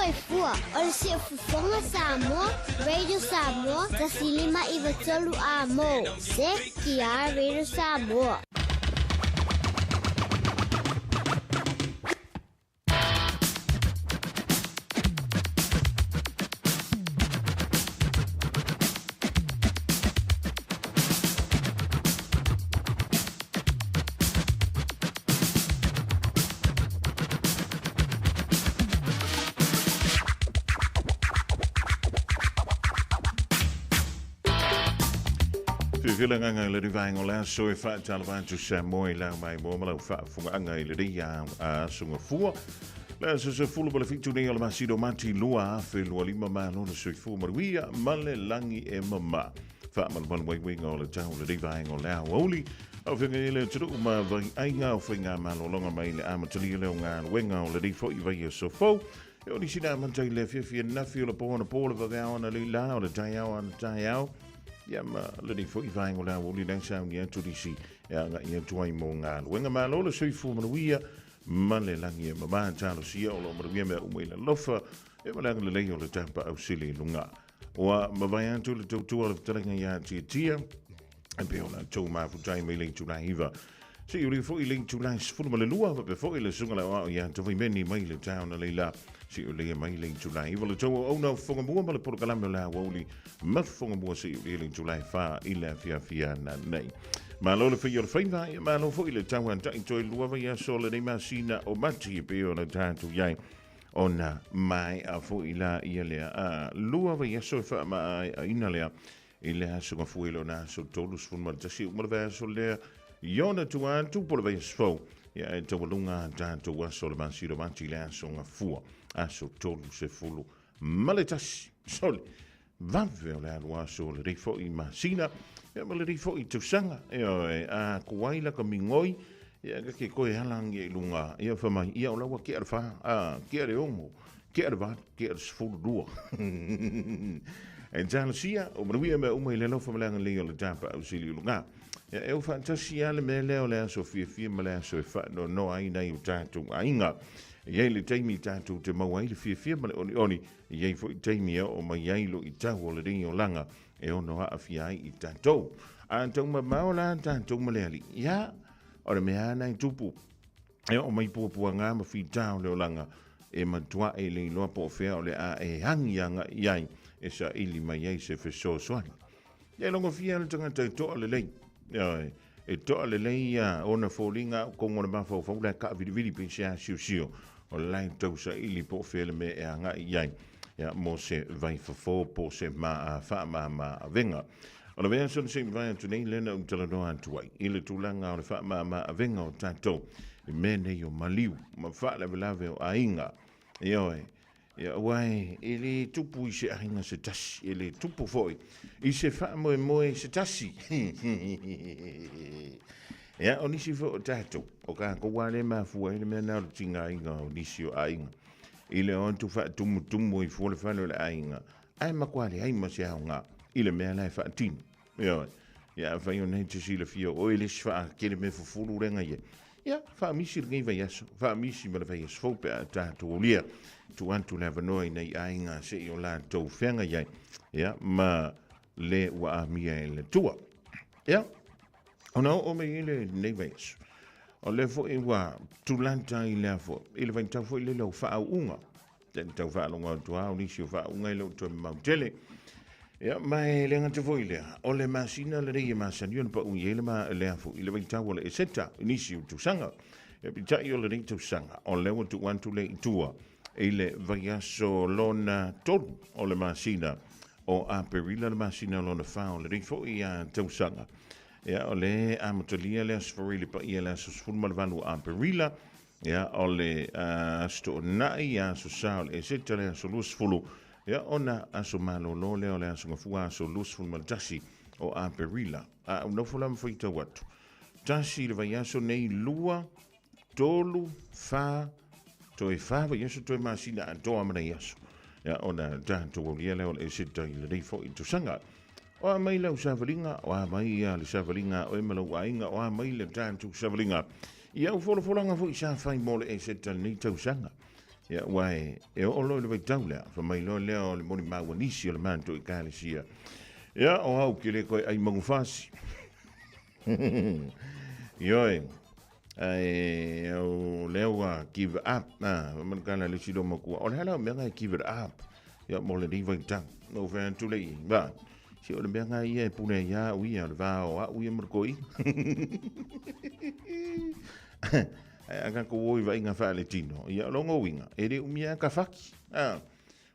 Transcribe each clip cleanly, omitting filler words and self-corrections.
soifua o le Siufofoga Samoa, Radio Samoa, 105 93 Amo. CTR Radio Samoa. Whiwhila nganga i le rivaenga o le aso e whaatalawa atu sa moe i lau mai mua ma lau whaafungaanga i le rei a aso ngafua. Le aso se fulu ma le fitu nei o le masino mati 2025 malo le soifua manuia ma le langi e mama. Faamalumalu ai uiga o le tau le vaega o le aoauli. Au whinga i le atunuu ma vai aiga o whainga malologa mai le amatalia leo galuega o lenei foi vaiaso fou. E o nisi na amata i le afiafi anafi o le po ana po le vaveao ana lei la o le taeao ana taeao. Ia ma lenei foi vaega o le aoauli le sauni atu nisi e agai atu ai mo galuega. Malo le soifua manuia ma le lagi e mama talosia o lo o manuia mea uma i le alofa e ma le agalelei o le tapaau sili i luga. Ua mavae atu le tautua o le fetalaiga iā Tiatia, e pei ona tou mafutai mai le itula 9. Se i uli foi le itula 12, faapea foi le susuga le aoao iā Tavaimeni mai le taona leila. Se i ulia mai le itula 9 le tou auauna o Fofogamua ma le polokalame o le aoauli ma Fofogamua se i ulia le itula 4 i le afiafi ana nei. Malo le fai o le faiva, ia malo foi le tauantai toe lua vaiaso o lenei masina o Mati e pei ona tatou i ai. Ona maea foi la ia lea a lua vaiaso e faamaeaina lea i le aso gafua i lona aso 31 uma le vaiaso lea i ona tua atu po o le vaiaso fou ia e taualuga a tatou aso o le masina o Mati i le aso gafua aso 31 sole vave o le alu aso o lenei foi masina ia ma lenei foi tausaga ioe a ku ai la ka migoi ia ka ke koe ala ngi i lunga ia fa mai ia o la ua ke le fa a ke le ongo ke le va ke le sefulu lua e talosia o manuia mea uma i le alofa ma le agalelei o le tapa au sili i luga ia e o faatasi a le mea lea o le aso fiafia ma le aso e faanoanoa ai nai o tatou aiga e i ai le taimi tatou te maua ai le fiafia ma le onioni E i ai foi taimi e oo mai ai luitau o lenei olaga e ono aafia ai i tatou. A taumamao la tatou ma le Alii, ia, o le mea lava na e tupu, e oo mai puapuaga ma fita o le olaga, e matua e le iloa po o fea o le a e agi agai i ai e saili mai ai se fesoasoani. Ia e logofia le tagata e toa lelei. Ioe, e toa lelei ia ona foliga au kongo le mafaufau la e kaavilivili pe se asiosio o la e tau saili po o fea le mea e agai i ai ia, mo se vaifofo po o se faamama avega. O le vaiaso na se i mavae atu nei lea na ou talanoa atu ai i le tulaga o le faamama avega o tatou i mea nei o maliu ma faalavelave o aiga. Ioe, Ia, aua e le tupu i se aiga se tasi, e le tupu foi i se faamoemoe se tasi. Ia, o nisi foi o tatou, o kākou lava lea e mafua ai le mea lena o le tigaina o nisi o aiga i le o atu faatumutumu ai fua le fale o le aiga, ae matua leai ma se aoga i le mea la e faatino. Ioe. Ia, afai o nei te silafia o oe le isi faakele mea fufulu lea na i ai. Ia, faamisi lenei vaiaso, faamisi ma le vaiaso fou pe a tatou aulia. Tuu atu le avanoa i nai aiga se i o latou feagai ai, ia, ma le ua amia e le Atua. Ia, ona oo mai ai lenei vaiaso, o lea foi ua tulata i le foi, i le vaitau foi lele o faauuga. Te tau faalogo atu lava o nisi o faauuga e le o toe mamao tele. Ia, ma e le gata foi i lea, o le masina lenei e masani ona pau i ai le, ma, lea foi i le vaitau o le Eseta i nisi o tausaga. Ia, peitai o lenei tausaga, o lea ua tuu atu lea i tua i le vaiaso lona tolu o le masina o Aperila le masina lona fa o lenei foi tausaga. Ia, o le amatalia le Aso Faraile Paia le aso 18 o Aperila, Ia, o le Aso Toonai, Aso Sa o le Eseta, le aso 20, ia, ona aso malolo lea o le Aso Gafua, aso 21 o Aperila. A ou nofo la ma faitau atu, tasi le vaiaso nei, lua, tolu, fa, toe fa vaiaso, toe masina atoa ma nei aso. Ia, ona tatou aulia lea o le Eseta i lenei foi tausaga. O a mai lau savaliga, o a mai ia le savaliga a oe ma lou aiga, o a mai le tatou savaliga. I au folafolaga foi sa fai mo le Eseta lenei tausaga. Ia, aua e, e oo loa i le vaitau lea, fai mai loa lea o le molimau a nisi o le matou ekalesia. Ia, o au ke le koe ai manufasi. Ioe, ae o lea ua give up. Ah, fai mai le tala a le isi loomatua, o le a la o mea na e give it up? Ia, mo lenei vaitau. Na ou fai atu lea i ai, va, se o le mea na ia e pule ai au ia, o le va o au ia ma le toeaina. Ae a tatou o i vaaiga faaletino, ia o lona uiga, e le umia lava ta fati. A,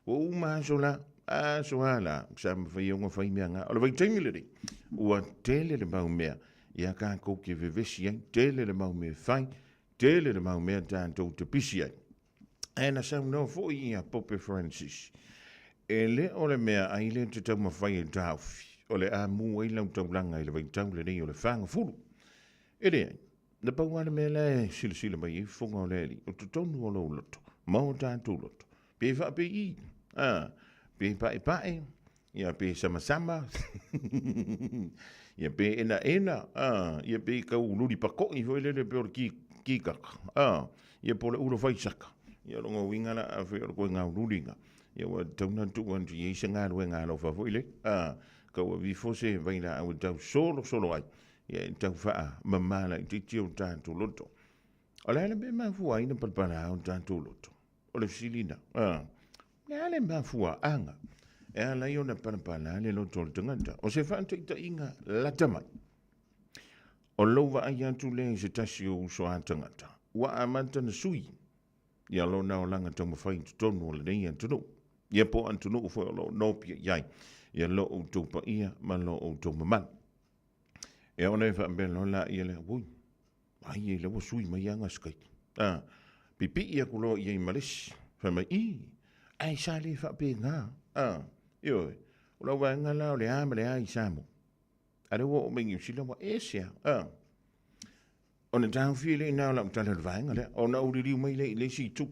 ua uma aso la, aso a la, sa mafai ona fai mea na. O le vaitaimi lenei, ua tele le mau mea ia tatou te vevesi ai, tele le mau mea e fai, tele le mau mea tatou te pisi ai. Ae na saunoa foi ia Pope Francis, e le o le mea ai lea te taumafai e taofi, o le a mu ai lau taulaga i le vaitau lenei o le fagafulu. E leai, na pau lava le mea la e silasila mai ai fofoga o le Alii, o totonu o lou loto, ma o tatou loto, pe faapei, a, pe paepae, ia pe samasama, ia pe enaena, a, ia pe tau luli pakoʻi foi lele pei o le ki, kikaka, a, ia po o le ula faisaka. Ia o lona uiga la, afai o le koe gaululiga, ia ua tatau ona tuu atu i ai se galuega alofa foi lele, a, tau aveifo se vailaau e tau solosolo ai, ia e tau faamama laitiiti o tatou loto. O le a le mea e mafua ai na palapala o tatou loto? O le fesili lena. A, o le a le mafuaaga e ala ai ona palapala le loto o le tagata? O se faataitaiga lata mai. O lou vaai atu lea i se tasi o uso a tagata, ua amata na sui ia lona olaga taumafai i totonu o lenei atunuu, ia po o atunuu foi o lo o nopiai i ai ia lo outou paia ma lo outou mamalu. Ia ona e faapea loa laia lea, ui, ai e lea ua sui mai aga sikaiti. A, pipii atu loa i ai ma le isi. Fai mai, i, ae sa le faapena. A, ioe, o lau vaega la o le a ma le a i Samoa. A lea ua oo mai Niu Sila ua ese lava. A, ona taofia lea i ina o lau tala i le vaega lea, ona ou liliu mai lea i le isi itu.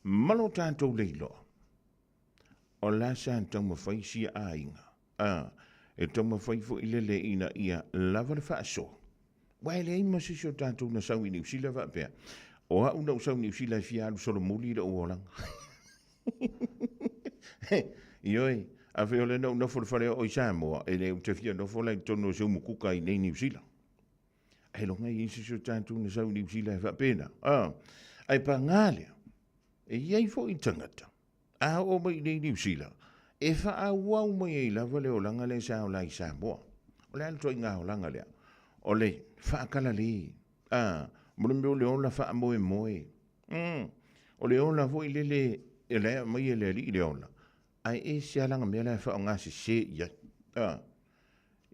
Ma lo tatou le iloa, o la sa taumafai sia aiga A, e taumafai foi lele ina ia lava le faasoa. Aua e leai ma se isi o tatou na sau i Niu Sila faapea, o au na ou sau i Niu Sila e fia alu solomuli i lou olaga. Ioe, afai o lea na ou nofo i le faleoo i Samoa, e le ou te fia nofo la i totonu o se umukuka i nei Niu Sila. Ailoga e i ai se isi o tatou na sau i Niu Sila e faapena. A, ae paga lea, e i ai foi tagata A oo mai i nei Niu Sila, e faaauau mai ai lava le olaga lea sa ola ai i Samoa. O le a le ituaiga olaga lea? O le faakalalē, a, mo le mea o le ola faamoemoe. Mm, o le ola foi lele e la e aumai e le Alii le ola, ae ese lava lana mea la e faaaoga sese i ai. A,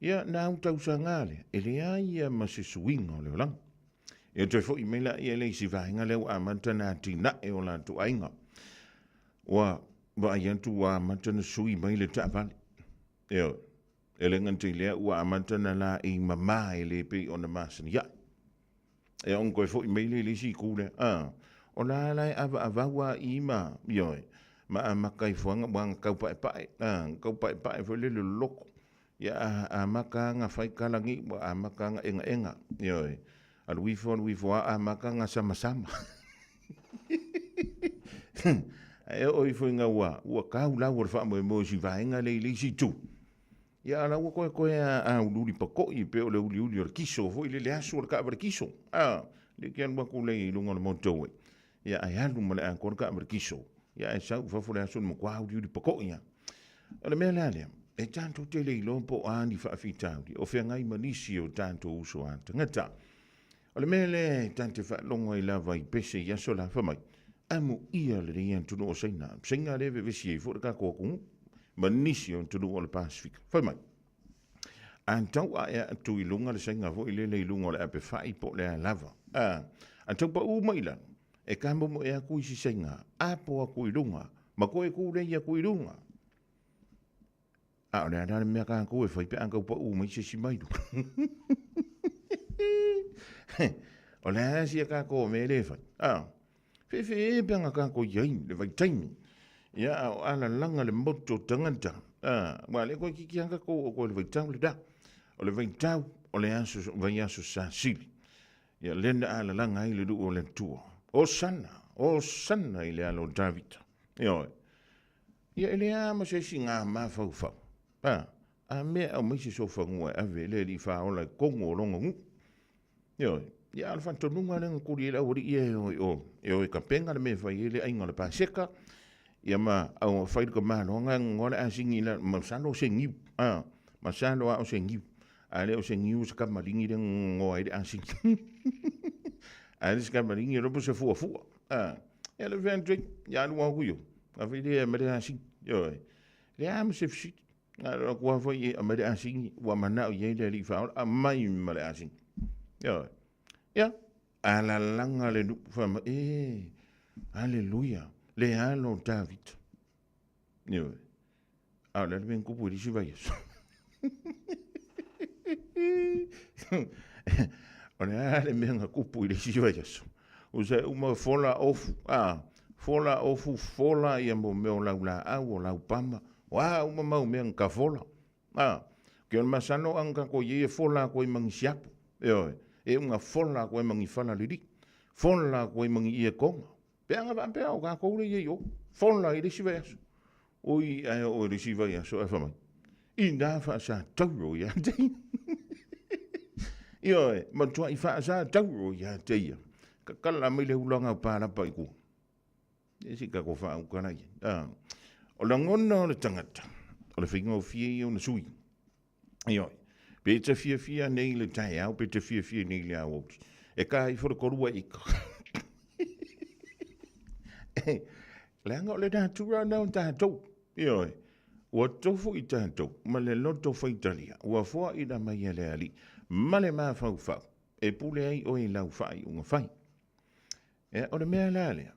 ia, na au tausaga lea, e leai ia ma se suiga o le olaga. Ia toe foi mai laia i le isi vaega lea ua amata ona atinae o latou aiga. Ua vaai atu ua amata ona sui mai le taavale. Ioe. E le gata i lea ua amata ona laei mama e le pei ona masani ai. Ia ona toe foi mai lea i le isi itu lea. A, o la la e avaavau lava i ma, ioe, ma amata ai fuaga ua tau paepae, a, tau paepae foi lele o le loto. Ia a amata lava ona fai tala nei ua amata ona egaega, ioe, alu ifo alu ifo lava amata ona samasama. Ae oo ifo ina ua, ua tau lau o le faamoemoe i si vaega lea i le isi itu, ia a o la ua toe toe a uliuli pakoʻi pei o le uliuli o le kiso foi lele asu o le taavale kiso, a, lea e te alu atu lea i luga o le motorway, ia ae alu ma le atoa le taavale kiso, ia ae sau i fafo le aso le matua uliuli pakoʻi lava. O le mea la lea, e tatou te le iloa po o a ni faafitauli o feagai ma nisi o tatou uso a tagata. O le mea lea e tatou te faalogo ai lava i pese i aso la, fai mai, amuia lenei atunuu o Saina, Saina lea e vevesi ai foi le tatou atunuu ma nisi o atunuu o le Pasefika. Fai mai, a tau ae atu i luga le Saina foi lele i luga o le apefai po o le a lava, a tau pau mai i lalo, e kamomoe atu isi Saina, apo atu i luga, ma toe tulei atu i luga. A o le a la le mea tatou e fai pe a tau pau mai se isi mai luga? O le a sia tatou mea le fai? A, fefe pe ana tatou i ai le vaitaimi. Ia, a o alalaga le moto tagata. A, ua le koe kiki anga kou o koe le vaitau le da. O le vaitau, o le aso, vaiaso sasili. Ia, lena alalaga ai le luu o le Atua. Osana! Hosana i le alo o Tavita. Ioe. Ia e leai ma se isi ga mafaufau. A, a mea e aumai se sofanua e ave i le Alii Faaola i totonu o lona nuu. Ioe. Ia a o le faatonuga lea na tuli ai le aualii ia e o i o, e o e tapena le mea e fai ai le aiga o le Paseka, ia ma au fai le tamaloaga e nonoa le asini i lalo, masalo o se niu, a, masalo lava o se niu. A le o se niu o se kamaligi lea na nonoa ai le asini. A le se kamaligi, e iloa po o se fuafua. A, ia le fai atu ai, ia alu atu i o, ave lea e aumai le asini. Ioe. Leai ma se fesili. Na alu atu lava foi e aumai le asini, ua manao i ai le Alii Faaola, aumai ma le asini. Ioe. Ia, alalaga le nuu, fai mai, e, aleluia, le alo o Tavita. Ioe. A o le a le mea na tupu i le isi vaiaso? O le a le mea na tupu i le isi vaiaso? Usa e uma fola ofu, a, fola ofu, fola ia mo mea o laulaau, o laupama, o a uma mau mea na tafola. A, ke o le masalo a na tatou i ai e fola atu ai ma ni siapo. Ioe, e una fola atu ai ma ni fala lili, fola atu ai ma ni ie toga. Pe ana faapea o tatou lea e i ai i o, fola i le isi vaiaso. Oi, ae oo i le isi vaiaso ae fai mai, ina faasatauro ia te ia. Ioe, matuai faasatauro ia te ia. Tatala mai le ulaga o palapa i tua. E se i tatou faauta la i ai. Ah, o lagona o le tagata, o le faigofie ia ona sui. Ioe, pe te fiafia nei i le taeao, pe te fiafia nei i le aoauli. E ka ifo le tolu ai ika. Leaga o le natura lena o tatou. Ioe, ua tofu i tatou ma le loto faitalia, ua foaina mai e le Alii ma le mafaufau e pule ai oe i lau faaiuga fai. Ea, o le mea la lea,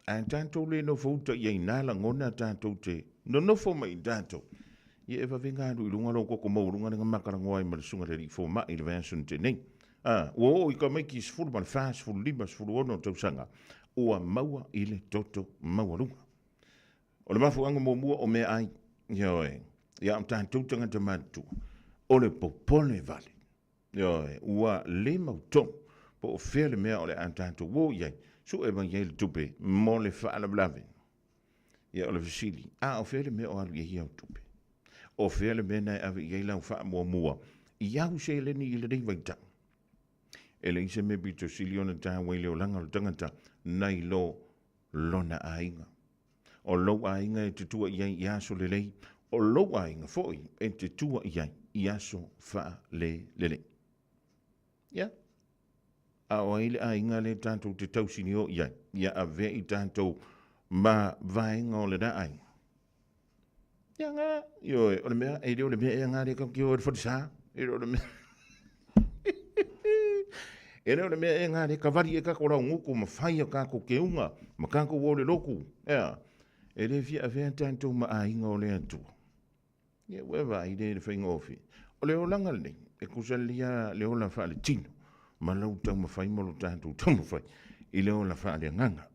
a tatou le nofouta i ai nā lagona tatou te nonofo mai i tatou, ia e vave galu i luga lou toto maualuga lea na ma talanoa ai ma le Susuga i le Alii Fomai i le vaiaso na tea nei. A, ua oo i tamaiti 14, 15, 16 tausaga, ua maua i le toto maualuga. O le mafuaaga muamua o meaai, ioe, ia o tatou tagata matutua, o le popole vale. Ioe, ua le mautonu po o fea le mea o le a tatou o i ai, sue mai ai le tupe mo le faalavelave. Ia, o le fesili, a o fea le mea o alu i ai au tupe? O fea le mea na e ave i ai lau faamuamua i au seleni i lenei vaitau? E leai se mea pito sili ona taua i le olaga o le tagata nai lo lona aiga. O lou aiga e te tua i ai i aso lelei, o lou aiga foi e te tua i ai i aso faalelelei. Ia, a o ai le aiga lea tatou te tausinio i ai, ia avea i tatou ma vaega o lena aiga. Ia ngā, ioe, o le mea, e le o le mea ea ngā le kau ki o le wharisā, e le o le mea. E le o le mea e ngā le kawari e kako rau nguku ma whai a kako ke unga, ma kako o le loku. Ea, e le fia awhea tātou ma aiga o le atua. Ia, ua vaai le le faigofie. O le olaga lenei, e kusa lelei lava le ola faaletino ma lou taumafai ma lo tatou taumafai i le ola faaleagaga.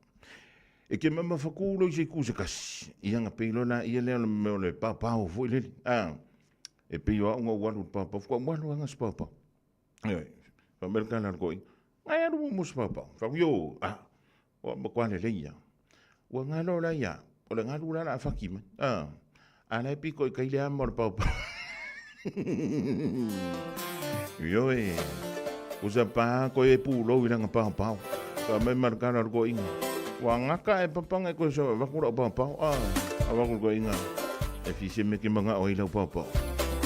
E ke mamafa ku lo i se itu se kasi, ia na pei loa laia lea o le mea o le paopao foi lele. A, e pei o au na ou alu i le paopao, faatoa ou alu lava na se paopao. Ioe, fai mai le tala a le toeaina, Ai alu muamua se paopao. Fai atu, Io, a, ua matua lelei lava. Ua galo la ia, o le galu la o le a faki mai. A, a la e pito i tai le ama o le paopao. Ioe, usa pa koe e pulou i lana paopao. Fai mai ma le tala a le toeaina, Ua gata e papanga e koe sa avatu lau paopao. A, avatu le toeaina, e fia se mea ke manao ai lau paopao.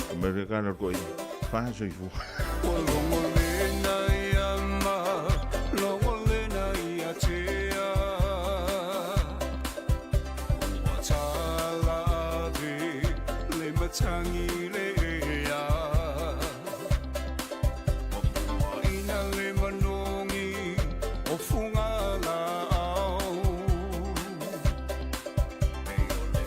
Fai mai le tala a le toeaina, Fa soifua. Ua logolena ia ma logolena ia tea Ua tala ave le matangi le ea Ua puaina le manogi o Fugalaau Nei o le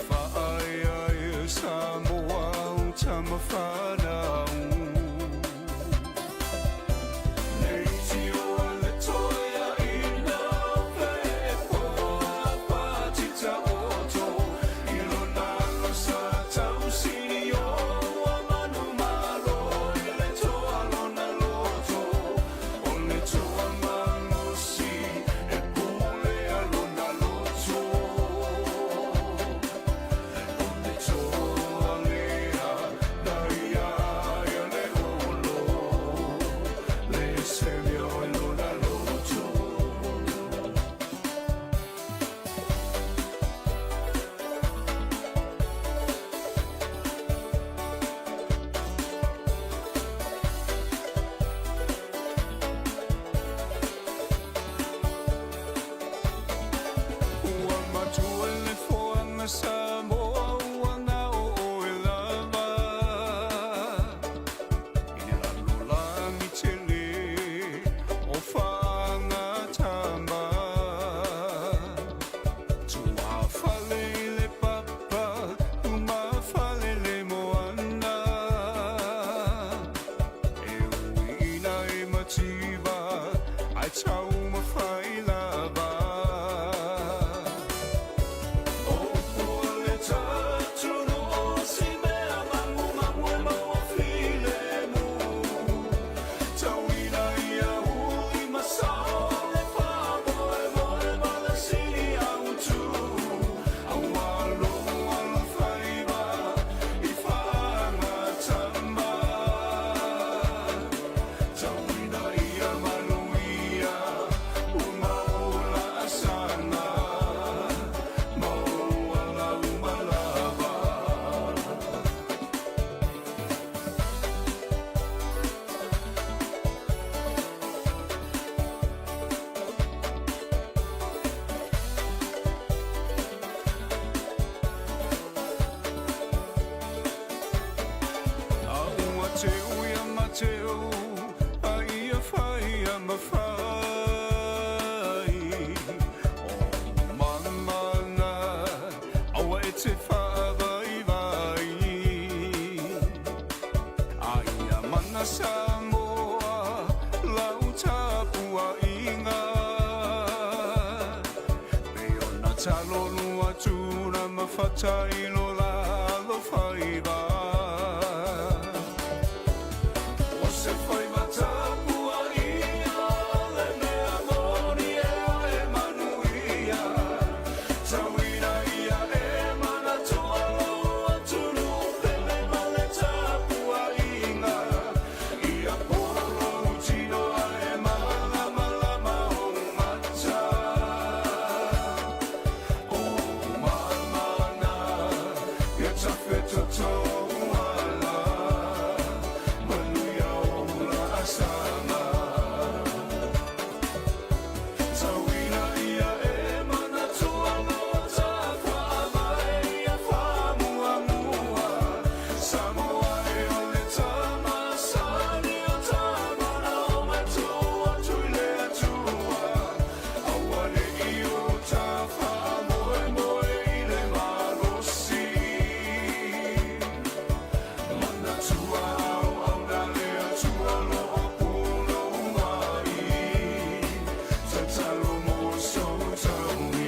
te faavaivai. A ia mana Samoa lau tapuaiga. Me ona talo lua tuna ma fatailo lalo faiva. O se faiva tapuaia le mea moni e e manuia. Tauina ia e manatua lou atunuu pele ma le tapuaiga. Ia pola lou tino ae malamalama ou mata. O mamana, ia tafetotou ala. Manuia o laasaga. Tauina ia e manatua lo tafaavae ia faamuamua. Samoa e o le tamasani o tamana o matua atu i le Atua. Aua ne i o ta faamoemoe i le malosi. Manatua auauna le Atua lo o punou ai. Tatalo mo sou taui.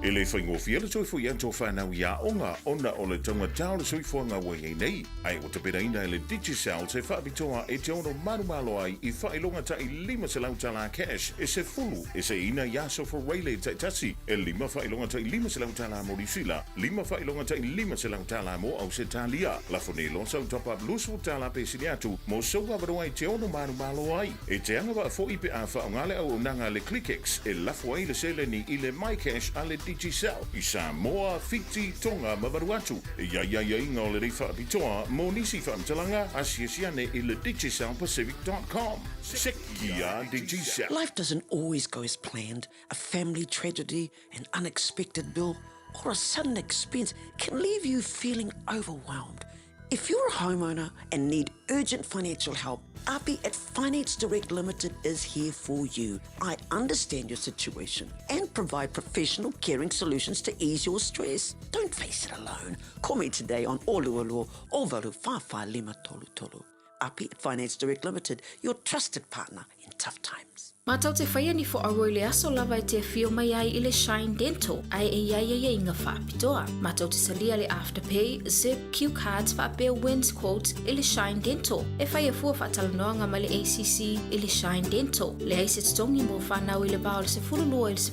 E le faigofie le toe foi atu o whanau i aoga ona o le taugata o le soifuaga ua i ai nei. Ae ua tapenaina e le Digicel se faapitoa e te ono malomalo ai i faailoga tai $500 cash e 10 e seiina i aso Fureile taitasi, e 5 faailoga tai $500 mo Niu Sila, 5 faailoga tai $500 mo Ausetalia. Lafo nei loa sau top up $20 pe sili atu mo sou avanoa e te ono malomalo ai. E te agavaa foi pe a faaaoga le auaunaga a le ClickX e lafo ai le seleni i le MyCash a le Digicel i Samoa, Fiti, Tonga ma Vanuatu. E i ai aiaiga o lenei faapitoa mo nisi faamatalaga, asiasi ane i le DigicelPacific.com. Sekia Digicel. Life doesn't always go as planned. A family tragedy, an unexpected bill, or a sudden expense can leave you feeling overwhelmed. If you're a homeowner and need urgent financial help, Api at Finance Direct Limited is here for you. I understand your situation and provide professional caring solutions to ease your stress. Don't face it alone. Call me today on Olualua o 8 lima tolu tolu. Api at Finance Direct Limited, your trusted partner in tough times. Matou te faia ni foauau i le aso lava e te afio mai ai i le Shine Dental, ae e i ai aiaiga faapitoa. Matou te talia le Afterpay, Zip, Q Cards faapea Wins Quote i le Shine Dental. E faia fua faatalanoaga ma le ACC i le Shine Dental. Leai se totogi mo fanau i le va o le 12 i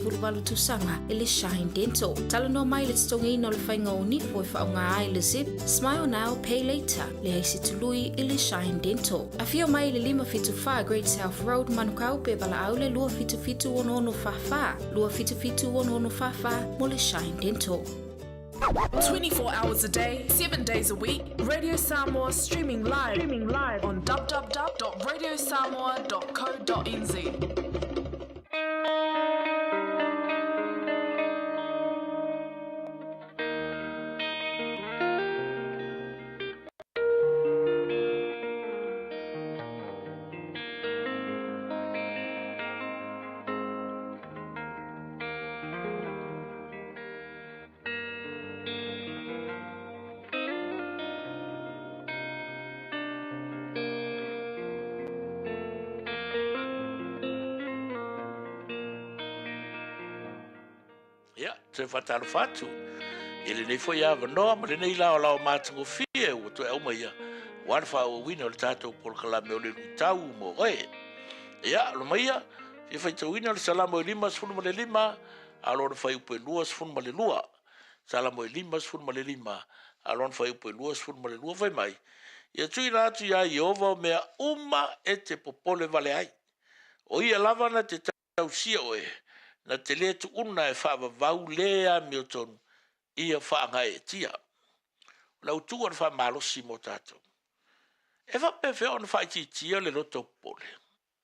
le 18 tausaga i le Shine Dental. Talanoa mai i le totogiina o le faiga o nifo e faaaoga ai le Zip, Smile Now, Pay Later. Leai se tului i le Shine Dental. Afio mai i le 574 Great South Road, Manukau, pe valaau le 277 6644, 277 6644 mo le Shine Dental. 24 hours a day, 7 days a week, Radio Samoa streaming live on www.radiosamoa.co.nz. Ia, toe faatalofa atu i lenei foi avanoa ma lenei laolao matagofie ua toe aumaia ua le faaauauina o le tatou polokalame o le luitau mo oe. Ia, lo maia, fia faitauina le Salamo e 55, a lona fuaiupu e 22. Salamo e 55, a lona fuaiupu e 22 fai mai. Ia tuuina atu iā Ieova o mea uma e te popole vale ai. O ia lava na te tausia oe, na te lē tuuna e faavavau lē amiotonu ia faagaeetia. O le autu o le faamalosi mo tatou. E faapefea ona faaitiitia le loto popole.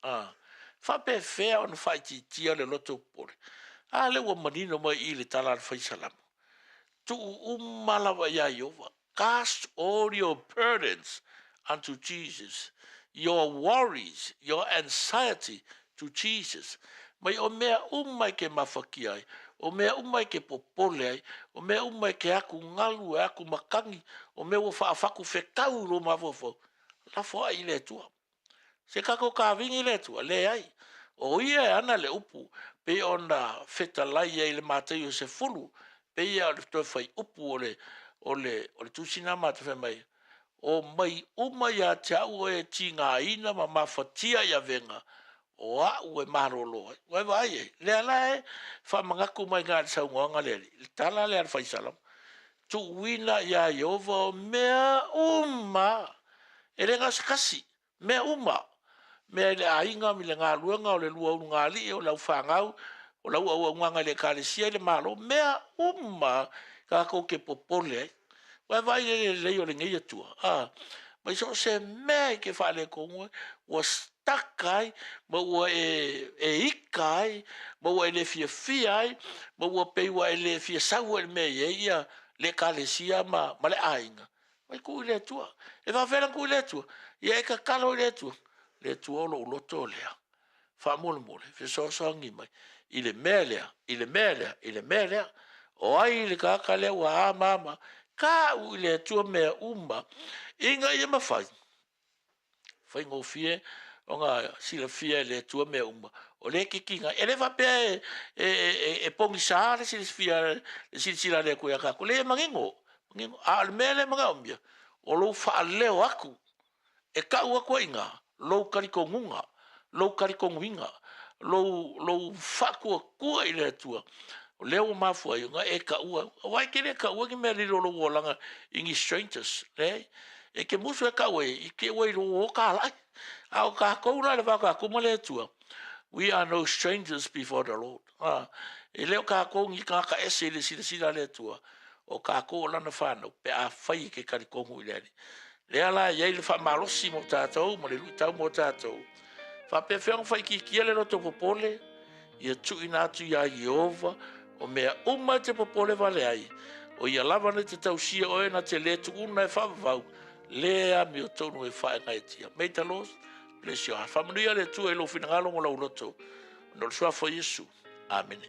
A, Faapefea ona faaitiitia le loto popole? A lea ua manino mai i i le tala a le Fai Salamo, Tuu uma lava iā Ieova, cast all your burdens unto Jesus, your worries, your anxiety to Jesus. Mai o mea uma e ke mafakia ai, o mea uma e ke popole ai, o mea uma e ke aku galu e aku makagi, o mea ua faafaku fetau i lou mafaufau, lafo ai i le Atua. Se tatou kavini le Atua? Leai. O ia e ana le upu, pei ona fetalai ai i le Mataio 10, pei lava o le toe faiupu o le, o le, o le tusi lena ma te fai mai, O mai uma ia te au oe e tigaina ma mafatia i avega, o a'u e malolo ai. Ua e vaai i ai? Lea la e faamanatu mai na i le saunoaga a le Alii, le tala lea a le Fai Salamo, Tuuina iā Ieova o mea uma E le gasegasi, mea uma, mea i le aiga, i le galuega, o le lua ulugalii, o lau fanau, o lau auaunaga i le Ekalesia, i le Malo, mea uma tatou te popole ai. Ua e vaai i le lelei o lenei Atua? A, mai so o se mea e te faaletonu ai, ua stuck ai, ma ua e, e ika ai, ma ua e le fiafia ai, ma ua pei ua e le fia sau ai i le mea e i ai ia le Ekalesia ma, ma le aiga. Mai tuu i le Atua. E faafefea la ona tuu i le Atua? Ia e tatalo i le Atua. Le Atua o lou loto lea. Faamolemole, fesoasoani mai i le mea lea, i le mea lea, i le mea lea. O ai le tagata lea ua amama? Tau i le Atua mea uma ina ia mafai. Faigofie ona silafia e le Atua mea uma, o lea e titina. E le faapea e, e, e, e pogisa le silafia, le silasila a le Atua ia tatou. Leai, e manino, manino. A o le mea lea e manaomia, o lou faaleo atu, e tau atu ai i ina lou talitonuga, lou talitonuina, lou, lou faatuatua i le Atua, o lea ua mafua ai ona e taua, aua e te le taua ni mea lilo o lou olaga i ni strangers, leai. E te musu e tau ai, i te ua i lou o tālai. A o tātou la le va o tātou ma le Atua, we are no strangers before the Lord. A, e le o kākou ni tagata ese i le silasila a le Atua, o kākou o Lana whānau, pe a whai i ke talitonu i le Alii. Lea la e i ai le faamalosi mo tātou ma le luitau mo tātou. Faapefea ona faaitiitia le loto popole? Ia tuuina atu iā Ieova o mea uma e te popole vale ai, o ia lava nei te tausia oe na te lē tuuna e faavavau, lē amiotonu e faegaetia. May the Lord bless your heart. Faamanuia le Atua i lou finagalo ma lou loto. Ona o le suafa o Iesu. Amene.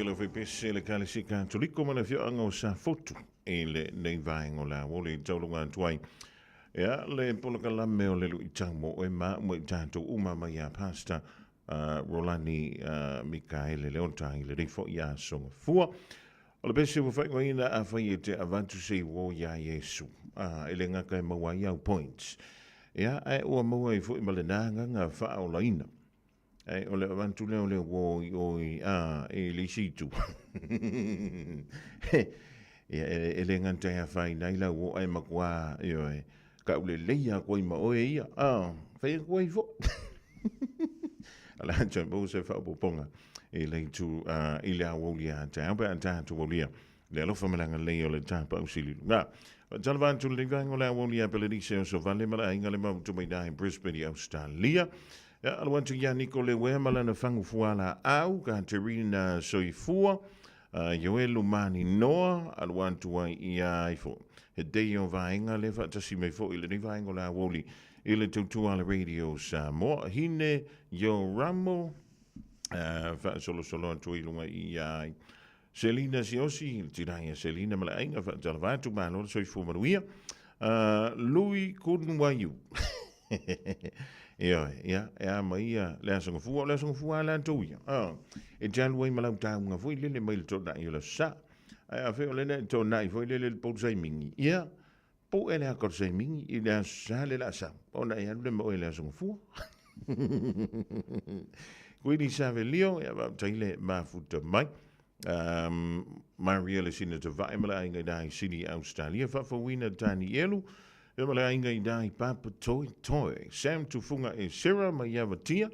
o le faipese le Ekalesia Katoliko ma le afioaga o Safotu i lenei vaega o le aoauli i tauluga atu ai. Ia, le polokalame o le luitau mo oe ma au ma i tatou uma mai ia Pastor Rolani Mikaele Leota i lenei foi aso Gafua. O le pese ua faaigoaina afai e te avatu se uo iā Iesu, e le gata e maua ai au points, ia, ae ua maua ai foi ma lena agaga faaolaina. Ae o le avatu lea o le uo i o i, a, i le isi itu. Ia, e le gata e afaina ai lau uo, ae matua, ioe, kaulelei aku ai ma oe ia, a, fai atu ai foi. O le a toe maua se faaopoopoga i le itu, i le aoauli ia te au pe a tatou aulia le alofa ma le agalelei o le Tapaau Sili i luga. Faatalofa atu lenei vaega o le aoauli ia Pelelise o Sovale ma le aiga le mafuta mai i Brisbane i Australia. Ia, alo atu ia Niko Lewea ma lana fagu fualaau, Katerina Soifua, Ioelu Maninoa, alo atu ai ia ifo. He day o vaega le faatasi mai foi i lenei vaega o le aoauli i le tautua a le Radio Samoa. Hine Yoramo, faasolosolo atu ai luga i ia Selina Siosi, le tina ia Selina ma le aiga, faatalofa atu, malo le soifua manuia. Lui Kunwaiu. Ioe, ia, e a mai ia le aso gafua, o le aso gafua a latou ia. E te alu ai ma lau taunga foi lele mai le tonai o le aso sa. Ae a fea o lele e tonai foi lele le pou saimigi. Ia, pou e le aka o le saimigi i le aso sa le la sau. Ona e alu le ma oe le aso gafua. Kuini Savelio, ia faafetai le mafuta mai. Maria le sina tavae ma le aiga i dai Sydney, Australia. Faafouina Danielu, ia ma le aiga i dai Papa Toi Toi. Sam Tufunga e Sarah ma ia vatia.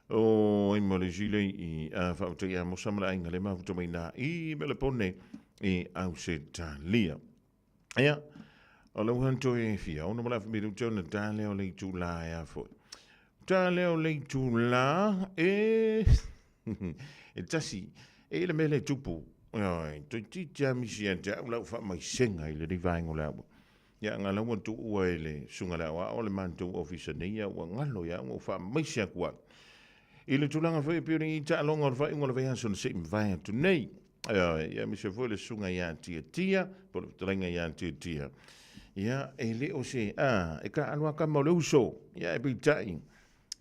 O ai ma le sile i a faafetai ia mosa ma le aiga le mafuta mai nā i Melepone i Ausetalia. Ia, o lau han toe fia, ono ma le awhamiru te ona tā leo le itu la e a foi. Tā leo le itu la e... e tasi, e le mele tupu. Oi, toi ti tia misi a te au lau wha mai senga i le rivaengo le aua. Ia, nga lau tu ua e le sunga le aua o le mantou ofisa nei ia ua ngalo ia ua wha mai se aku ai. I le tulaga foi e pei ona i ai taaloga o le faaiuga o le vaiaso na se i mavae atu nei. Ioe, ia aemaise foi le susuga ia Tiatia, po o le fetalaiga ia Tiatia. Ia, e le o se, a, e taaalo lava tama o le uso. Ia, e peitai,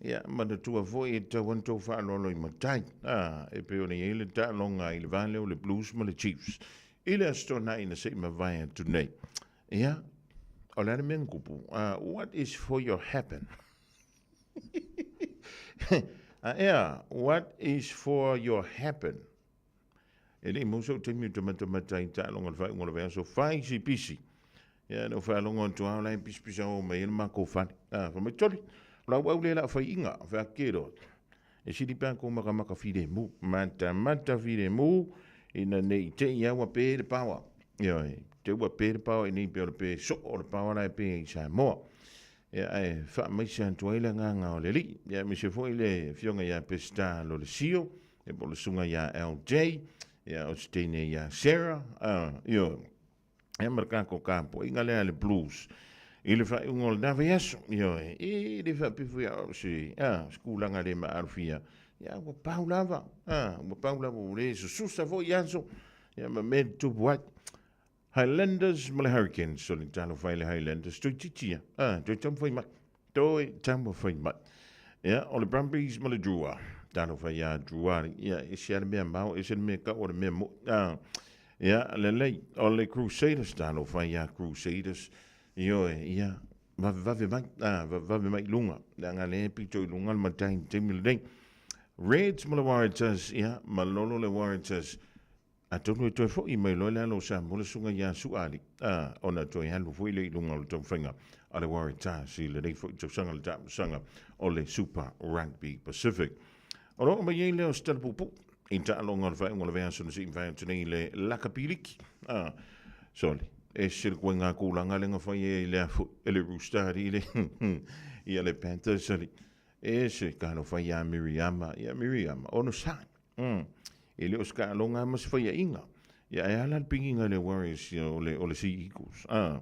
ia, manatua foi e tatau ona tou faaaloalo i matai. A, e pei ona i ai le taaloga i le va lea o le Blues ma le Chiefs. I le Aso Toonai na se i mavae atu nei. Ia, o le a le mea na tupu? What is for your happen? Ea, what is for your happen? E le i mau sou taimi o te matamata i taaloga o le faaiuga o le vaiaso, fai si pisi. Ia, na ou faalogo atu lava o la e pisipisa oo mai ai le makou fale. A, fai mai, Toli, o lau au lea la faiiga, fai ake ke loa. E sili pe a kou makamaka filemu. Matamata filemu, ina ne i te i au a pe le paoa. Ioe, te ua pe le paoa i nei pea o le pe soo o le paoa la e pe i Samoa. Ia, ae faamaise atu ai le agaga o le Alii, ia aemaise foi le Afioga ia Peseta Lolesio, ia po o le Susuga ia LJ, ia o se teine ia Sarah, a, ioe, ia ma le tatou tapuaiga lea a le Blues i le faaiuga o lena vaiaso, ioe, e le faapea foi au se, a, se tulaga le maalofia, ia ua pau lava, a, ua pau lava ua le sususa foi aso, ia ma mea e tutupu ai. Highlanders ma le Hurricanes, o le talofa i le Highlanders, toeitiiti ia, ah, toe taumafai mai, toe taumafai mai. Ia, o le Brumbies ma le Drua, talofa ia Drua, ia, ese lava le mea mao, ese le mea kau o le mea moi. Ah, ia, lelei, o le Crusaders, talofa ia Crusaders, ioe, ia, vavevave mai, ah, vavevave mai i luga, leaga lea e pito i luga le matai i le taimi lenei. Reds ma le Waratahs, ia, malolo le Waratahs, Atonu e toe foi mai loa le alo o Samoa le susuga ia Suali, ā, ona toe alu foi lea i luga o le taumafaiga a le Waratahs i lenei foi tausaga le taamilosaga o le Super Rugby Pacific. O lo o mai ai lea o se tala puupuu i taaloga o le faaiuga o le vaiaso na sii mafai atu nei le lakapi liki. Ā, sole, ese le koenga kūlanga le na fai e le afu e le Rooster i le ia le Panthers ali. Ese ka no fai ia Miriama, ia Miriama, ono sa. E le o se taaloga ma se faiaiga. Ia, e ala le pigiga i le Warriors ia, o le, o le Sea Eagles. Ah,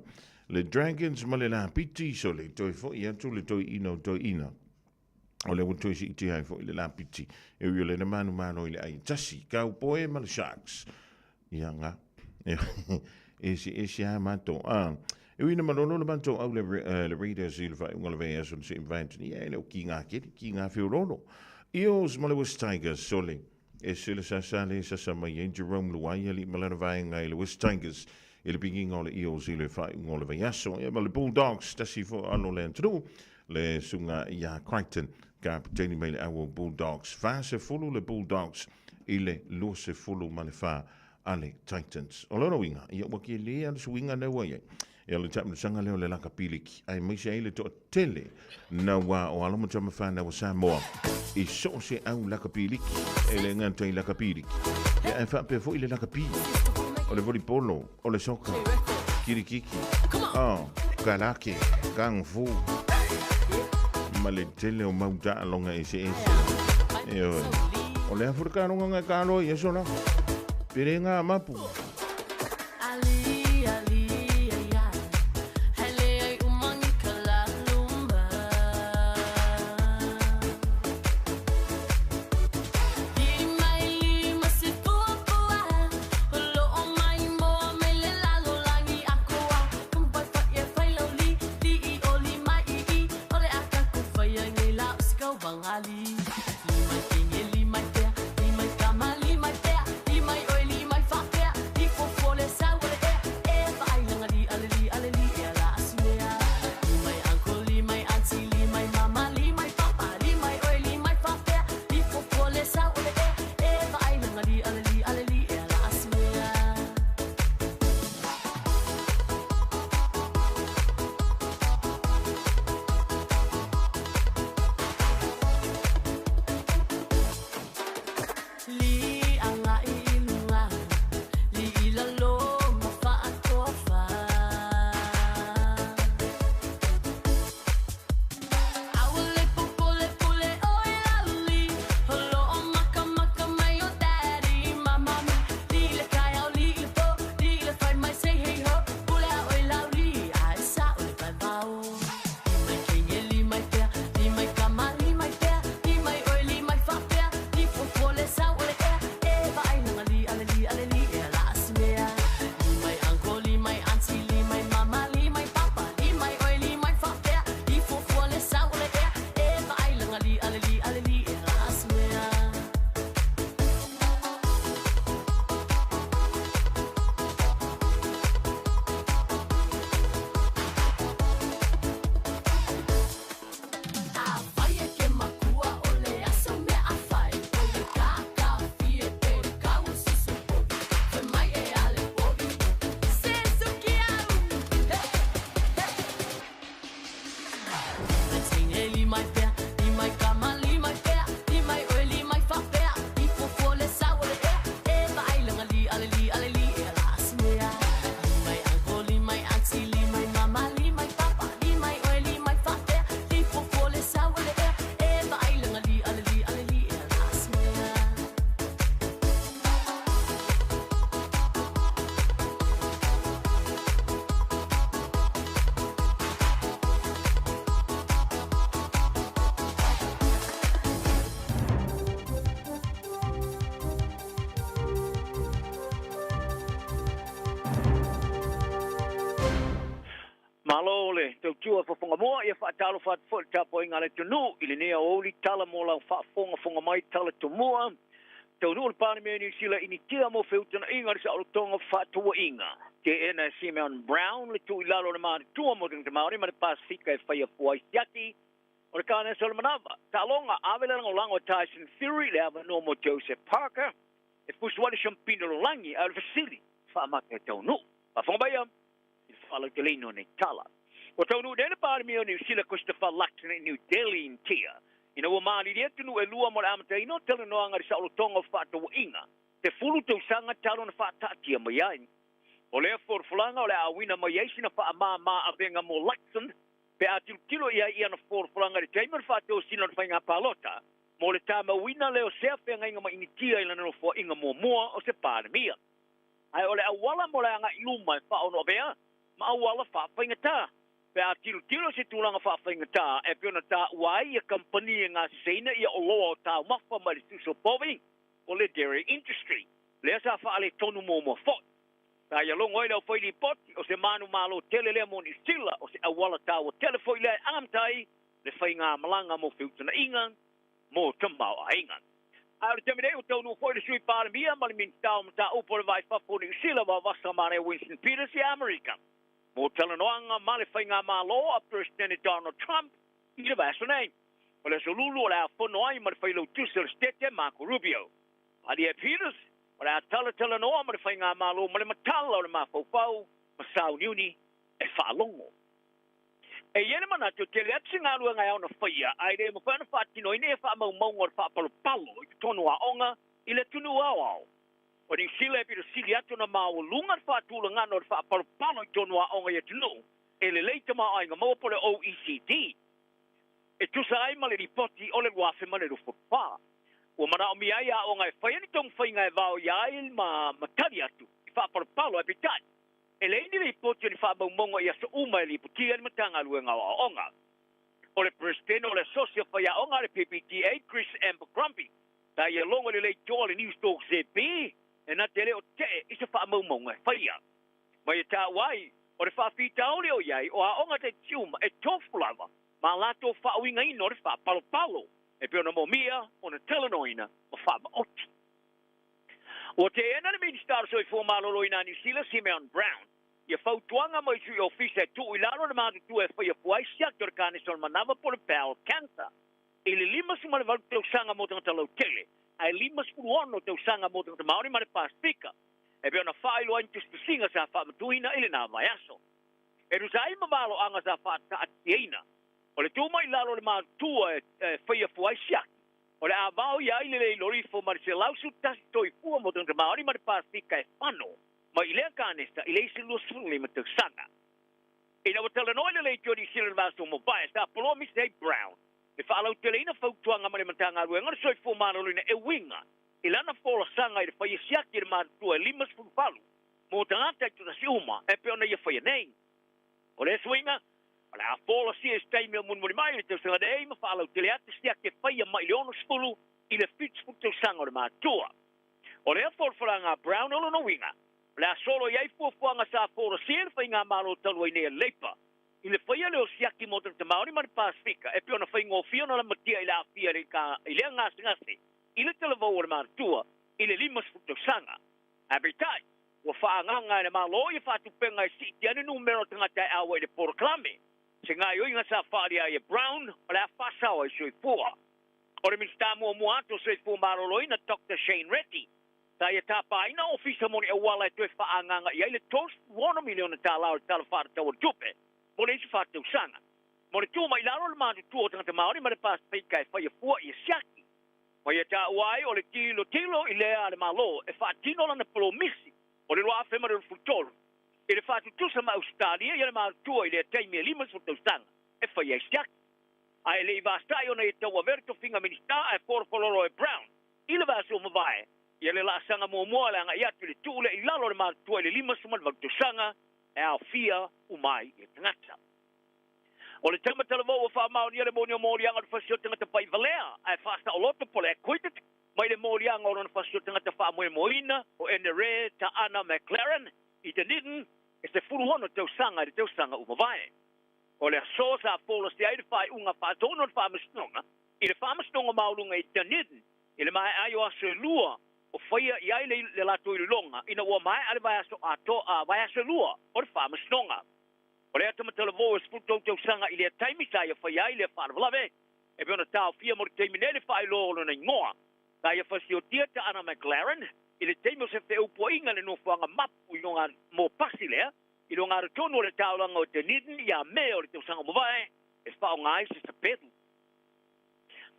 le Dragons ma le Lapiti, so le toe foi atu le toeaina o toeaina. O le ua toe siitia ai foi le lapiti e ui o le na manumalo i le ai tasi. Kaupoe ma le Sharks. Ia nga. Ese ese a matou. Ah, e ui na malolo le matou au le, le Raiders i le faaiuga o le vaiaso na se i mavae atu nei, ia e le o kiga keli, kiga feololo. Eels ma le West Tigers, sole. Ese le sasa le sasa mai ai Jerome Luai alii ma lana vaega i le West Tigers i le pigiga o le Eels i le faaiuga o le vaiaso. Ia ma le Bulldogs, tasi foi o alo o le atunuu, le susuga ia Crichton, kaputeni mai le au o Bulldogs. 40 le Bulldogs i le 24 a le Titans. O lona uiga, ia ua kele a le suiga lea ua i ai. Ia o le taamilosaga lea o le lakapi liki, aemaise ai le toatele naua o alo ma tama fanau a Samoa i so o se au lakapi liki, e le gata i lakapi liki, ia ae faapea foi le lakapi, o le volipolo, o le soka, kirikiki, oh, karake, kung fu, ma le tele o mau taaloga eseese. Ioe. O le a foi le kaloga ngai kaloa i aso la. Pere ngā mapu. Malo le tautua fofoga moa, ia faatalofa atu foi le tapuaiga a le atunuu i lenei aoauli tala mo lau faafogafoga mai tala tomua. Taunuu le Palemia Niu Sila Initia mo feutanaʻiga le saolotoga faatauaiga. Teena e Simeon Brown le tuu i lalo o le matutua mo tagata Māori ma le Pasefika e faia fua ai siaki o le Kānesa o le Manava. Taaloga, ave le lagolago a Tyson Fury le avanoa mo Joseph Parker e fusu ai le Shampina Lolagi a o le fesili faamata e taunuu. Faafofoga mai ia i le faalauteleina o nei tala. Ua taunuu nei le Palemia o Niu Sila Christopher Luxon i New Delhi, Initia, ina ua malilie atunuu e lua mo le amataina o talanoaga i le saolotoga o fefaatauaiga 10 tausaga talu ona faataatia mai ai. O lea folafolaga o le a auina mai ai sina faamāmā avega mo Luxon pe a tilotilo i ai i ana folafolaga i le taimi o le faatosina o le faiga palota mo le tamauina lea o sea feagaiga ma Initia i lana nofoaiga muamua o se Palemia. Ae o le auala mo le agai i luma e faaono avea ma auala faafaigata. Pe a tilotilo se tulaga faafaigata e pei ona taua ai ia kamupani e gaseseina ia oloa o taumafa mai le susu o povi o le dairy industry. Lea sa faaletonu muamua foi. Sa ia logo ai le aufai lipoti o se manumalo tele lea mo Niu Sila o se auala taua tele foi lea e amata ai le faigamalaga mo feutagaiga mo tamaoaiga. Ae o le taimi nei ua taunuu foi le Sui Palemia ma le Minisita o Mataupu o le Va i Fafo o Niu Sila ma Vasa Mare Winston Peters i Amerika mo talanoaga ma le faigamalo a Peresetene Donald Trump i le vaiaso nei. O le aso Lulu o le a fono ai ma le Failautusi o le Setete Marco Rubio. Malie Peters o le a talatalanoa ma le faigamalo ma le matala o le mafaufau ma sauniuni e faalogo. E i ai le manatu e tele atu se galuega e ao ona faia ae le mafai ona faatinoina ia faamaumauga o le faapalopalo i totonu o aoga i le atunuu aoao o Niu Sila e pito sili atu ona maualuga le faatulagana o le faapalopalo i totonu o aoga i atunuu e lelei tamaoaiga maua po o le OECD e tusa ai ma le lipoti o le 2024. Ua manaomia ai aoga e faia ni taumafaiga e vaoia ai ma tali atu i faapalopalo ae peitai e leai ni lipoti o ni faamaumauga i aso uma e lipotia e le Matagaluega o Aoga. O le Peresetene o le Asosi o Faiaoga a le PPTA, Chris Abercrombie, sa ia logo i le leitioa o le Newstalk ZB e na te le o tee i se faamaumauga e faia. Ma ia taua ai, o le faafitauli o i ai, o aoga taitasi uma e tofu lava ma a latou faauigaina o le faapalopalo e pei ona moomia, ona talanoaina ma faamaoti. Ua teena le Minisita o le Soifua Maloloina a Niu Sila, Simeon Brown, ia fautuaga mai sui ofisa e tuu i lalo le matutua e faia fua ai siaki o le kanesa o le manava po o le bowel cancer i le 58 tausaga mo tagata lautele ae 56 tausaga mo tagata Māori ma le Pasefika e pei ona faailoa ai ni tusitusiga sa faamatuina i lena vaiaso. E tusa ai ma valoaga sa faataatiaina, o le tu mai i lalo o le matutua e faia fua ai siaki, o le a vaoia ai le lei lorifo ma le 111 toifua mo tagata Māori ma le Pasefika e fano mai i lea kanesa i le isi 25 tausaga. Ina ua talanoa i le leitio Niu Sila i le vaiaso mavae, sa poloa misi ai Brown e faalauteleina fautuaga ma le Matagaluega o le Soifua Maloloina e uiga i lana folasaga i le faia siaki i le matutua e 58 mo tagata taitasi uma e pei ona ia faia nei. O lea suiga, o le a folasia i se taimi o mulimuli mai i le tausaga nei ma faalautele atu siaki e faia mai i le 60 i le 70 tausaga o le matua. O lea folafolaga a Brown o lona uiga, o le a solo i ai fuafuaga sa folasia i le faigamalo talu ai nei a Labour i le faia lea o siaki mo tagata Māori ma le Pasefika e pei ona faigofie ona lamatia i le aafia i lea gasegase i le talavou o le matua i le 50 tausaga. Ae peitai, ua faaagaaga e le Malo ia faatupega e siitia ai le numera o tagata e auai i le polokalame. Se gaoioiga sa faaalia ai e Brown o le a faasao ai soifua. O le Minisita muamua atu o Soifua Maloloina Doctor Shane Reti, sa ia tapaina ofisa mo ni auala e toe faaagaaga i ai le $36 miliona tala o le Tala Faatatau o le Tupe mo le isi faatausaga. Mo le tu mai i lalo o le matutua o tagata Māori ma le Pasefika e faia fua ia siaki. Ma ia taua ai o le tilotilo i lea a le Malo e faatino lana polomisi o le 2023 i le faatutusa ma Ausetalia ia le matutua i lea taimi e 50 tausaga e faia ai siaki. Ae le i vasa'i ona ia tauavea le tofiga Minisita ae folafololo e Brown i le vaiaso ua mavae ia le laasaga muamua o le agai atu i le tuu lea i lalo o le matutua i le 58 tausaga e aofia uma ai ia tagata. O le tama talavou ua faamaonia le moni o moliaga o le fasi o tagata paivalea ae faasaoloto po o le acquitted mai le moliaga o lona fasi o tagata faamoemoeina o Enere Taana McLaren i Dunedin e 16 tausaga i le tausaga ua mavae. O le aso sa folasia ai le faaiuga faatonu o le Faamasinoga i le Faamasinoga Maualuga i Dunedin i le maea ai o aso e lua o faia i ai le latou iloiloga ina ua maea le vaiaso atoa vaiaso e lua o le Faamasinoga. O le ata matalavou e 13 tausaga i lea taimi sa ia faia ai lea faalavelave e pei ona taofia mo le taimi nei le faailoa o lona igoa. Sa ia fasiotia Taana McLaren i le taimi o se feupuaiga i le nofoaga mapu i luga mo pasi lea i luga tonu o le taulaga o Dunedin ia Me o le tausaga ua mavae e faaaoga ai se sapelu.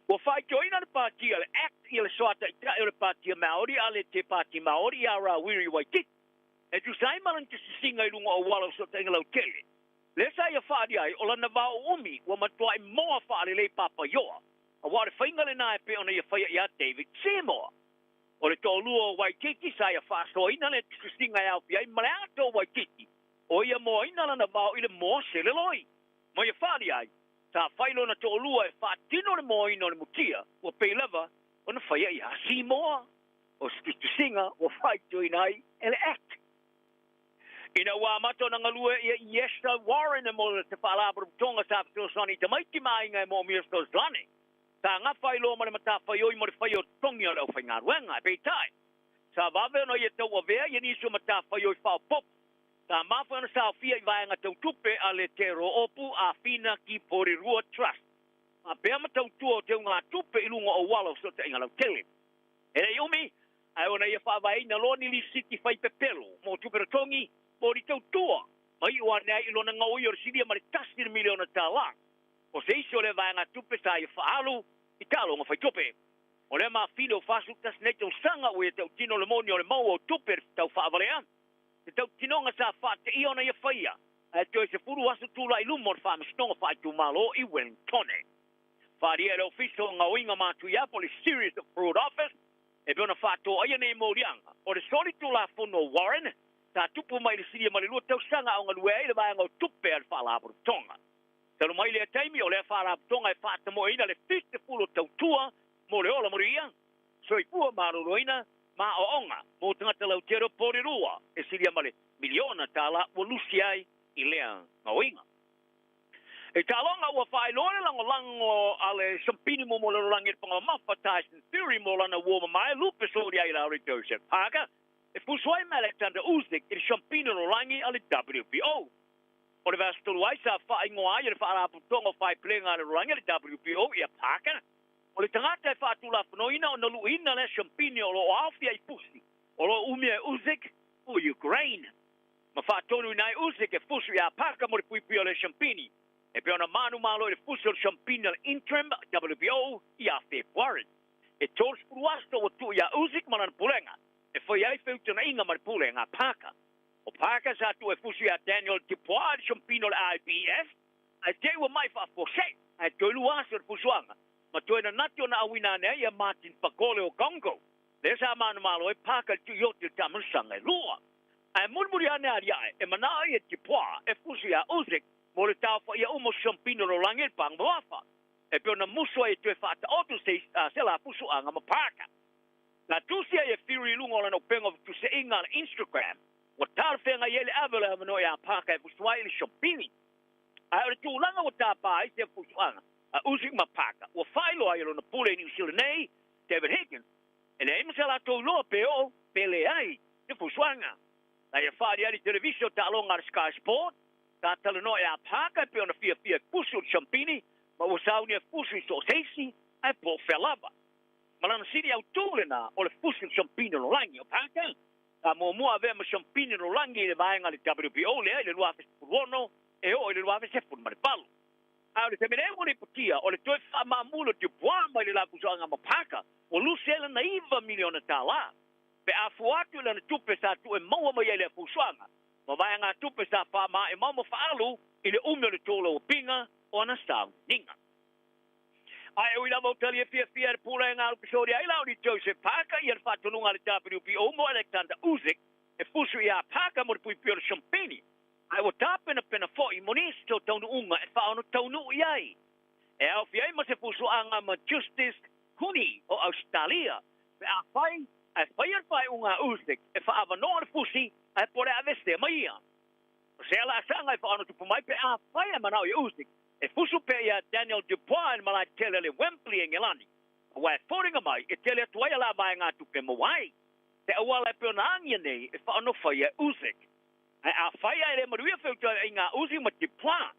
Ua faaitioina le patia le Act ia le soa taitai o le patia Maori a le Te Pāti Māori ia Rawiri Waititi e tusa ai ma lana tusitusiga i luga o auala o fesootaiga lautele. Lea sa ia faaali ai o lana vaoumi ua matuai moa faalelei papaioa auā o le faiga lenā e pei ona ia faia iā David Seymour. O le toalua o Waititi sa ia faasoaina le tusitusiga e aofia ai ma le ata o Waititi o ia moaina lana vao i le moa seleloi. Ma ia whaari ai, sa whailo na to'olua e whaatino le moaina o le mutia, ua pei lava ona faia ia Simoa. O se tusitusiga ua faitoina ai e le Act. Ina ua amata ona galue ia Iesa Warren mo te faalapotopotoga sa fesoasoani i tamaiti ma aiga e moomia fesoasoani. Sa gafa ai loa ma le matafaioi mo le faia o totogi o le aufaigaluega. E peitai, sa vave ona ia tauavea ia nisi o matafaioi faaopoopo. Sa mafai ona saofia i vaega tautupe a le Te Roopu Āwhina ki Porirua Trust. Faapea ma tautua o teugatupe i luga o auala o fesootaiga lautele. E le'i umi, ae ona ia faavaeina loa ni lisiti fai pepelo mo tupe totogi mo ni tautua ma iu ane ai i lona gaoia o le silia ma le $1 miliona. O se isi o lea vaegatupe sa ia faaalu i taaloga faitupe. O lea mafine o 41 nei tausaga ua ia tautino le moni o le maua o tupe tau faavalea. Se tautinoga sa faateia ona ia faia, ae toe 10 aso tula'i luma o le faamasinoga faaitumālō i Wellingtone. Faaalia e le Ofisa o Gaoiga Matuia po le Serious Fraud Office e pei ona faatoaia nei moliaga. O le soli tulafono Warren sa tupu mai le silia ma le 2 tausaga a o galue ai le vaega o tupe a le faalapotopotoga. Talu mai lea taimi o lea faalapotopotoga e faatamoeina le 70 o tautua mo le ola manuia, soifua maloloina ma aoaoga mo tagata lautele o Porirua e silia ma le $1 miliona ua lusi ai i lea gaoiga. E taaloga ua faailoa le lagolago a le siamupini mo le lalolagi i le pagamamafa Tyson Fury mo lana uō mamae lupe soli ai la Joseph Parker e fusu ai ma Alexander Usyk i le siamupini o le lalolagi a le WBO. O le vaiaso talu ai sa faaigoa ai e le faalapotopotoga o faepelega a le lalolagi a le WBO ia Parker o le tagata e faatulafonoina ona luuina lea siamupini o loo aofia i pusi o loo umia e Usyk o Ukraine. Ma faatonuina ai Usyk e fusu iā Parker mo le puipui o le siamupini. E pei ona manumalo i le fusi o le siamupini o le interim WBO ia Fepuari. E 30 aso ua tuu iā Usyk ma lana pulega e fai ai feutanaiga ma le pulega a Parker. O Parker sa tuu e fusu iā Daniel Dubois le siamupini o le IBF ae te ua mai faafuasei ae toe 2 aso le fusuaga ma toe nanati ona auina ane ai ia Martin Bakole o Congo. Lea sa manumalo ai Parker i le tuioti o le taamilosaga e lua. Ae mulimuli ane aliae e manao ia Dubois e fusu iā Usyk mo le taofaia uma o siamupini o le lalolagi i le pagamamafa. E pei ona musu ai e toe faataoto se la fusuaga ma Parker. Na tusi ai e Fury i luga o lana upega o fetuseaiga a le Instagram ua talafeagai ai le ave o le avanoa iā Parker e fusu ai i le siamupini. Ae o le tulaga ua tapā ai sea fusuaga a Usyk ma Parker ua faailoa ai e lona pule i Niu Sila nei, David Higgins, e leai ma se latou iloa pe oo pe leai se fusuaga. Na ia faaliali televise o taaloga a le Sky Sport sa talanoa iā Parker e pei ona fiafia e fusu le siamupini ma ua sauni e fusu i so o se isi ae po o fea lava. Ma lana sili autū lenā o le fusu i le siamupini o le lalolagi. O Parker sa muamua avea ma siamupini o le lalolagi i le vaega a le WBO lea i le 2016 e oo i le 2018. Ae o le taimi nei ua lipotia o le toe faamamulu o Dubois mai le la fusuaga ma Parker ua lusi ai lana $9 miliona pe a fua atu i lana tupe sa tuu e maua mai ai lea fusuaga ma vaegatupe sa faamaemauma ma faaalu i le umi o le tolauapiga o ana sauniga. Ae ui lava o talia fiafia e le pulega a lupe soli ai la o ni Joseph Parker ia le faatonuga a le WBO mo Alexander Usyk e fusu iā Parker mo le puipui o le siamupini. Ae ua tapenapena fo'i mo nisi o taunuuga e faaono taunuu i ai. E aofia ai ma se fusuaga ma Justis Huni o Australia pe afai ae faia le faaiuga a Usyk e faaavanoa le fusi ae po o le avesea mai ia. O se alaasaga e faaono tupu mai pe afai ae manao ia Usyk e fusu pea iā Daniel Dubois i le malae tele le Wembley e Igelani. Aua e foliga mai e tele atu ai a la vaegatupe maua ai. Se auala e pei ona agia nei e faaono faia e Usyk. Ae afai ae le manuia feutaiaiga a Usyk ma Dubois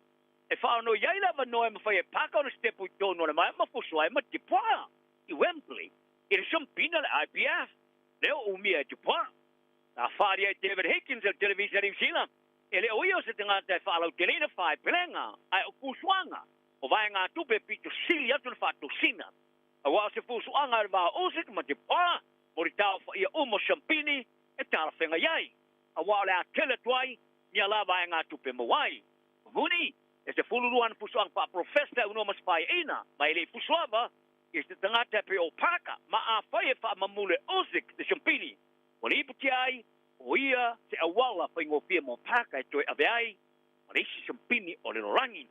e faaono i ai le avanoa e mafai e Parker ona sitepu i tonu o le malae ma fusu ai ma Dubois i Wembley i le siamupini a le IBF lea o umia e Dubois. Na faalia e David Higgins e le televisa a Niu Sila e le o ia o se tagata e faalauteleina faepelega ae o fusuaga o vaegatupe e pito sili atu le faatosina. Auā o se fusuaga e le va o Usyk ma Dubois mo le taofaia uma o siamupini e talafeagai ai. Auā o le a tele atu ai ni a la vaegatupe maua ai. O Huni e 12 ana fusuaga faaprofesa e unoa ma se faeaina ma e le'i fusu lava i se tagata e pei o Parker ma afai e faamamulu e Usyk le siamupini ua lipotia ai o ia se auala faigofie mo Parker e toe ave ai ma le isi siamupini o le lalolagi.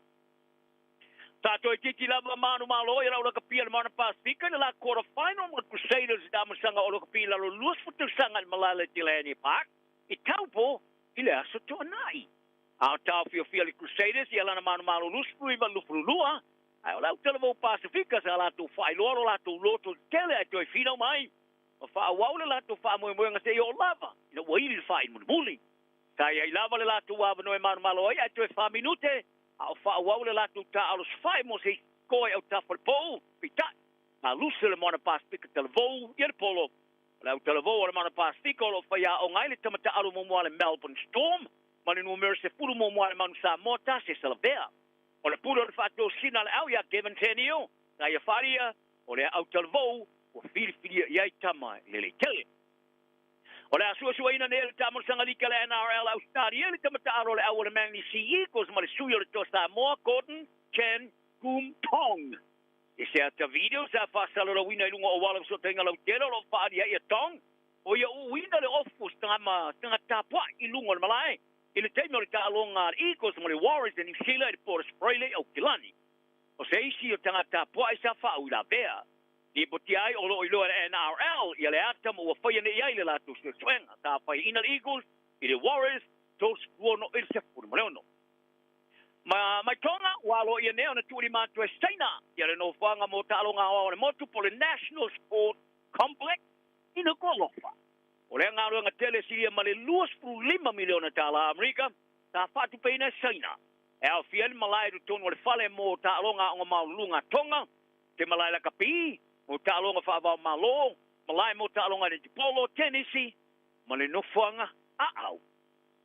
Sa toeitiiti lava manumalo ai le au lakapi a le Moana Pasefika i le la quarter final ma le Crusaders i le amosaga o lakapi i lalo 20 tausaga i le malae le Delaney Park i Taupo i le aso Toonai. A o taofiofia le Crusaders ia lana manumalo 29-22, ae o le au talavou Pasefika sa latou faailoa lo latou loto tele ae toe finau mai ma faaauau le latou faamoemoega seia oo lava ina ua ili le faaili mulimuli. Sa i ai lava le latou avanoa e manumalo ai ae toe fa minute a o faaauau le latou taaalo safae mo se isi koa i autafa o le pou, peitai, na lusa le Moana Pasefika talavou ia le polo. O le au talavou a le Moana Pasefika o lo o faiaoga ai le tama taaalo muamua a le Melbourne Storm ma le numera 10 muamua a le Manu Samoa Tase Salavea. O le pule o le faatosina a le au ia Gavin Tenio, sa ia faaalia, o le au talavou ua filifilia i ai tama e lelei tele. O le a suesueina nei e le taamolosaga liki a le NRL Ausetalia le tama taaalo o le au o le Manly Sea Eagles ma le sui o le Toa Samoa Gordon Chan Kum Tong. I se ata video sa faasalalauina i luga o auala fesootaiga lautele o lo o faaalia ai ia Tong, o ia uuina le ofu o se tagata tapuai i luga o le malae i le taimi o le taaloga a le Eagles ma le Warriors a Niu Sila i le Port Australia i Aukilani. O se isi o tagata tapuai sa faauilavea. Lipotia ai o lo o iloa e le NRL ia le ata ma ua faia nei ai le latou suesuega. Sa faiaina le Eagles i le Warriors 36 i le 16. Ma mai Tonga, ua aloaia nei ona tuulima atu e Saina ia le nofoaga mo taaloga aoao a le motu po o le National Sport Complex i Nuku'alofa. O lea galuega tele e silia ma le $25 miliona tala Amerika sa faatupeina e Saina e aofia ai le malae i totonu o le fale mo taaloga aoga maualuluga a Tonga, te malae lakapi mo taaloga faava-o-Malo, malae mo taaloga netipolo, tenisi ma le nofoaga aau.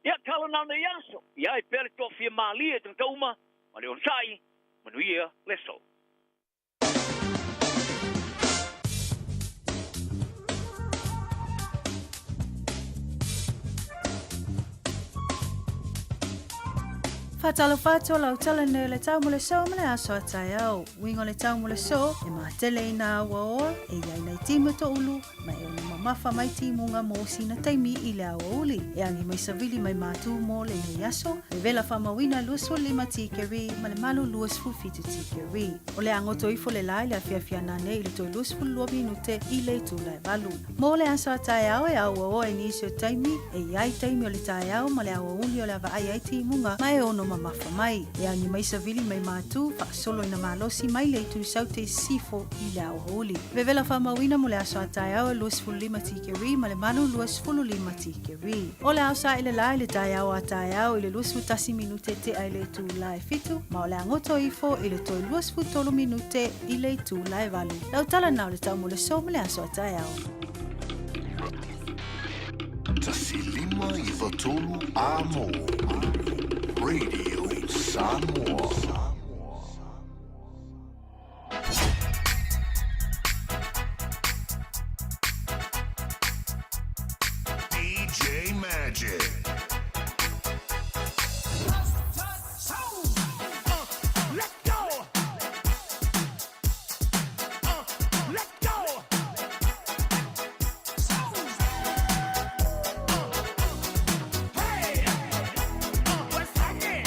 Ia, tala na nei aso, ia ai pea le toafia malie e tagata uma ma le onosai, manuia le aso. Faatalofa atu o lau tala nei o le tau mo le so ma le aso a taeao. Uiga o le tau mo le so, e matele i nā auaoa, e i ai nai timu toʻulu, ma e ono mamafa mai timuga mo sina taimi i le aoauli. E agi mai savili mai mātū mo lenei aso, le vela faamauina 25 tikeri ma le malu 27 tikeri. O le a goto ifo le la i le afiafi ana nei i le toe 22 minute i le itula e valu. Mo le aso a taeao e auaoa i nisi o taimi, e i ai taimi o le taeao ma le aoauli o le a vaai ai timuga ma e ono mamafa mai. E agi mai savili mai mātū, faasolo ina malosi mai le itu saute i sisifo i le aoauli. Vevela faamauina mo le aso a taeao e 25 tikeri ma le malu 25 tikeri. O le ao saʻi le la i le taeao a taeao i le 21 minute tea i le itula e fitu, ma o le a goto ifo i le toe 23 minute i le itula e valu. Lau tala na o le tau mo le so ma le aso a taeao. 1 5 3 Amo Radio Samoa. DJ Magic. Let's go! Let's go! Hey! What's happening?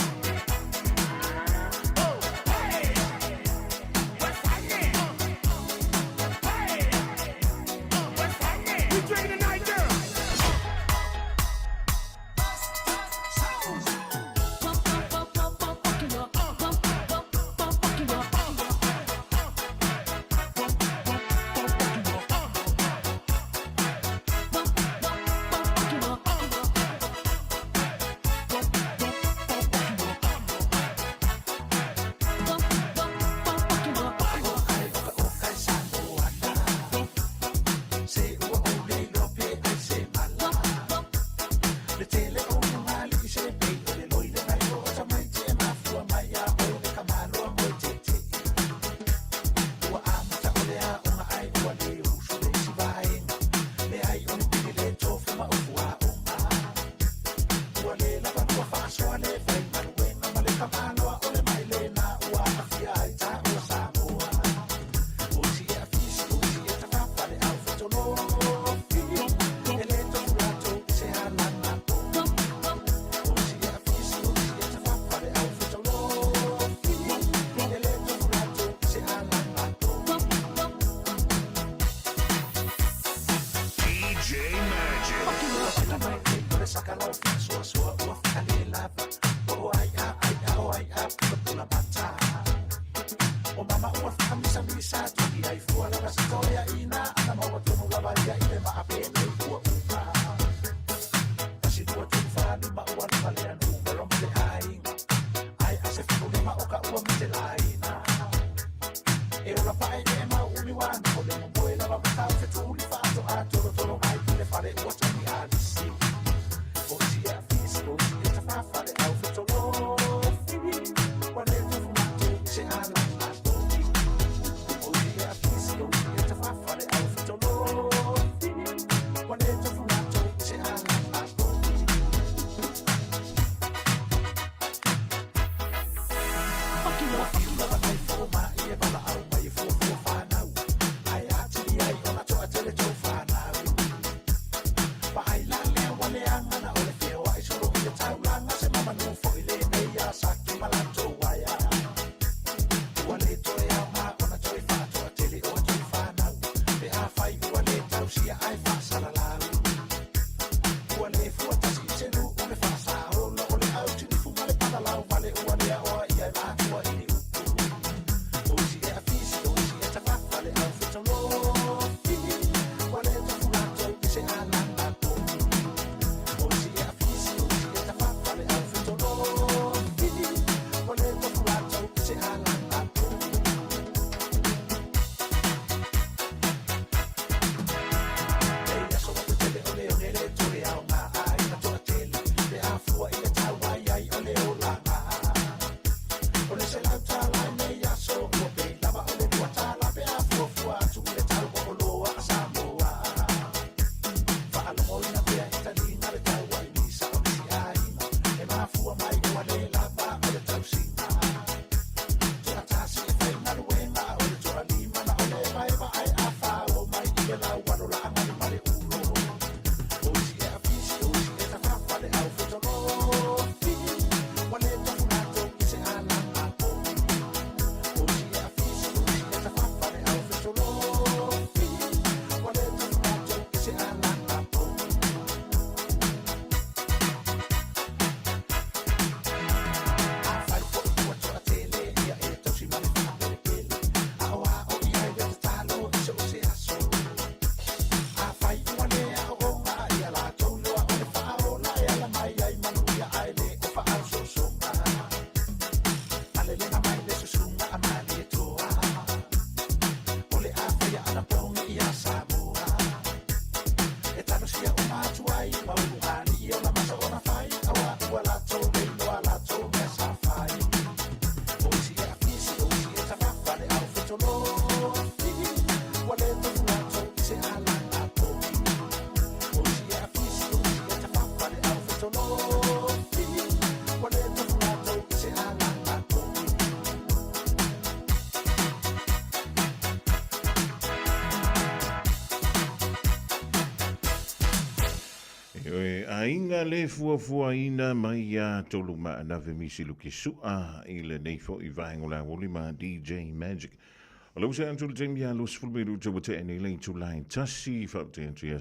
E aiga le fuafuaina mai iā Tolu Maanave Misi Luki Su'a i lenei fo'i vaega o le aoauli ma DJ Magic. O le usa atu le taimi ia 20 minuta ua tea nei le itula e tasi faapea atu ia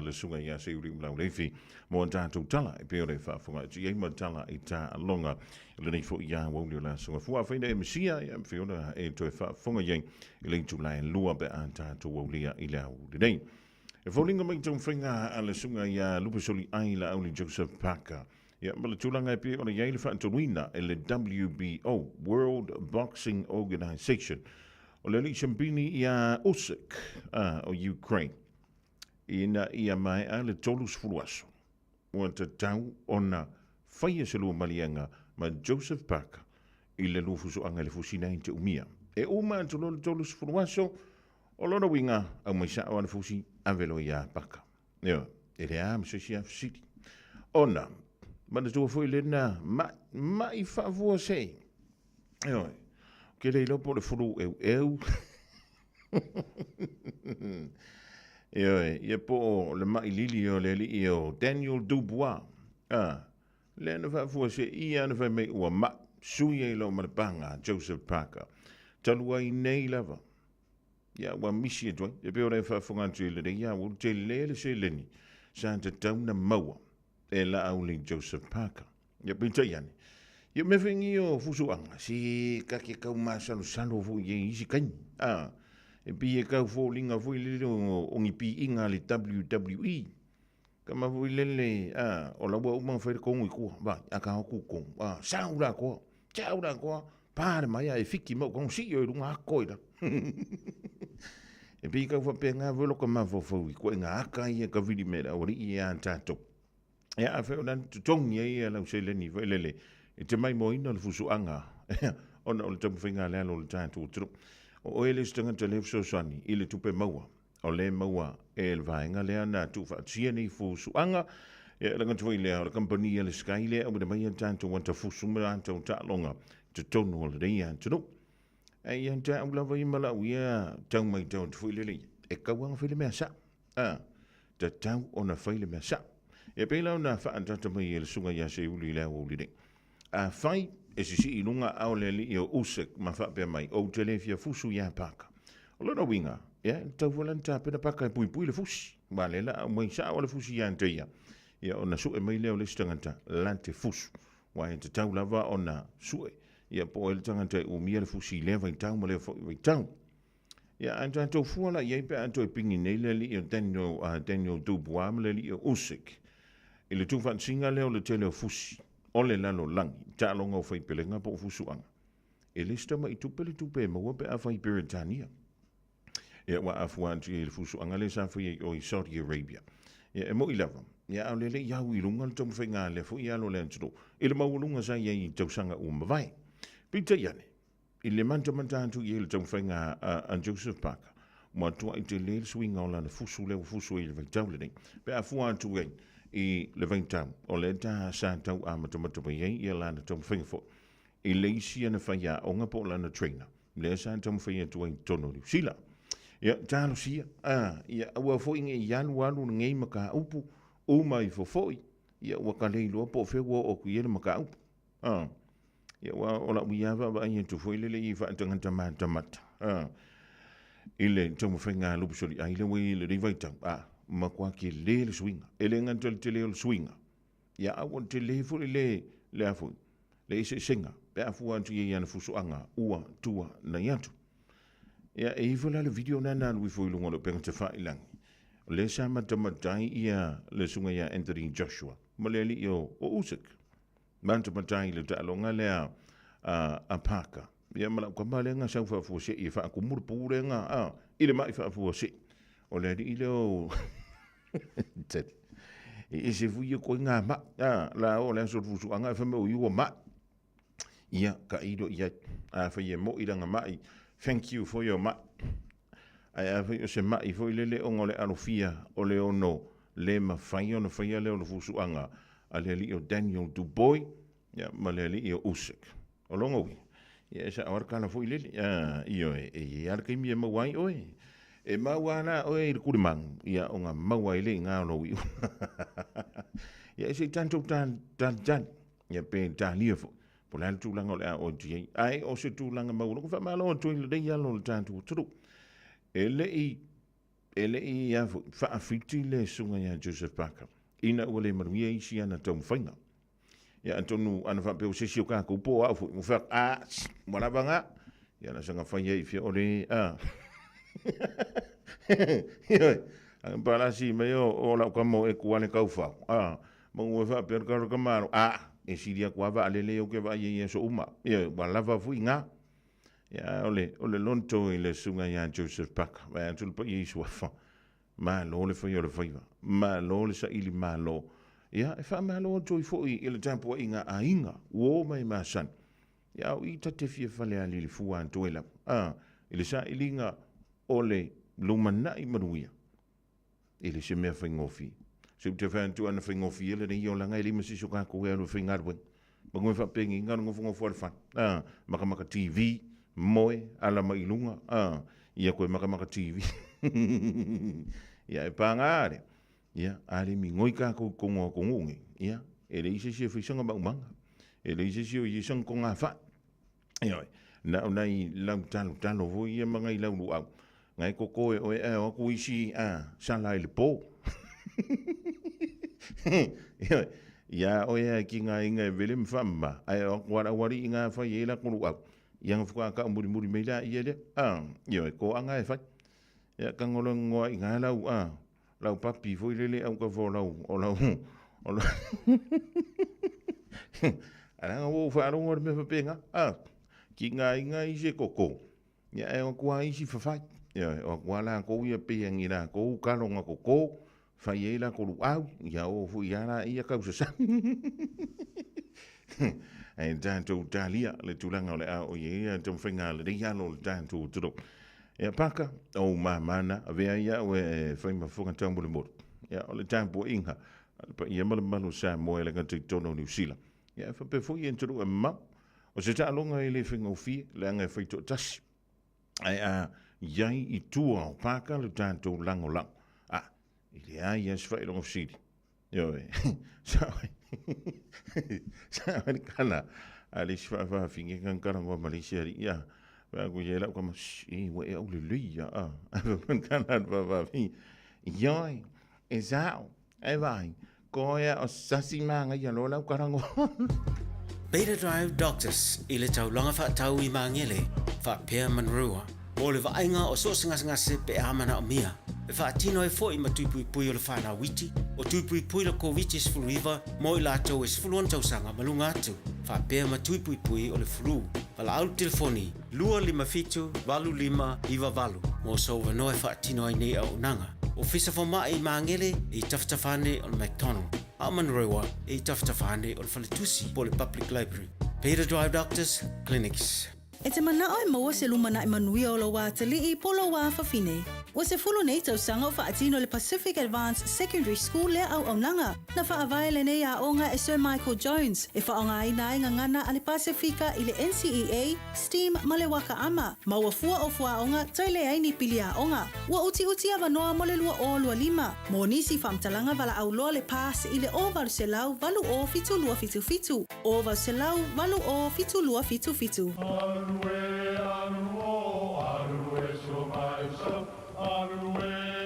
le susuga ia Seiuli Umalaoleifi mo a tatou tala e pei o le faafofoga atu i ai ma tala i taaloga i lenei fo'i aoauli o le Aso Gafua. Afai na e misia ia mafai ona e toe faafofoga i ai i le itula e lua pe a tatou aulia i le aoauli nei. E foliga mai taumafaiga a le susuga ia Lupesoli Ai Laauli Joseph Parker. Ia, ma le tulaga e pei ona i ai le faatonuina e le WBO, World Boxing Organization, o le alii siampini ia Usyk a, o Ukraine, ina ia maea le 30 aso, ua tatau ona faia se lua maliega ma Joseph Parker i le lua fusuaga i le fusi nei te umia. E uma atu loa le 30 aso, O lona uiga, aumai sao ana fusi, ave loa iā Paka. Ioe, e le a ma se isi fesili. Ona, manatua foi lena ma'i, ma'i faafuasei. Ioe, ou te le iloa po o le fulu eueu. Ioe, ia po o le ma'i lili o le alii o Daniel Dubois. Ah, lea na faafuasei ia na fai mai ua ma'i, sui ai loa ma le paga Joseph Parker. Talu ai nei lava, Ia, ua misi atu ai. E pei ona e faafofoga atu i lenei ia, ua tele le seleni sa tatau na maua e Laauli Joseph Parker. Ia, peitai ane. Ia mea foi nei o fusuaga, se ta te tau masalosalo foi i ai i isi taimi, a, e pei e tau foliga foi lele o ni piiga a le WWE, kama foi lele, a, o la ua uma ona fai le tonu i tua, vai, a ta o atu i totonu, a, sau le atoa, sau le atoa, pa le maea e fiki mai ou tago, sii oe i luga ato i lalo. E pei e tau faapena foi lota mafaufau i ituaiga ata ia e tavili mai e le aualii ia a tatou. Ia, afai o le a totogi ai ia lau seleni foi lele e te maimoaina le fusuaga ona o le taumafaiga a le alo o le tatou atunuu. O oe le isi tagata lea e fesoasoani i le tupe maua o lea e maua e le vaega lea na tuufaatasia nei fusuaga. Ia, e le gata foi i lea, o le kamupani a le Sky lea e auina mai a tatou ata fusu ma tatou taaloga i totonu o lenei atunuu. Ae ia te au lava ia ma lau ia tau matau atu foi lele ia, e tatau lava ona fai le mea sao. A, tatau ona fai le mea sao. E pei la ona faaataata mai e le Susuga ia Seiuli i le aoauli nei. Afai e sisii i luga aao le alii o Usyk ma faapea mai, Ou te le fia fusu iā Parker. O lona uiga, ia, e tatau foi la ona tapena Parker e puipui le fusi. Aua o lea la a aumai sao le fusi ia te ia, ia ona sue mai lea o le isi tagata la te fusu. Aua e tatau lava ona sue, ia po o ai le tagata e umia le fusi i lea vaitau ma lea foi vaitau. Ia, a tatou fua la i ai pe a toe pigi nei le alii o Daniel, Daniel Dubois ma le alii o Usyk i le tuufaatasiga lea o le tele o fusi o le lalolagi, taaloga o faipelega po o fusuaga. E le se tama'i tupe le tupe e maua pe a fai i Peretania. Ia, ua afua atu i ai le fusuaga lea sa faia i o i Saudi Arabia. Ia, e mo'i lava, ia, a o lea le i au i luga le taumafaiga a lea foi alo o le atunuu i le maualuga sa i ai i tausaga ua mavae. Peitai ane, I le matamata atu i ai le taumafaiga a Joseph Parker, ua tuai tele le suiga o lana fusu lea ua fusu ai i le vaitau lenei. Pe a fua atu ai i le vaitau o lea ta sa tau amatamata mai ai ia lana taumafaiga foi i le isi ana faiaoga po o lana trainer lea sa taumafai atu ai i totonu o Niu Sila. Ia, talosia, a, ia aua foi ne i alualu lenei mataupu uma ifo foi, ia ua ka le iloa po o fea ua oo atu i ai le mataupu. A. Ia, aua o lau ia vaavaai atu foi lele i faatagata matamata, a, i le taumafaiga a Lupusoliai lea ua i ai i lenei vaitau, a, matua tele le suiga. E le gata i le tele o le suiga, ia, a ua tele foi le, le a foi, le eseesega pe a fua atu i ai i ana fusuaga ua tuanai atu. Ia, e i ai foi la le video lea na alu ifo i luga o le upega tafailagi, o lea sa matamata ai ia le susuga ia Anthony Joshua ma le alii o Usyk. Matamata i le taaloga lea a Parker. Ia ma lau kama lea na sau faafuasei e faatumu le pu lea na, a, i le mai faafuasei. O le alii lea o Teddy. E ese foi ia koe ngā mai. A, la o le aso o le fusuaga e fai mai o i ua mai. Ia, ka ilo i ai. A fai e moi lana mai, thank you for your mai. Ae a fai o se mai foi lele ona o le alofia o le ono le mafai ona faia lea o le fusuaga a le alii o Daniel Dubois ia, ma le alii o Usyk. O lona uiga, ia e sao lava le tala foi lele, a, ioe, e i ai lava le taimi e maua ai oe. E maua lava la oe i le kulimagu, ia ona maua ai lea i ina o lou iuga. Ia, se i tatou talitali, ia pe talia foi, po o le a le tulaga o le a oo atu i ai. Ae o se tulaga maualuga, faamalo atu ai lenei alo o le tatou atunuu. E le i E le i a foi faafiti le susuga ia Joseph Parker ina ua le manuia isi ana taumafaiga. Ia atonu ana faapea o se isi o kākou po o au foi, ua fai atu, a, ua lava ngā. Ia na saga fai ai fia o le, a. Ioe, a palasi mai o, o lau kama o e kuale kaufau, a. Ma ua faapea le karo kamalo, a, e sili aku a vaalele ia o ke vaai ai i aso uma. Ioe, ua lava foi ngā. Ia, o le, o le loto i le susuga ia Joseph Parker, vae atu le paia i suafa. Malo le fai o le faiva, malo le saili malo. Ia, e faamalo atu ai foi i le tapuaiga a aiga, uo ma e masani. Ia, o i ta te fia fale a lilifua atu ai lava, a, i le sailiga o le lumanai manuia. E le se mea faigofie. Se ou te fai atu ana faigofie lenei olaga e le ma se isi o kākou e alu e faigaluega. Manu e faapenei na o le nofonofo lava i le fale, a, makamaka TV, moe, ala mai i luga, a, ia toe makamaka TV. Ia e paga lea, ia, a le migoi kākou i totonu o atunuu nei, ia, e leai se isi e fai sana maumaga, e leai se isi o i ai sana togafai. Ioe, na o nai lau talotalo foi ia ma nai lau luau, ngai toto e oe ae o atu isi a sala i le po. Ioe, Ia oe a ki ngā inga e vele ma whaama, ai o aku ara wari i ngā whai e la kolu au. Ia nga whaka ka muri muri mei la ia lea. A, ia e ko anga e whai. Ia ka ngolo ngoa i ngā lau, a, lau papi foi lele au ka fo lau, o lau, o lau. Ara nga wou whaarongo re me whapenga, a, ki ngā inga i se koko. Ia e o kua isi whawhai. Ia e o kua la kou ia pe angi la kou kalonga koko, whai e la koru au, ia o fu ia la ia kau sasa. E tātou tālia le tūlanga o le ao ia ia tau whainga le rei alo le tātou turo. Ia paka, o māmana, a vea ia o e whai mafunga tau mole mole. Ia o le tāpua inga, le pa ia malu malu sa moe le ngata i tono New Zealand. Ia e whape fui e turu e mau, O se taaloga e le faigofie, leaga e faitoatasi. Ae a iai i tua o pāka le tatou lagolago, a, e leai lava se faailoga fesili. Ioe, sao ai, sao ai le tala a le isi faafafine ka talagoa ma le isi alii, a, fai atu i ai lau tama, shh, e, ua e aulelei lava, a. Ae fai mai le tala a le faafafine, ioe, e sao, E vai, ko ia o sasi māngaia loa lau karango. Beta Drive Doctors i le taulaga faatau i Magele, faapea Manurewa, mo le vaaiga o so o se gasegase pe a manaomia. E faatino ai foi ma tuipuipui o le whanau iti, o tuipuipui le Koviti-19 mo i latou e 16 tausaga ma luga atu, faapea ma tuipuipui o le flu. Valaau le telefoni 257 8598 mo sou avanoa e faatino ai nei auaunaga. Ofisa Fomai i Magele e i tafatafa ane o le McDonald, a o Manurewa e i tafatafa ane o le Faletusi po o le Public Library. Peter Drive Doctors Clinics. E te manao e maua se lumanai manuia o lou atalii po o lou afafine. Ua 10 nei tausaga o faatino le Pacific Advanced Secondary School lea auaunaga. Na faavae lenei aoga e Sir Michael Jones e faaaogaina ai gagana a le Pasefika i le NCEA, STEAM ma le waka ama, ma ua fua o fuaoga toe leai ni pili aoga. Ua utiuti avanoa mo le 2025. Mo nisi faamatalaga valaau loa le pass i le 0800 80 7277, 0800 80 7277.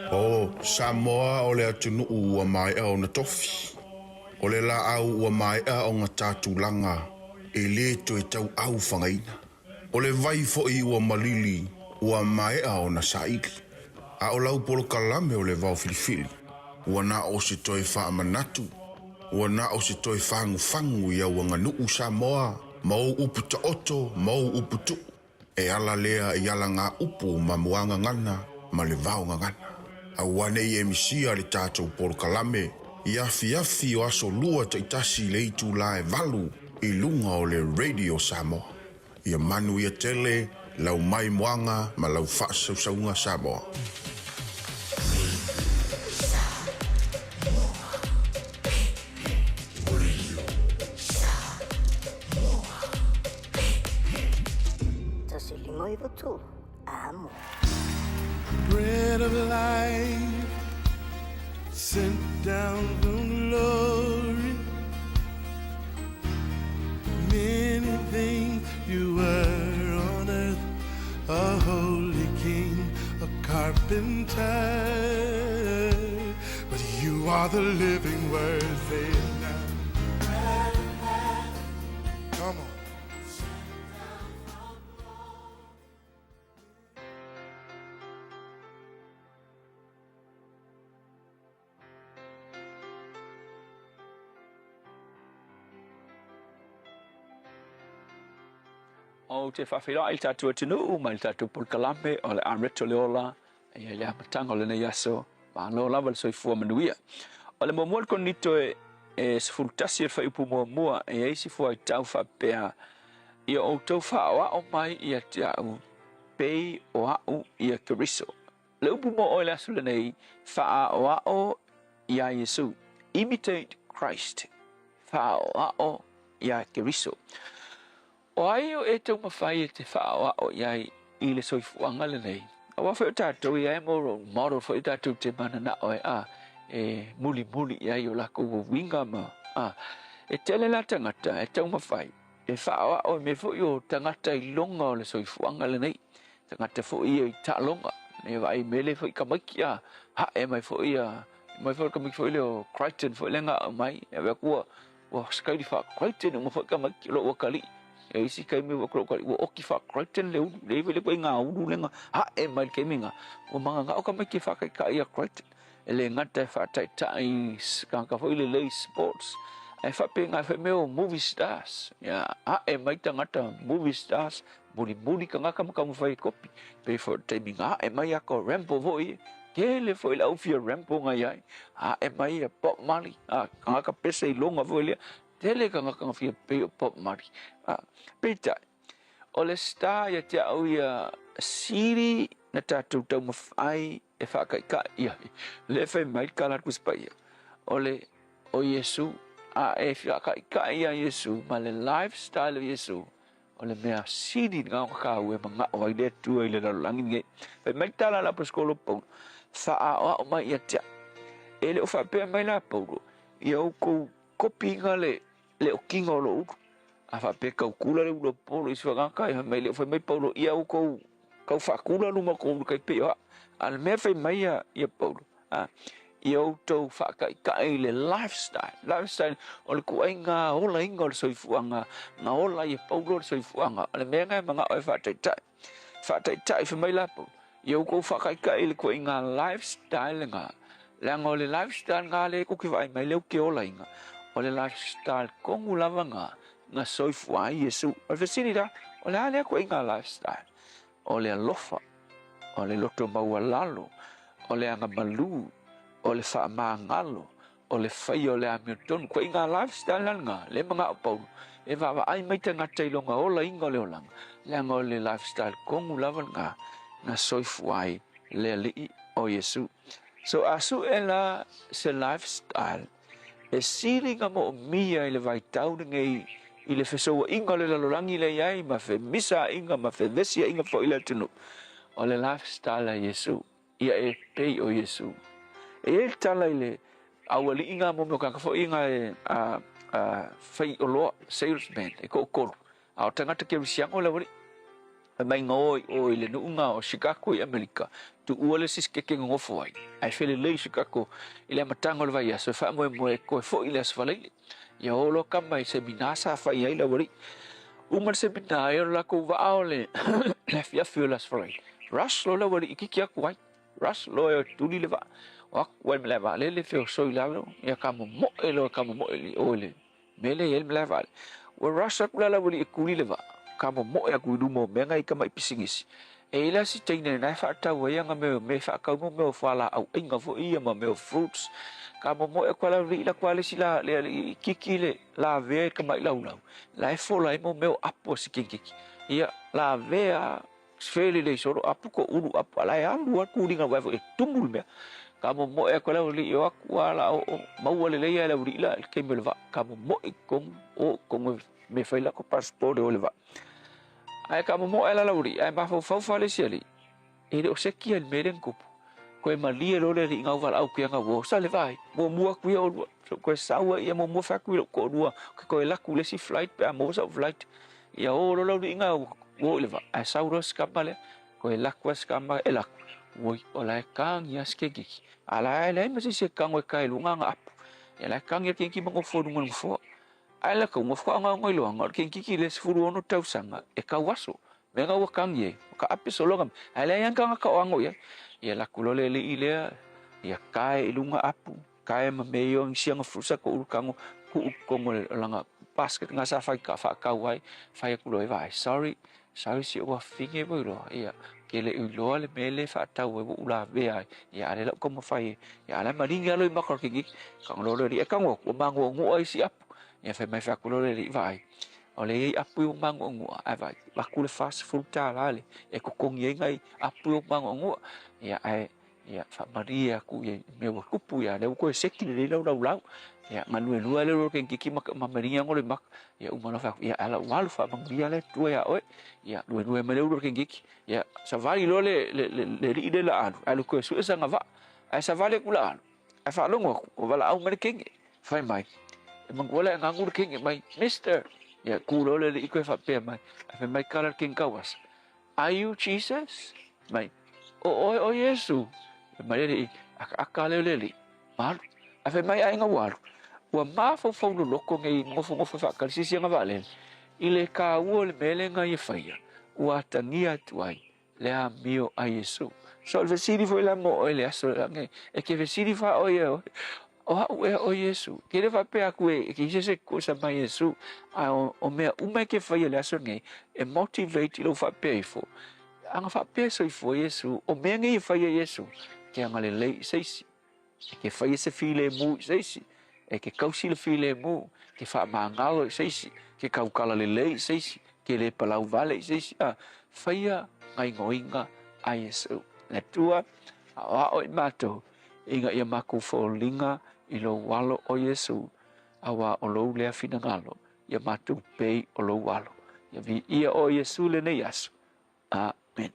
O Samoa o le atunuu ua maea ona tofi. O le laau ua maea ona ta tulaga e lē toe tauau fagaina. O le vai foi ua malili ua maea ona saili. A o lau polokalame o le vao filifili, ua na o se toe faamanatu, ua na o se toe fagufagu i au aganuu Samoa ma ou upu taoto ma ou upu tuu. E ala lea i ala ngā upu ma muagagana ma le vaogagana. Aua nei e misia le tatou polokalame i afiafi o aso lua taitasi i le itulā e valu i luga o le Radio Samoa. Ia manu ia tele lau mai moaga ma lau faasausauga Samoa. Bread of life sent down from glory. Many things you were on earth, a holy king, a carpenter. But you are the living word, say it now. Come on. Ou te faafeiloai i le tatou atunuu ma le tatou polokalame o le Amreto le Ola ia i le amataga o lenei aso. Malo lava le soifua manuia. O le muamua le Korinito e 11 le fuaiupu muamua e i ai se fuaitau faapea, Ia outou faaoao mai ia te au, pei o au ia Keriso. Le upu mo oe le aso lenei, faaoao iā Iesu. Imitate Christ. Faaoao iā Keriso. O ai o e taumafai e te faaoao i ai i le soifuaga lenei? Aua foi o tatou i ai mo role model foi tatou te mananao e a e mulimuli i ai o lakou uiga ma a e tele la tagata e taumafai e faaoao i mea foi o tagata i luga o le soifuaga lenei, tagata foi ia i taaloga, e vaai mele foi tamaiti a hae mai foi ia Mai foi le tamaiti foi lea o Crichton foi lea na aumai, e vaai atu ua ua sakaili faa-Crichton uma foi tamaiti o lou atalii. E isi taimi ua atu lou atalii ua oti faa-Crichton le ulu, leai foi le ituaiga ulu lea na ae mai i le taimi lena. Ua mananao tamaiti e faataitai ia Crichton. E le gata e faataitai i tagata foi lelei i sports, ae faapena foi mea o movie stars. Ia ae mai tagata movie stars, mulimuli tagata ma taumafai e kopi. Pei foi o le taimi na ae mai ata o Rambo foi ia, tele foi le au fia Rambo na i ai. Ae mai ia Bob Marley, a tagata pese iloga foi lea, tele tagata na fia pei o Bob Marley. A, peitai, o le star ia te au ia sili na tatou taumafai e faataitai i ai. Lea e fai mai le tala a le Tusi Paia, o le o Iesu, a e faataitai ia Iesu ma le lifestyle o Iesu, o le mea sili lena ona taua e manao ai le Atua i le lalolagi lenei. Fai mai le tala a le Aposetolo Paulo, faaoao mai ia te au. E le o faapea mai la Paulo, ia outou kopiina le le okiga o lou ulu. A faapea taukula le ulu o Paulo i se fagata, e mai le o fai mai Paulo, ia outou tau faakula luma o kou ulu tai pei o au. A o le mea fai mai ia, ia Paulo, a, ia outou faataitai i le lifestyle. Lifestyle, o le tuaiga olaina o le soifuaga, na ola ai e Paulo le soifuaga. O le mea lena e manao e faataitai. Faataitai, fai mai la Paulo, ia outou faataitai i le tuaiga lifestyle lena, leaga o le lifestyle lena lea tou te vaai mai lea ou te olaina, o le lifestyle tonu lava lena na soifua ai Iesu. O le fesili la, o le a lea tuaiga lifestyle? O le alofa, o le loto maualalo, o le agamalu, o le faamagalo, o le faia o le amiotonu. Ituaiga lifestyle la lena, lea e manao Paulo e vaavaai mai tagata i lona olaina o le olaga, leaga o le lifestyle tonu lava lena na soifua ai le Alii o Iesu. So a sue la se lifestyle e sili na moomia i le vaitau lenei i le fesouaiga o le lalolagi lea i ai ma femisaiga ma fevesiaiga foi i le atunuu, o le lifestyle a Iesu. Ia e pei o Iesu. E i ai le tala i le aualii nga mo mea o kānaka foi nga e a, a, fai oloa, salesman, e toʻatolu. A o tagata kerisiano le aualii. Fai mai nga o i o i le nuu nga o Chicago i Amerika, tuua le isi sikeke nonofo ai, ae felelei i Chicago i le amataga o le vaiaso e faamoemoe e toe foi i le Aso Faraile. Ia o loa kama i semina sa fai ai le aualii. Uma le semina ia o le latou vaa o le afiafi o le Aso Faraile. Rush loa le aualii kiki atu ai. Rush loa e tuli le vaa. O atu ai le malae vaalele feosoi i lalo, ia ka momoe loa ka momoe i o i le mea lea e i ai le malae vaalele. Ua rush atu la le aualii e tuli le vaa, ka momoe atu i luma o mea na i tamai pisinisi. E i ai la si teine na e faatau ai ana mea, mea e faatau mo mea o fualaau aiga foi ia ma mea o fruits. Ka momoe atu a le alii la atu a le isi la le alii kiki le lavea i le tamai laulau. La e fola ai mo mea o apo a si keikiki. Ia, lavea felelei solo apu ko ulu apu a la e alu a kuliga wae foi e tumu le mea. Ka momoe atu a le alii o atu a la o o maua lelei a le alii la i le taimi o le vaa. Ka momoe i totonu, o i totonu e me fai lako passport e o i le vaa. Ae ka momoe la lau alii, ae mafaufau fa le isi alii, e le o seki ai le mea lea na tupu. Koe malie loa le alii na uvalaau ki ana uo, sa le vaai, muamua atu ia olua. So koe sau ai ia muamua fai atu i lou toalua, ke koe laku i le isi flight pe a maua sau flight. Ia o loa lau alii na uo i le vaa, ae sau loa si kama lea, koe laku a si kama e laku. Oi, o la e kagi a si keikiki. A la e leai ma se isi e kago e kae i luga ana apu. Ia la e kagi a le keiki ma nofo i luga o le nofoa. Ae laka ua whaongaonga i loanga o le keikiki i le 16 tausaga e kau aso. Mea nga ua kangi ai, o ka ape sologa me. Ae leai an kanga o ango ia. Ia laku loa le alii lea, ia kae i lunga apu, kae ma me io ngisi anga frusa ko ulu kango, ku u kongo le langa basket nga sa whai ka whaakau ai, whai aku loa e vaai, sorry, sorry si ua whinge voi loa, ia, ke le ui loa le mele whaatau e ua ula vea ai, ia ale lau koma whai e, ia ale maringi alo i maka o le keikiki, kango loa le alii e kango aku, ua magoagoa isi apu, ia fai mai fai aku loa le alii vaai, o le iai apu i ua magoagoa, ae vaai, aku le $40 le e totogi ai nai apu i ua magoagoa, ia ae ia faamalie atu i mea ua tupu ia lea ua toe seki lelei lau laulau ia galuelua lea loa keikiki ma ma malia ngolo i maka ia uma loa fai atu ia ala ua alu faamanuia le Atua iā oe ia luelue mai le ulu o le keikiki ia savali loa le le le le alii lea la alu alu toe sue sana vaa ae savali atu la alu ae faalogo atu ua valaau mai le kenge fai mai e manatua le agagu le kenge mai mister ia ku loa le alii toe faapea mai ae fai mai kala le kenge kauasa Are you Jesus? Mai, o oe o Iesu? Fai mai le alii, akaaka lea o le alii. Ma alu. Ae fai mai aiga ua alu, ua mafaufau loloto nei nofonofo e faatalisi siaga vaalele i le taua o le mea lea na ia faia, ua atagia atu ai le amio a Iesu. So o le fesili foi la mo oe i le aso lea, e te fesili faa oe ia oe, o au ea o Iesu? Ke le faapea atu e te isi se kosa mai Iesu, a o mea uma e te faia i le aso lenei, e motivate i lou faapea ifo, ana faapea e soifua Iesu, o mea nei e faia Iesu, ke agalelei i se isi. E te faia se filemu i se isi, e te tausi le filemu, e te faamagalo i se isi, e te tautala lelei i se isi, e te le palau vale i se isi. A, faia gaoioiga a Iesu. Le Atua, aoao i matou, ina ia matou foliga i lou alo o Iesu, auā o lou lea finagalo, ia matou pei o lou alo. Ia viia oe Iesu lenei aso. Amene.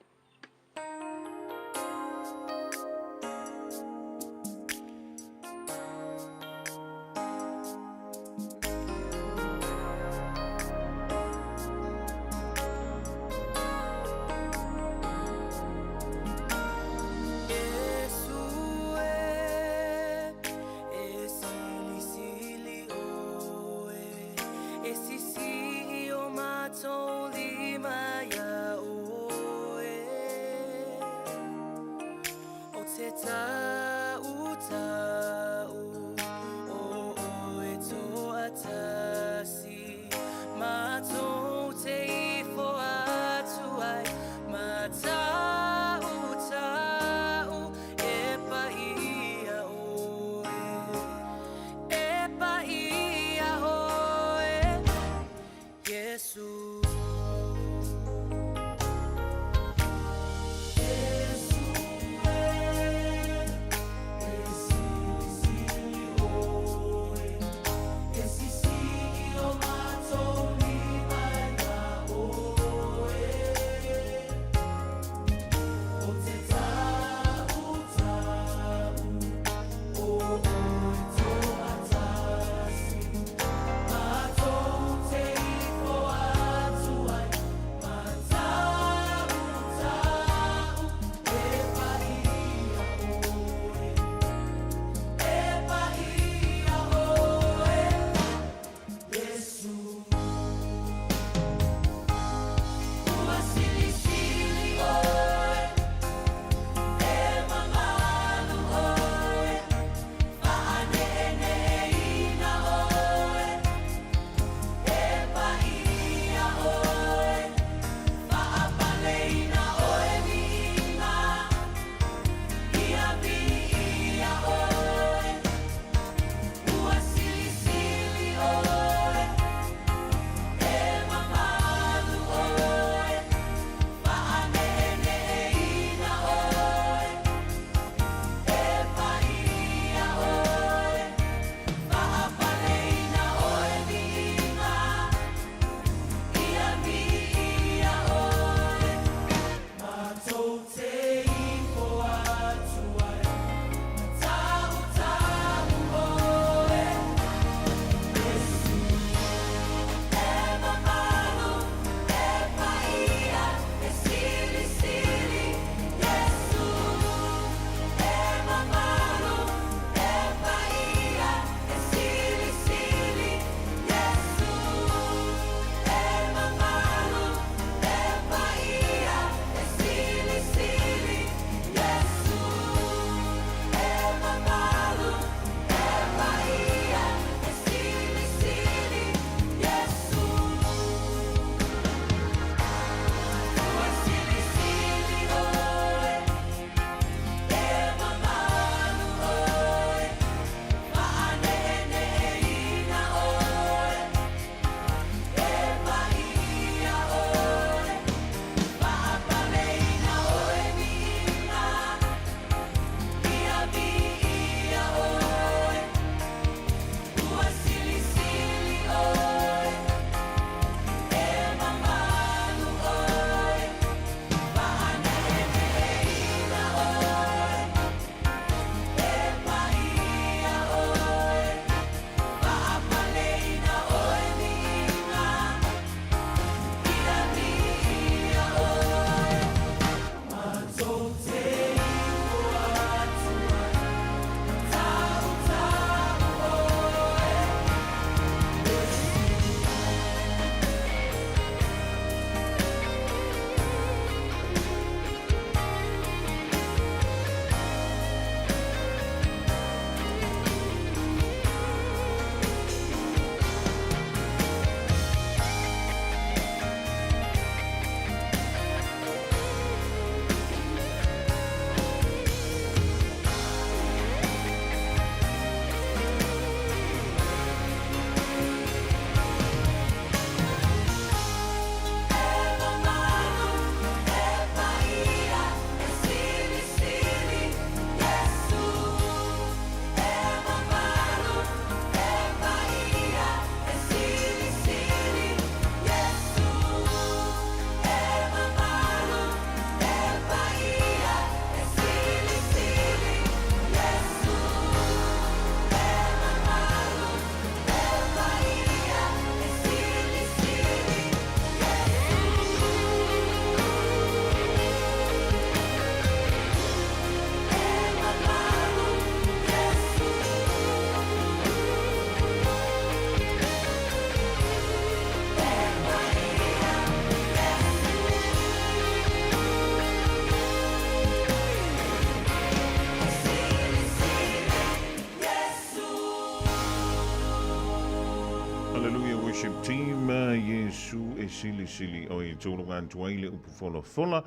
Silisili o i tūlunga atu ai le upu folafola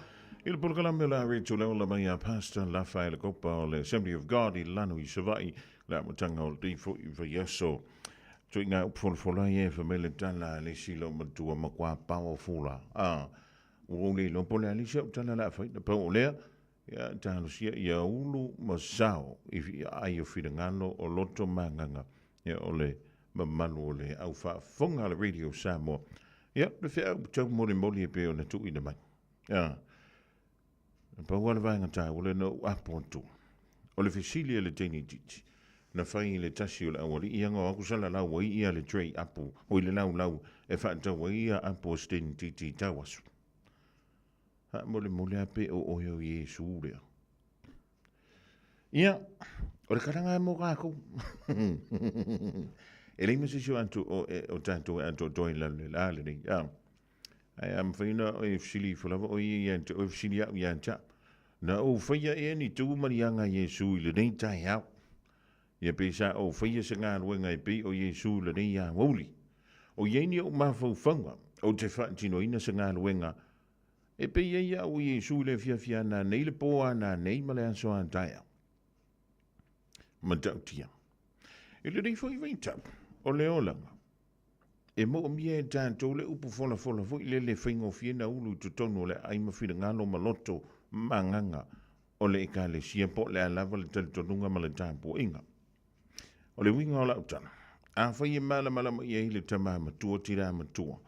i le polokalame o le a retu le ola mai a Pastor Lafaele Kopa o le Assembly of God i Lano i Savaii le amataga o le tifo i vaiaso. Tuiga upu folafola ai e whamele tala le sila o matua makua powerful a. Ah, ua ou le iloa po o le a le isi au tala la fai na pau o lea, ia talosia ia ulu ma sao i ai o finagalo o loto ma agaga ia o le mamalu o le au faafofoga a le Radio Samoa. Ia, le feau taumolimoli e pei ona tuuina mai. Ia, na pau lava le vaega taua lea na ou apo atu. O le fesili a le teine itiiti, na fai i le tasi o le aualii ia nga o aku salalau ai ia le tray apu, oi le laulau e faatau ai ia apu a se teine itiiti i tauaso. Faamolemole a pe o oe o Iesu lea. Ia, o le kalaga e mo kākou. E leai ma se isi o atu o, e, o tātou e atoatoa i lalo le la lenei. A, ae a mafai ona e fesili ifo lava o ia ia te oe fesili au ia te au. Na ou faia ea ni tu ma liaga a Iesu i lenei taeao. Ia pei sa ou faia se galuega e pei o Iesu i lenei aoauli. O i ai ni ou mafaufauga ou te faatinoina se galuega E pei ai au o Iesu i le afiafi a nanei, le pō a nanei ma le aso a taeao. Matautia. I lenei foi vaitau, o le olaga, e moomia e tatou le upu folafola foi lele e faigofie na ulu i totonu o le aai ma finagalo ma loto ma agaga o le Ekalesia po o le a lava le talitonuga ma le tapuaiga. O le uiga o lau tala, afai e malamalama i ai le tama matua tirā matua,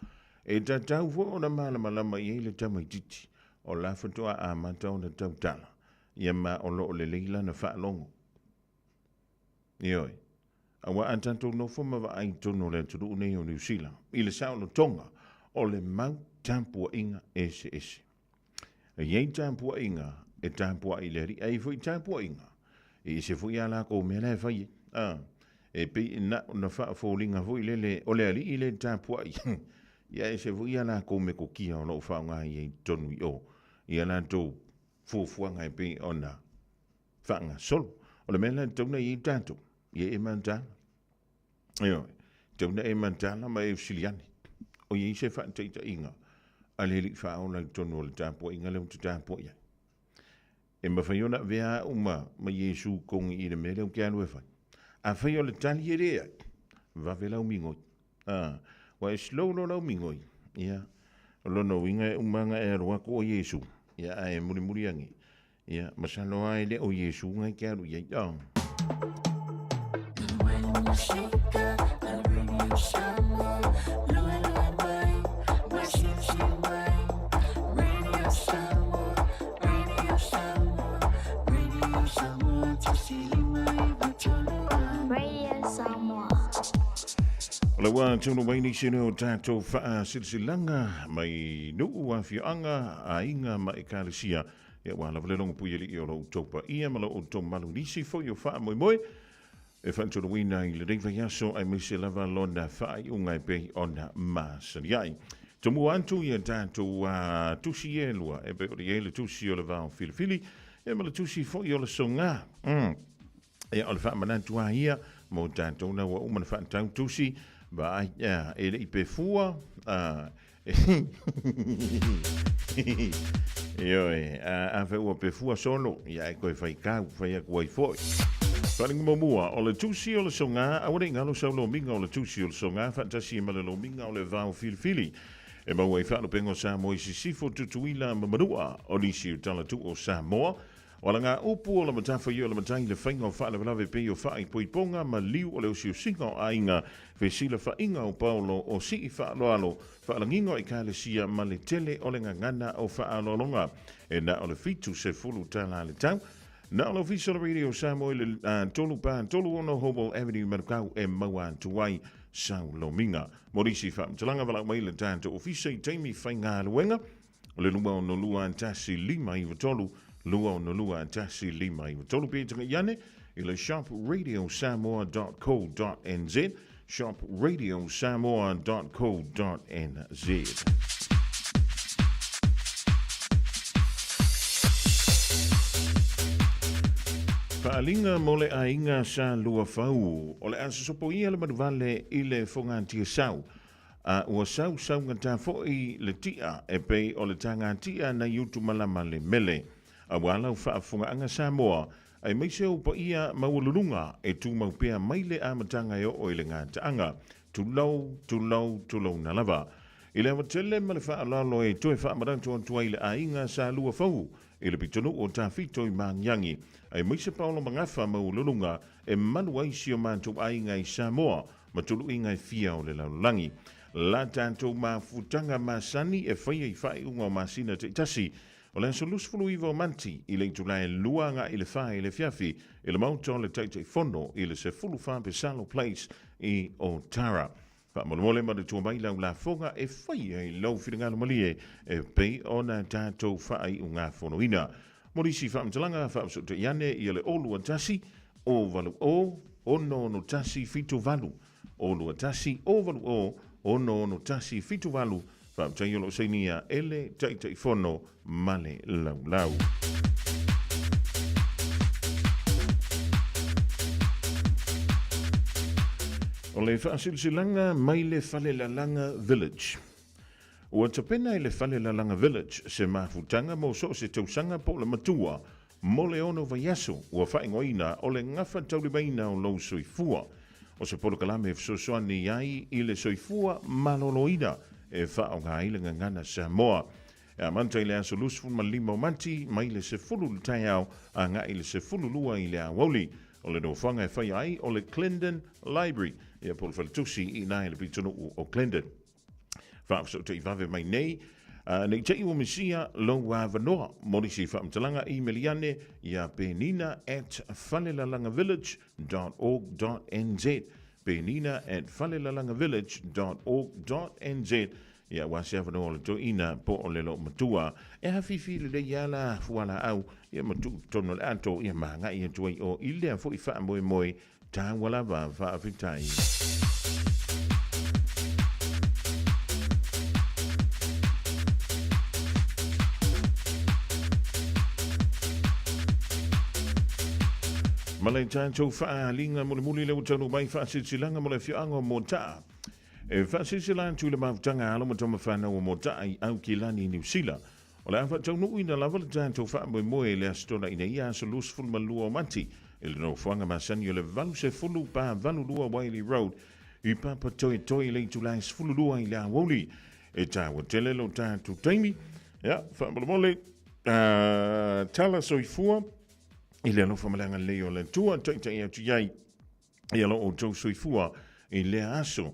e tatau foi ona malamalama i ai le tamaitiiti, o la faatoa amata ona tautala, ia ma o lo o lelei lana faalogo. Ioe, aua a tatou nofo ma vaai i totonu o le atunuu nei o Niu Sila, i le saolotoga o le mau tapuaiga eseese. E i ai tapuaiga e tapuai i le Alii, ae i ai foi tapuaiga e ese foi a lakou mea la e fai ai. A, e pei na ona faafoliga foi lele o le Alii le tapuai, ia ese foi a lakou metokia o lo o faaaoga i ai i totonu i o, i a latou fuafuaga e pei ona faagasolo. O le mea la e tatau ona i ai tatou, ia e mataala. Ioe, tau na e mataala ma e fesili ane, o i ai se faataitaiga a le Alii Faaola i totonu o le tapuaiga lea ou te tapuai ai. E mafai ona avea au ma, ma Iesu kogi i le mea lea ou te alu e fai. Afai o le tali e leai, vave lau migoi. Ah, ua e slow loa lau migoi. Ia, o lona uiga e uma ona e alu atu o Iesu, ia ae mulimuli ane, Ia, masalo lava e le o Iesu na e te alu i ai. Oh. Radio Samoa. O le ua tunu mai nisi nei o tātou whaasilasilaga mai nuu afioaga, aiga ma ekalesia. Ia ua lava le logo pui alii o lo outou paia ma lo outou malu nisi foi o faamoemoe e faatulaina i lenei vaiaso aemaise lava lona faaiuga e pei ona masani ai. Tomua atu ia tatou tusi e lua e pei ona i ai le tusi o le vao filifili ia ma le tusi foi o le soga. Ia o le faamanatu lava ia mo tatou na ua uma ona faatau tusi vaai ia e le i pe fua Ioe, afai ua pe fua solo, ia e toe fai kau, fai atu ai foi. Faaaliga muamua, o le tusi o le soga, aua ne i galo sau lomiga o le tusi o le soga faatasi ma le lomiga o le vao filifili. E maua ai faalupega o Samoa i Sisifo, Tutuila ma Manua, o nisi o talatuu o Samoa, O ala ngā upu o le matawhai o le matai le whainga o whaalavelave pei o whaaipoiponga ma liu o le osiosiga o aiga, fesilafaiga o paolo o sii faaaloalo, faalagiga o ekalesia ma le tele o le gagana o faaaloaloga. E na o le 70 tala le tau. Na o le ofisa o le Radio Samoa i le 3 4 3 6 Hobel Avenue Manukau e maua atu ai sau lomiga. Mo nisi faamatalaga valaau mai le tatou ofisa i taimi faigaluega O le 262 1 5 93, 262 1 5 93 pe tagai ane i le shopradiosamoa.co.nz shopradiosamoa.co.nz. Faaaliga mo le aiga sa Luafau. O le a sosopo ia le manuvale i le fogatia sau. A ua sausaugatā foi le ti'a e pei o le tagati'a nai Utumalama le mele. Auā lau faafofogaaga Samoa, aemaise ou paia maualuluga e tumau pea mai le amataga e oo i le gataaga. Tulou, tulou, tulouna lava. I le ava tele ma le faaaloalo e toe faamanatu atu ai i le aiga Sa Luafou i le pitonuu o Tafito i Magiagi, aemaise paolo magafa maualuluga e malu ai si o matou aiga i Samoa ma tuluiga e fia o le lalolagi. La tatou mafutaga masani e faia i faaiuga o masina taitasi o le aso 29 o Mati i le itula e 2 agai i le 4 i le afiafi i le Maota o le Taitaifono i le 14 Pesalo Place i Otara. Faamolemole manatua mai lau lafoga e faia i lou finagalo malie e pei ona tatou faaiugafonoina. Mo nisi faamatalaga, faafesootai ane ia le 021 080 661 78, 021 080 661 78, faafetai o lo o sainia e le Taitaifono ma le Laulau. O le faasilasilaga mai le Falelalaga Village. Ua tapena e le Falelalaga Village se mafutaga mo so o se tausaga po o le matua mo le ono vaiaso ua faaigoaina o le gafataulimaina o lou soifua. O se polokalame e fesoasoani ai i le soifua maloloina e faaaoga ai le gagana Samoa. E amata i le aso 25 o Mati mai le 10 i le taeao agai i le 12 i le aoauli. O le nofoaga e faia ai o le Clendon Library, ia po o le faletusi i ina i le pitonuu o Clendon. Faafesootai vave mai nei, nei te i ua misia lou avanoa. Mo nisi faamatalaga, imeli ane ia penina at falelalagavillage.org.nz penina at falelalagavillage.org.nz Ia aua se avanoa o le toeaina po o le loomatua e afifi lelei ala fualaau ia ma tuu totonu o le ato ia ma agai atu ai o i lea foi faamoemoe taua lava. Faafetai. Ma le tatou faaaliga mulimuli lea ua taunuu mai faasilasilaga mo le afioaga o Motaa. E faasilasila atu i le mafutaga a alo ma tama fanau o Motaa i Aukilani i Niu Sila. O le a faataunuuina lava le tatou faamoemoe i le Aso Toonai nei, aso 22 o Mati, i le nofoaga masani o le 80 pa 82 Wylie Road i Papatoetoe i le itula e 12 i le aoauli. E taua tele lo tatou taimi. Ia, faamolemole, tala soifua i le alofa ma le agalelei o le Atua, taitai atu i ai ia lo outou soifua i lea aso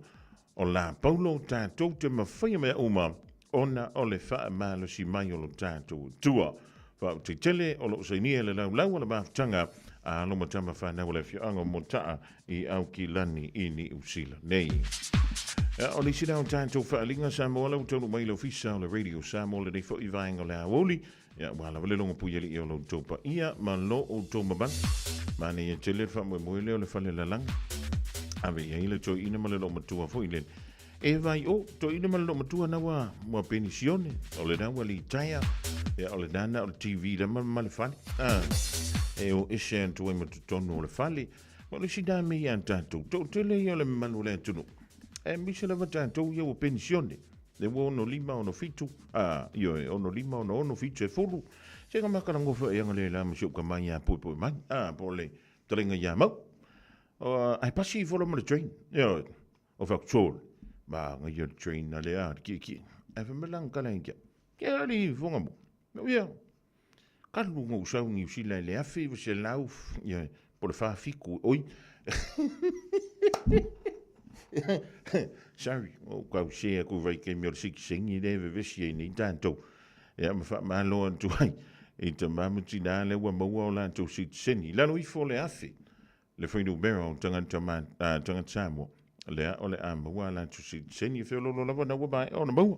o la Paulo tatou te mafaia mea uma ona o le faamalosi mai o lo tatou Atua. Faafetai tele o lo o sainia le laulau o le mafutaga a alo ma tama fanau o le afioaga o Motaa i Aukilani i Niu Sila nei. O le isi lea o tatou faaaliga Samoa la ua taunuu mai i le ofisa o le Radio Samoa lenei foi vaega o le aoauli. Ia, ua lava le logo pui alii o lo outou paia ma lo outou mamalu. Manaia tele le faamoemoe lea o le fale lalaga. Ave i ai le toeaina ma le loomatua foi lele. E vai o, toeaina ma le loomatua na ua, ua penisione, o lena ua litaea, ia o lena na o le TV la ma, ma le fale. Ah, e o ese atu ai ma totonu o le fale. Ma o le isi na mea ia tatou, toatele ia o le mamalu o le atunuu. E mise lava tatou ia ua penisione. Le ua ono lima ono fitu, a, ioe, ono lima ono ono fitu e fulu. Se nga maka lango fa ianga le la ma si uka mai a pui pui mai. A, po le talenga ia mau. O, ai pasi i folo ma le train. Ioe, o fa kutsol. Ma nga ia le train na le a, ki ki. Ai fa melang kala ingia. Ke ali fonga mo. No ia. Kalu ngou sau Niu Sila i le 1900, ia, po le 47, oi. Sorry, o kau se aku vai ke mea o le sikisengi le vevesi ai nei tātou. Ia, ma whaamalo atu ai i ta mama tina le ua maua o lātou sitiseni. Lalo ifo le afe, le fuainumera o tagata ma, tagata Samoa, lea o le a maua a latou sitiseni e feoloolo lava na ua maea ona maua.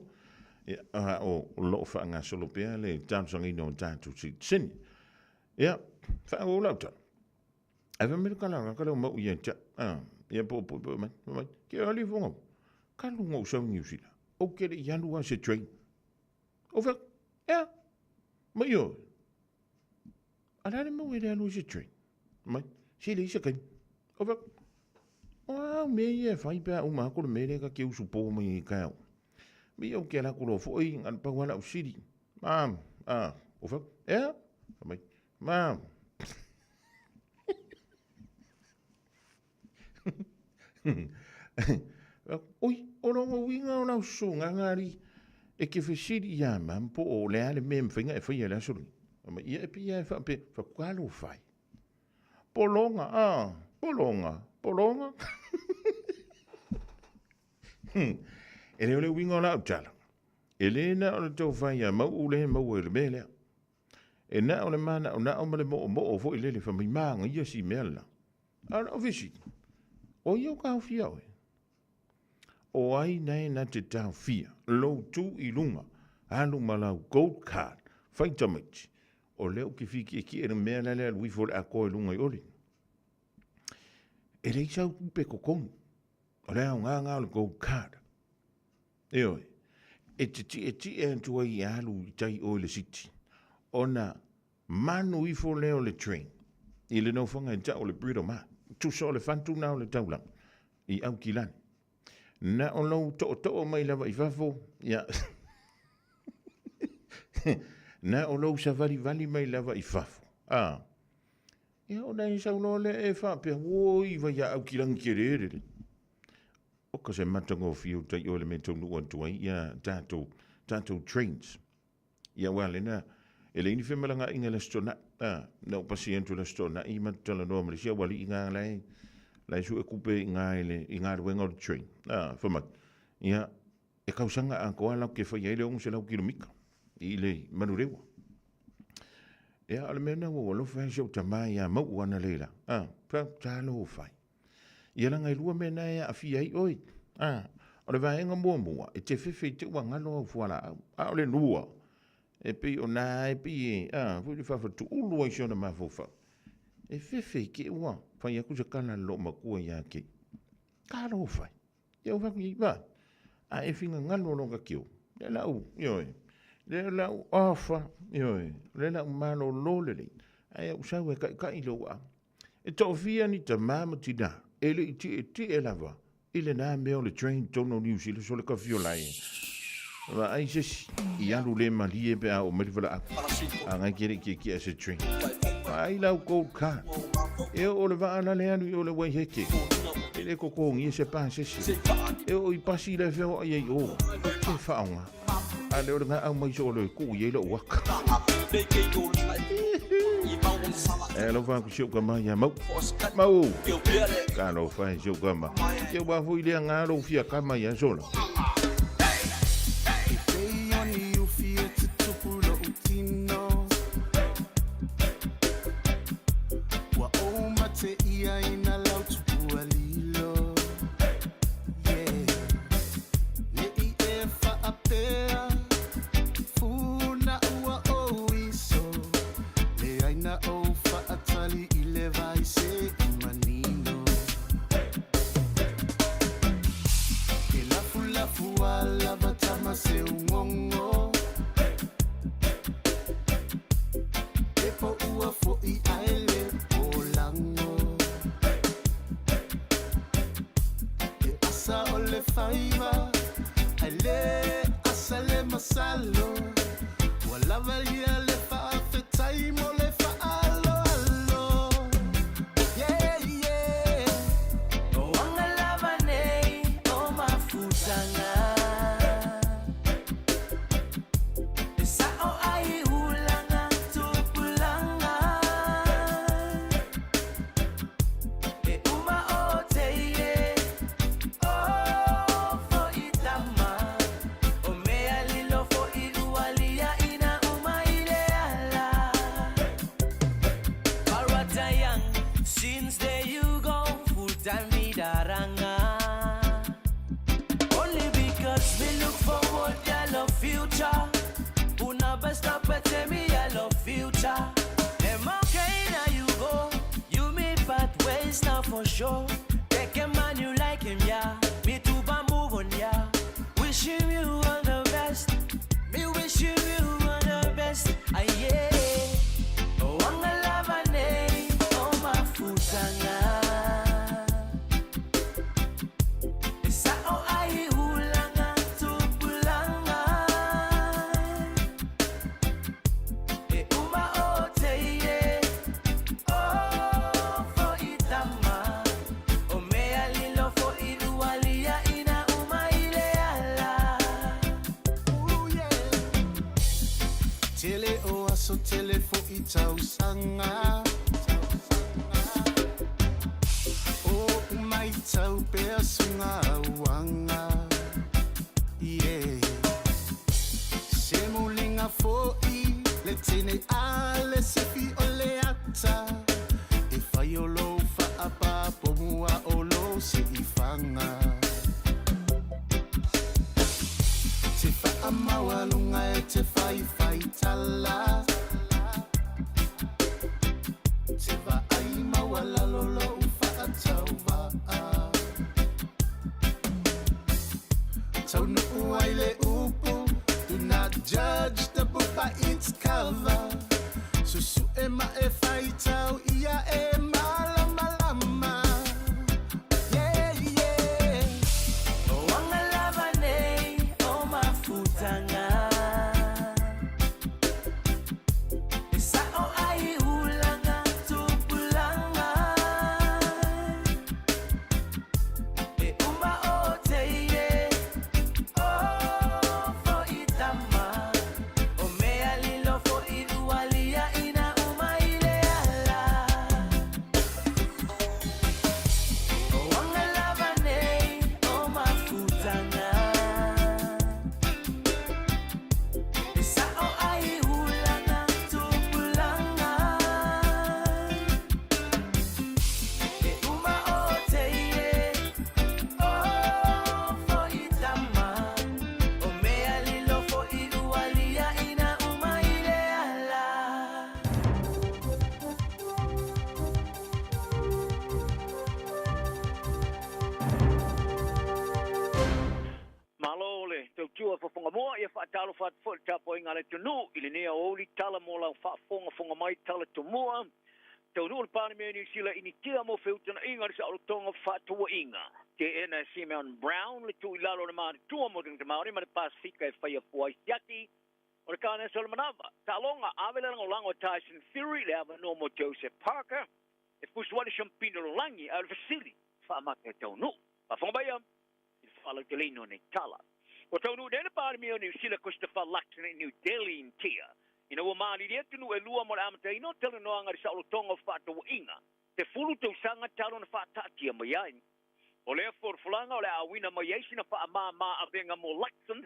Ia, a o loo faagasolo pea le talosagaina o tatou sitiseni. Ia, faaauau lau tala. Ae fai mai le kala ka leo mau ia te au. Ia po po po mai, mai. Ke ali fonga. Kalu ngou sau Niu Sila. O ke le ialu a se train. O fa, ia, mai o. A le mau e le alu i se train. Mai, se le isa kaimi. O fa, O a au mea ia e fai pe a uma atu le mea lea ta te usu po mai ai i taeao. Me ia ou te alu atu loa foi, na o le pau lava lau fesili, Mom, a, ou fai atu, Ea? Fai mai, Mom. Oi, o lona uiga o lau susuga alii, e te fesili iā Mom po o le a le mea e mafai ona e faia i le aso lenei. Fai mai, ia e pei lava e faapea, fai atu, talofa e. Pologa, a, pologa, pologa. E le o le uiga o lau tala, e le na o le tau fai ia Mau'u lea e maua i le mea lea. E na o le manaonao ma le moomoo foi lele fai mai manaia si mea lela. A o lau fesili, o ai o taofia oe? O ai nae na te taofia lou tu i luga, alu ma lau gold card, fai tamaiti, o lea ou te fia tietie i le mea la le alu ifo le atoa i luga i oli. E leai sau tupe totogi, o le aoga lena o le gold card. Ioe, e te tietie atu ai e alu i tai o i le city, ona manu ifo lea o le train i le nofoaga e tau o le Britomart, tusa o le fatu lena o le taulaga i Aukilani. Na o lou tootoo mai lava i fafo, ia, na o lou savalivali mai lava i fafo, a, ia ona e sau loa lea e faapea, oi vai a Aukilani tele lele. Oka se matagofie o tai oe le mea taunuu atu ai, ia tatou, tatou trains. Ia aua lena, e leai ni femalagaaiga i le Aso Toonai. A, na ou pasi atu i le Aso Toonai ma talanoa ma le isi aualii na la e, la e sue tupe i ina i le, i galuega o le train. A, fai mai, ia, e tausaga atoa latou te faia ai le 600 kilomita i le Manurewa. Ia, o le mea lena ua ou alofa ai si ou tama ia Mau'u analeila. A, fai atu, talofa e. Ia leaga e lua mea na e aafia ai oe. A, o le vaega muamua, e te fefe i te ua galo au fualaau. A o le lua, e pei o na e pei e, a, foi le faafatuulu ai si ona mafaufau. E fefe i te ua fai atu se tala a le loomatua ia te. Talofa e. Ia ua fai atu, va, a e finagalo loa ta te o, lea la u, ioe, lea la u ofa, ioe, lea la u malolo lelei, ae ou sau e taitai lou aao. E toafia ni tamā ma tinā e le i tietie lava i lenā mea o le train totonu o Niu Sila so le kafiolae e vaai se isi i alu le malie pe a oo mai le valaau a ngai ke le i tietie se train. Vaai lau gold card e oo le vaa la le alu i o le Waiheke e le totogia se pasese e oo i pasi la e feoai ai i o ke faaaoga A le o le gaau mai so le ku i ai lou aka. E alofa atu si ou kama ia Mau. Mau! Talofa e si ou kama. Ke ua foi lea ngā lou fia kama ia sola. Ne i e faapea, Funa ua ou iso, Leai na ou faatali i le vai se i manino. E lafulafu a lava tama se ugongo, E po ua fo'i ae le polago. E asa o le faiva, ae le asa le masalo. Ua lava ia le faafetai mo le faaaloalo. Yeah, yeah. O anga lava nei o mafutaga. E sa'o ai ulaga tupulaga. E uma o teile, o fo'i tama, o mea lilo fo'i ua liaʻina uma i le ala. Parata young, since there you go, full time mi daranga. Only because me look forward, yellow future. Una best up at me yellow future. Am okay now you go, you me part ways now for sure. Take a man you like him, yeah. Me too, but move on, yeah. Wishing you all the best. Me wishing you all the best. Ah, yeah. Oh, anga lava nei, oh, mafutanga. aso tele fo'i tausaga. O'u maitau pea suga auaga. Yeah. Se muliga fo'i le tene a le sifi o le ata. E fai o lou fa'apapomua o lou se'ifaga. Te fa'amaualuga e te faifaitala. Te va'ai maualalo lou fa'atauva'a. Taunu'u ai le upu. Do not judge the book by its cover. Susu'e ma e faitau ia e malamalama. Yeah, yeah. O anga lava nei o mafutaga. E sa'o ai ulaga tupulaga. E uma o teie o fo'i tama. O mea lilo fo'i ua ina uma i le ala. O anga lava nei o mafutaga. E sa'o ai ulaga tupulaga. E uma o teie o fo'i tama. O mea lilo fo'i ua liaina uma i le ala. Malo le tautua fofoga moa ia fa'atalofa atu fo'i le tapuaiga a le atunuu i lenei aoauli tala mo lau fa'afogafoga mai tala tomua. Taunuu le Palemia Niu Sila initia mo feutana'iga le sa'olotoga fa'ataua'iga. Te'ena e Simeon Brown le tu'uilalo o le matutua mo tagata Maori ma le Pasifika e faia fua ai siaki o le kanesa o le manava. Ta'aloga ave le lagolago a Tyson Fury le avanoa mo Joseph Parker e fusu ai le siampina lolagi a o le fesili fa'amata e taunuu. Fa'afoga mai i le fa'alauteleina o nei tala. Ua taunuu nei le Palemia o Niu Sila Christopher Luxon i New Delhi Initia. Ina ua malili atu e lua mo le amataina o talanoaga i le sa'olotoga o fa'ataua'iga. Te fulu tausaga talo na fa'ata'atia mai ai. O lea folafolaga o le a'auina mai ai sina fa'amāmā avega mo Luxon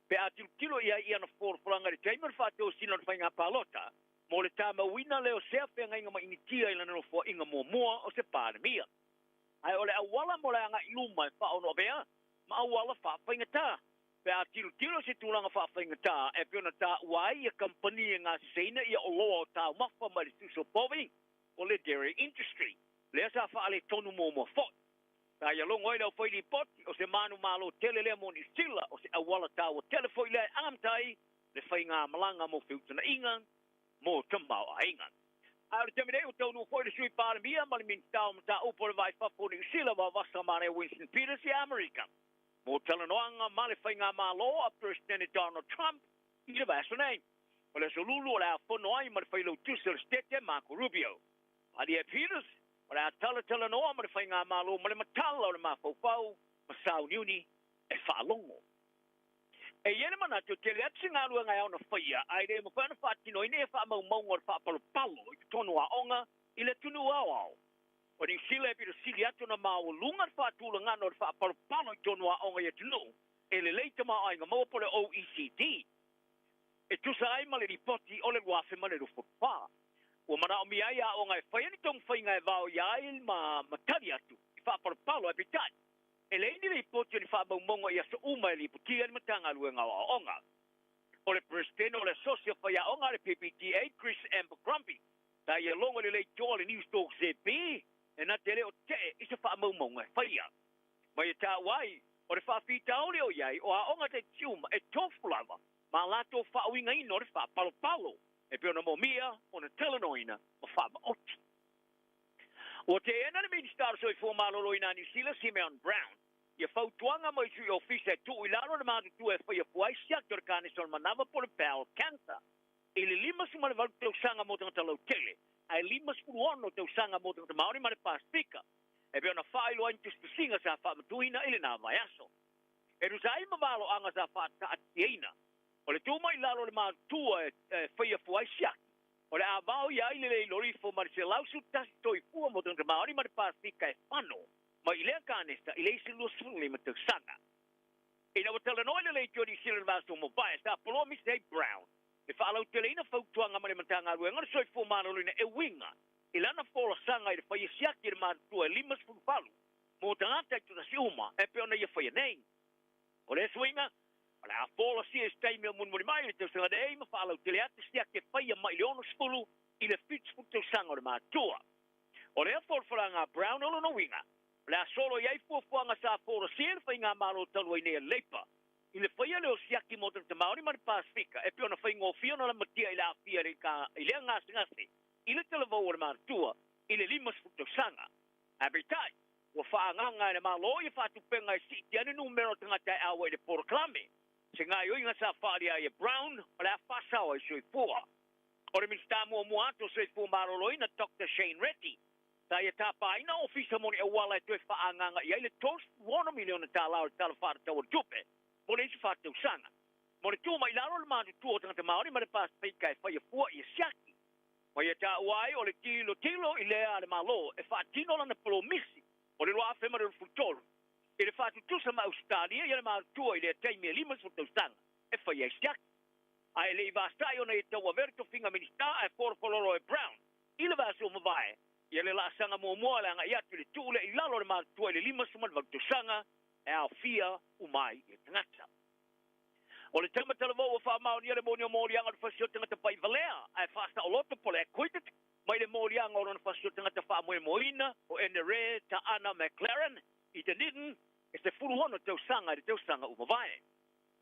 pe a tilotilo i ai i ana folafolaga i le taimi o le fa'atosina o le faiga palota mo le tamauina lea o sea feagaiga ma Initia i lana nofoa'iga muamua o se Palemia. Ae o le auala mo le aga'i luma e fa'aono avea ma auala fa'afaigatā. Pe a tilotilo se tulaga fa'afaigatā e pe ona tā'ua ai ia kampani e gaseseina ia oloa o taumafa mai le suso povi o le dairy industry. Lea sa fa'aletonu muamua fo'i. Sa ia logo ai le aufai lipoti o se manu malo tele lea mo Niu Sila o se auala tāua tele fo'i lea e amata ai le faigā malaga mo feutana'iga mo tamaoaiga. A o le taimi nei ua taunuu fo'i le sui Palemia ma le Minista o Mataupu o le Vaifafo o Niu Sila vavasa ma le Winston Peters i Amerika. Mo talanoaga ma le faigā malo a Presidente Donald Trump i le vaiaso nei. O le aso Lulu o le a fono ai ma le failautusi o le Setete Marco Rubio. Alia Peters o le a talatalanoa ma le faigā malo ma le matala o le mafaufau ma sauniuni e fa'alogo. E ia le manatu tele atu se galuega e ao ona faia ae le mafai ona fa'atinoina ia fa'amaumauga o le fa'apalopalo i totonu a'oga i le atunuu aoao. O Niu Sila e pito sili atu na maualuga le fa'atulagana o le fa'apalopalo i tonu a'oga i atunuu e lelei tamaoaiga maua po le OECD. E tusa ai ma le lipoti o le 2024. Ua mana'omia ai a'oga e faia ni togafaiga e vaoia ai ma matali atu i fa'apalopalo ae peitai. E leai ni lipoti o ni fa'amaumauga i aso uma e lipotia ni Matagaluega o A'oga. O le Peresetene o le Asosi o Faia'oga a le PPTA Chris Abercrombie. Sa ia logo i le leitioa le News Talk ZB e na te le o te'e i se fa'amaumauga e faia. Ma ia tā'ua ai o le fa'afitauli o iai o a'oga taitasi uma e tofu lava ma latou fa'auigaina o le fa'apalopalo e pei ona momia ona talanoaina ma fa'amaoti. Ua te'ena le Minista o le Soifua Maloloina a Niu Sila Simeon Brown ia fautuaga mai sui ofisa e tu'u i lalo le matutua e faia fua ai siaki o le kanesa o le manava po le bowel cancer. I le 58 tausaga mo tagata lautele ae 56 tausaga mo tagata Maori ma le Pasifika. E pei ona fa'ailoa ai ni tusitusiga sa fa'amatuina i lenā vaiaso. E tusa ai ma valo'aga sa fa'ata'atiaina. O le tu mai lalo o le matutua e faia fua ai siaki. O le a vao ia ai le lei lorifo ma le 111 toifua mo tagata Maori ma le Pasefika e fano mai i lea kanesa i le isi 25 tausaga. Ina ua talanoa i le Leitio Niu Sila i le vaiaso ua mavae, sa poloa Misi ai Brown e faalauteleina fautuaga ma le Matagaluega o le Soifua Maloloina e uiga i lana folasaga i le faia siaki i le matutua e 58 mo tagata taitasi uma e pei ona ia faia nei. O lea suiga, o le a folasia i se taimi o mulimuli mai i le tausaga nei ma faalautele atu siaki e faia mai i le 60 i le 70 tausaga o le matua. O lea folafolaga a Brown o lona uiga, o le a solo i ai fuafuaga sa folasia e le faigamalo talu ai nei a Labour i le faia lea o siaki mo tagata Māori ma le Pasefika e pei ona faigofie ona lamatia i le aafia i lea gasegase i le talavou o le matutua i le 50 tausaga. Ae peitai, ua faaagaaga e le Malo ia faatupega e siitia ai le numera o tagata e auai i le polokalame. Se gaoioiga sa faaalia ai e Brown o le a faasao ai soifua. O le Minisita muamua atu o Soifua Maloloina Doctor Shane Reti, sa ia tapaina ofisa mo ni auala e toe faaagaaga i ai le $36 miliona o le Tala Faatatau o le Tupe mo le isi faatausaga. Mo le tu mai lalo o le matutua o tagata Māori ma le Pasefika e faia fua ia siaki. Ma ia taua ai o le tilotilo i lea a le Malo e faatino lana polomisi o le 2023 i le faatutusa ma Ausetalia ia le matutua i lea taimi e 50 tausaga e faia ai siaki. Ae le i vasa'i ona ia tauavea le tofiga Minista ae folofololo e Brown i le vaiaso ua mavae ia le laasaga muamua o le agai atu i le tuu lea i lalo o le matutua i le 58 tausaga e aofia uma ai ia tagata. O le tama talavou ua faamaonia le moni o moliaga o le fasi o tagata paivalea ae faasaoloto po o le acquitted mai le moliaga o lona fasi o tagata faamoemoeina o Enere Taana McLaren i Dunedin e 16 tausaga i le tausaga ua mavae.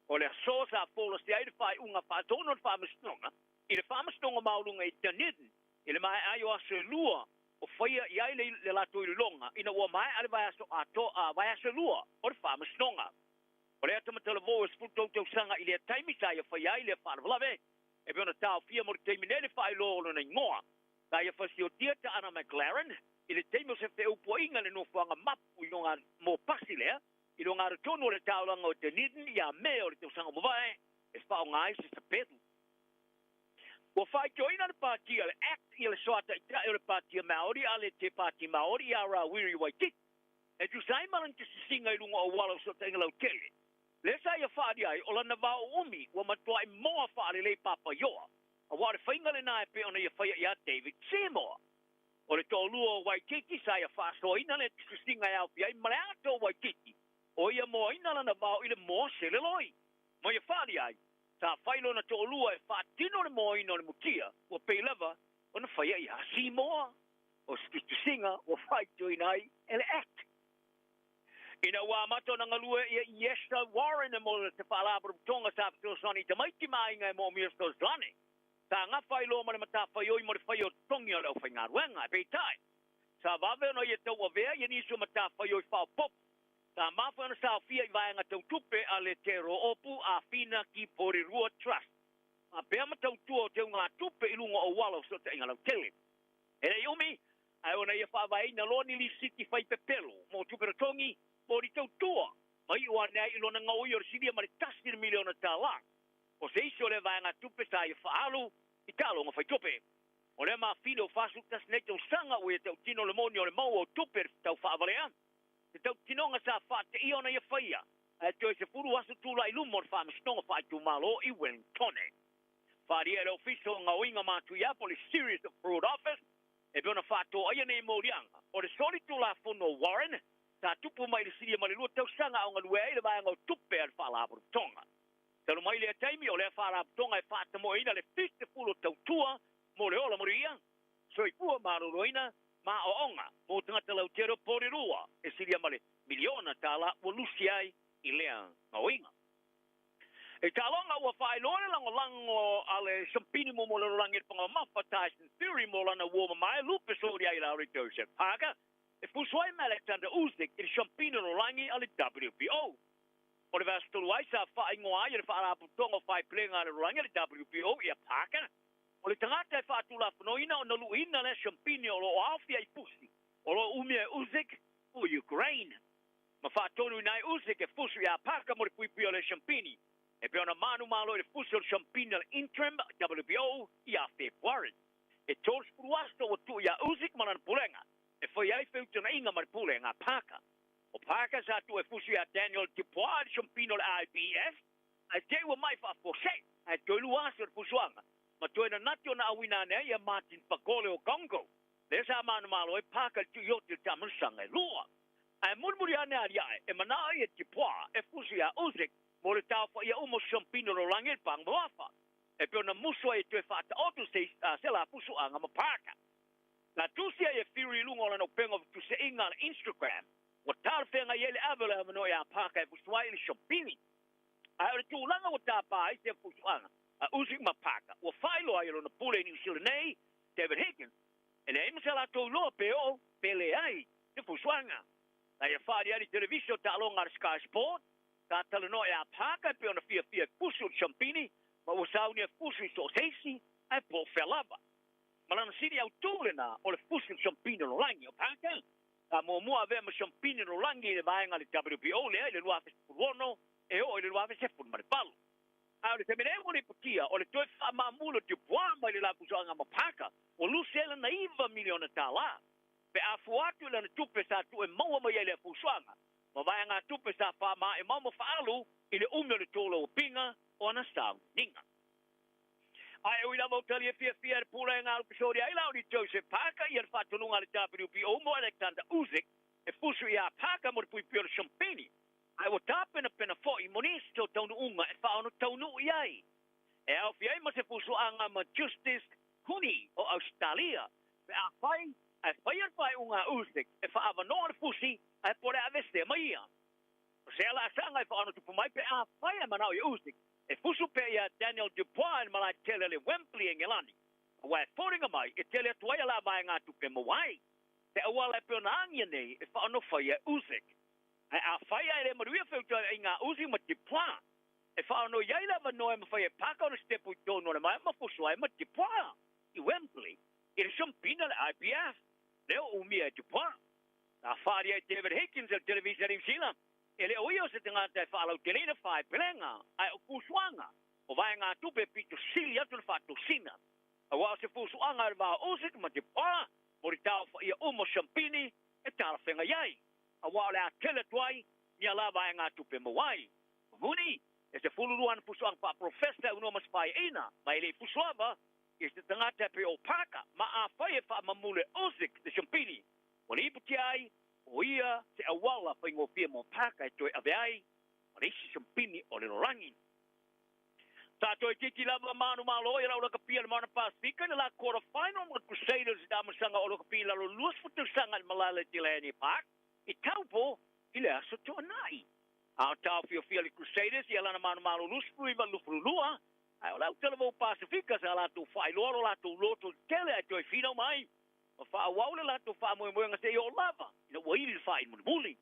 O le aso sa folasia ai le faaiuga faatonu o le Faamasinoga i le Faamasinoga Maualuga i Dunedin i le maea ai o aso e lua o faia i ai le latou iloiloga ina ua maea le vaiaso atoa, vaiaso e lua o le Faamasinoga. O le ata-matalavou e 13 tausaga i lea taimi sa ia faia ai lea faalavelave, e pei ona taofia mo le taimi nei le faailoa o lona igoa. Sa ia fasiotia Taana McLaren i le taimi o se feupuaiga i le nofoaga mapu i luga mo pasi lea i luga tonu o le taulaga o Dunedin ia Me o le tausaga ua mavae e faaaoga ai se sapelu. Ua faaitioina le Pāti a le act ia le soa taitai o le Pāti Māori a le Te Pāti Māori ia Rawiri Waititi e tusa ai ma lana tusisiga i luga o auala o fesootaiga lautele. Lea sa ia faaalia ai o lana vaoumi ua matuai moa faalelei papaioa, aua o le faiga lena e pei ona ia faia ia David Seymour. O le toalua o Waititi sa ia faasoaina le tusisiga e aofia ai ma le ata o Waititi, o ia moaina lana vao i le moa seleloi. Ma ia faaalia ai, sa fai lona toalua e faatino le moaina o le mutia, ua pei lava ona faia ia Seymour. O se tusitusiga ua faaitioina ai e le Act. Ina ua amata ona galue ia Iesa Warren mo te Faalapotopotoga sa fesoasoani i tamaiti ma aiga e moomia fesoasoani, sa gafa ai loa ma le matafaioi mo le faia o totogi o le aufaigaluega. Peitai, sa vave ona ia tauavea ia nisi o matafaioi faaopoopo sa mafai ona saofia i vaega tau tupe a le Te Roopu Āwhina ki Porirua Trust, faapea ma tautua o teugatupe i luga o auala o fesootaiga lautele. E le i umi, ae ona ia faavaeina loa ni lisiti fai pepelo mo tupe totogi mo ni tautua, ma iu ane ai i lona gaoia o le silia ma le $1 miliona. O se isi o lea vaegatupe sa ia faaalu i taaloga faitupe. O lea mafine o 41 nei tausaga ua ia tautino le moni o le maua o tupe tau faavalea, se tautinoga sa faateia ona ia faia, ae toe 10 aso tulai luma o le Faamasinoga Faaitumalo i Wellingtone. Faaalia e le Ofisa o Gaoiga Matuia po o le Serious Fraud Office e pei ona faatoaia nei moliaga o le soli tulafono o Warren sa tupu mai le silia ma le 2 tausaga a o galue ai le vaega o tupe a le Faalapotopotoga. Talu mai lea taimi o lea Faalapotopotoga e faatamoeina le 70 o tautua mo le ola manuia, soifua maloloina ma aoaoga mo tagata lautele o Porirua e silia ma le $1 miliona ua lusi ai i lea gaoiga. E taaloga ua faailoa le lagolago a le Sampini mo le lalolagi i le pagamamafa Tyson Fury mo lana uo mamae lupe soli ai Larry Joseph Parker e fusu ai ma Alexander Usyk i le Sampini o lalolagi a le WBO. O le vaiaso talu ai sa faaigoa ai e le Faalapotopotoga o Faiplega a le Lalolagi a le WBO ia Parker o le tagata e faatulafonoina ona luuina lea Sampini o loo aofia i pusi o loo umia e Usyk o Ukraine. Ma faatonuina ai Usyk e fusu ia Parker mo le puipuia o lea Sampini e pei ona manumalo i le fusi o le Sampini a le Interim WBO ia Fepuari. E 30 aso ua tuu iā Usyk ma lana pulega e faia ai feutagaiga ma le pulega a Parker. O Parker sa tuu e fusu iā Daniel Dubois i le siomapina o le IBF ae te i ua ma'i faafuasei ae toe lua aso i le fusuaga ma toe nanati ona auina ane ai ia Martin Bakole o Congo lea sa manumalo ai Parker i le tuioti o le taamilosaga e lua. Ae mulimuli ane alia'e e mana'o ia Dubois e fusu iā Usyk mo le taofaia uma o siomapina o le lalolagi i le paga mamafa e pei ona musu ai e toe faataoto se se la fusuaga ma Parker. Na tusi ai e Fury i luga o lana upega o fetuseaiga a le Instagram, ua talafeagai ai le ave o le avanoa iā Parker e fusu ai i le siopini. Ae o le tulaga ua tapa ai sea fusuaga a Usyk ma Parker, ua faailoa ai e lona pule i Niu Sila nei, David Higgins, e leai ma se latou iloa pe oo pe leai se fusuaga. Na ia faaliali televise o taaloga a le Sky Sport, sa talanoa iā Parker e pei ona fiafia e fusu i le siampini, ma ua saunia e fusu i so o se isi, ae po o fea lava. Ma lana sili autū lena o le fusu i le siampini o lalolagi. O Parker, sa muamua avea ma siampini o lalolagi i le vaega a le WBO lea i le 2016 e oo i le 2018. A o le taimi nei ua lipotia o le toe faamaamula o Dubois mai le lafusoaga ma Parker, ua lusi ai lana $9 miliona. Pe a fua atu i lana tupe sa tuu e maua mai ai lea fusuaga, ma vaegatupe sa faamaemauma ma faaalu i le umi o le tolauapiga o ana sauniga. Ae ui lava o talia fiafia e le Pulega a Lupesoli ai la o Joseph Parker ia le faatonuga a le WBO mo Alexander Usyk e fusu iā Parker mo le puipui o le Champini, ae ua tapenapena foi mo nisi o taunuuga e faaono taunuu i ai. E aofia ai ma se fusuaga ma Justice Cooney o Ausetalia pe afai ae faia le faaiuga a Usyk e faaavanoa le fusi ae po o le a aveesea mai ia. O se alaasaga e faaono tupu mai pe afai ae manao ia Usyk e fusu pea iā Daniel Dubois i le malae tele o le Wembley i Engelani, aua e foliga mai e tele atu ai a la vaegatupe e maua ai. Se auala e pei ona agia nei e faaono faia e Usyk. Ae afai ae le manuia feutagaiga a Usyk ma Dubois, e faaono i ai le avanoa e mafai e Parker ona sitepu i totonu o le malae ma fusu ai ma Dubois i Wembley i le siomapina o le IBF lea ua umia e Dubois. Na faaali ai David Higgins e le televisa a Niu Sila, e le o ia o se tagata e faalauteleina faepelega, ae o fusuaga o vaegatupe e pito sili atu le faatosina. Aua o se fusuaga a le va o Usyk ma Dubois mo le taofaia uma o siampini e talafeagai ai, aua o le a tele atu ai ni a la vaegatupe e maua ai. O muni, e 12 ana fusuaga faaprofesa e aunoa ma se faaiaina, ma e le i fusu lava i se tagata e pei o Parker, ma afai e faamamulu e Usyk le siampini, ua lipotia ai o ia se auala faigofie mo Parker e toe ave ai ma le isi siampini o le lalolagi. Sa toeitiiti lava manumalo ia le au lakapia i le Moana Pasefika i le la quarter final ma le Crusaders i le taamilosaga o lakapi i lalo 20 tausaga i le malae o le Delaney Park i Taupo i le aso Toonai. A o taofiofia le Crusaders ia lana manumalo 29-22, ae o le au talavou Pasefika sa latou faailoa lo latou loto tele ae toe finau mai ma faaauau le latou faamoemoega seia oo lava ina ua ili le faaili mulimuli.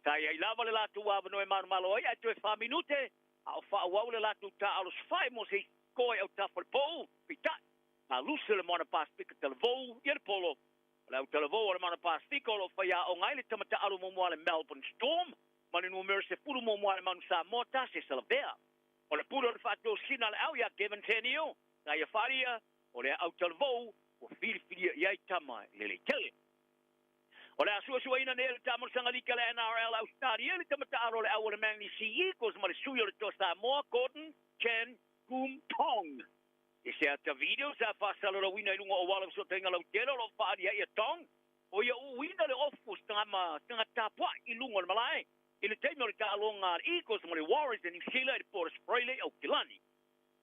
Sa i ai lava le latou avanoa e manumalo ai ae toe 4 minute a o faaauau le latou taaalo safae mo se isi koa i autafa o le pou, peitai, na lusi le Moana Pasefika talavou ia le polo. O le au talavou o le Moana Pasefika o lo o faiaoga ai le tama taaalo muamua a le Melbourne Storm ma le numera 11 a le Manu Samoa Tase Salavea. O le pule o le faatosina a le au iā Kevin Tenio, na ia faaalia o le au talavou ua filifilia i ai tama e lelei tele. O le a suasuaina nei e le taamilosaga liki a le NRL a Ausetalia le tama taaalo o le au o le Manly Sea Eagles ma le sui o le Toa Samoa Gordon Chan Kum Tong. I se ata video sa faasalalauina i luga o auala fesootaiga lautele o lo o faaalia ai ia Tong, o ia uuina le ofu o se tagata tapuai i luga o le malae i le taimi o le taaloga a le Eagles ma le Warriors a Niu Sila i le Port Australia i Aukilani.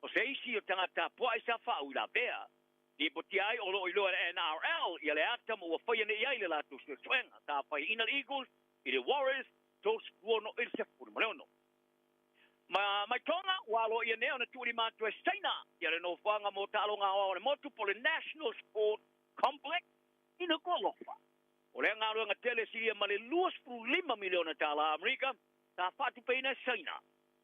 O se isi o tagata tapuai sa faauilavea. Lipotia ai o lo o iloa e le NRL ia le ata ma ua faia nei ai le latou suesuega. Sa faiaina le Eagles i le Warriors 36 i le 16. Ma mai Tonga, ua aloaia nei ona tuulima atu e Saina ia le nofoaga mo taaloga aoao a le motu po o le National Sport Complex i Nuku'alofa. O lea galuega tele e silia ma le $25 miliona tālā Amerika sa faatupeina e Saina.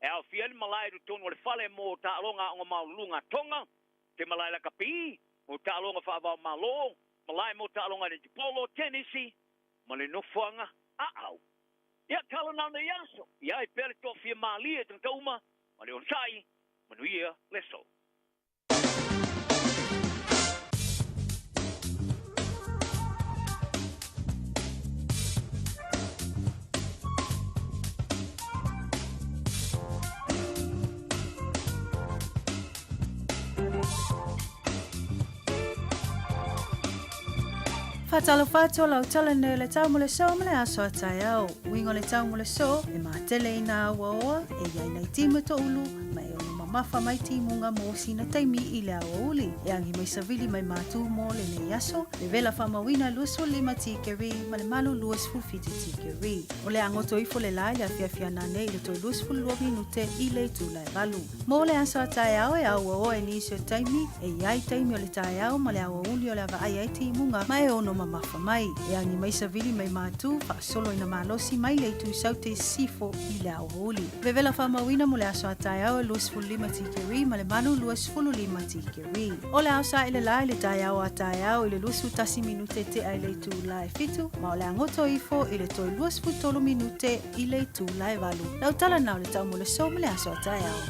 E aofia ai le malae i totonu o le fale mo taaloga aoga maualuluga a Tonga, se malae lakapi mo taaloga faava-o-Malo, malae mo taaloga netipolo, tenisi ma le nofoaga aau. Ia tala na nei aso, ia ai pea le toafia malie e tagata uma ma le onosai, manuia le aso. Faatalofa atu o lau tala nei o le tau mo le so ma le aso a taeao. Uiga o le tau mo le so, e matele i nā auaoa, e i ai nai timu toʻulu, ma e ono mamafa mai timuga mo sina taimi i le aoauli. E agi mai savili mai mātū mo lenei aso, le vela faamauina 25 tikeri ma le malu 27 tikeri. O le agoto ifo le la i le afiafi ana nei i le toe 22 minute i le itula e 8. Mo le aso a taeao e auaoa i nisi o taimi, e i ai taimi o le taeao ma le aoauli o le a vaai ai timuga ma e ono mamafa mai. E agi mai savili mai mātū, faasolo ina malosi mai le itu saute sifo i le aoauli. Vevela faamauina mo le aso a taeao e 25 tikeri ma le malu 25 tikeri. O le ao saele la i le taeao a taeao i le 21 minute tea i le itula e 7, ma o le agoto ifo i le toe 23 minute i le itula e 8. Lau tala na o le tau mo le so ma le aso a taeao.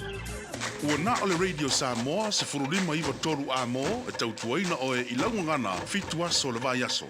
Ua na o le Radio Samoa 15 93 amo e tautuaina oe i lau gagana 7 aso o le vaiaso.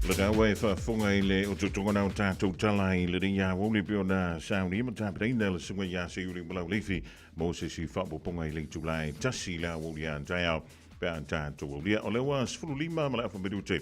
Le gaua e faafofoga i le ototogona o tatou tala i lenei aoauli pei ona saunia ma tapenaina le susuga ia Seiuli Malaulifi mo se isi faaopoopoga i le itula e 1 i le aoauli a taeao pe a tatou aulia. O lea ua 15 ma le afa minute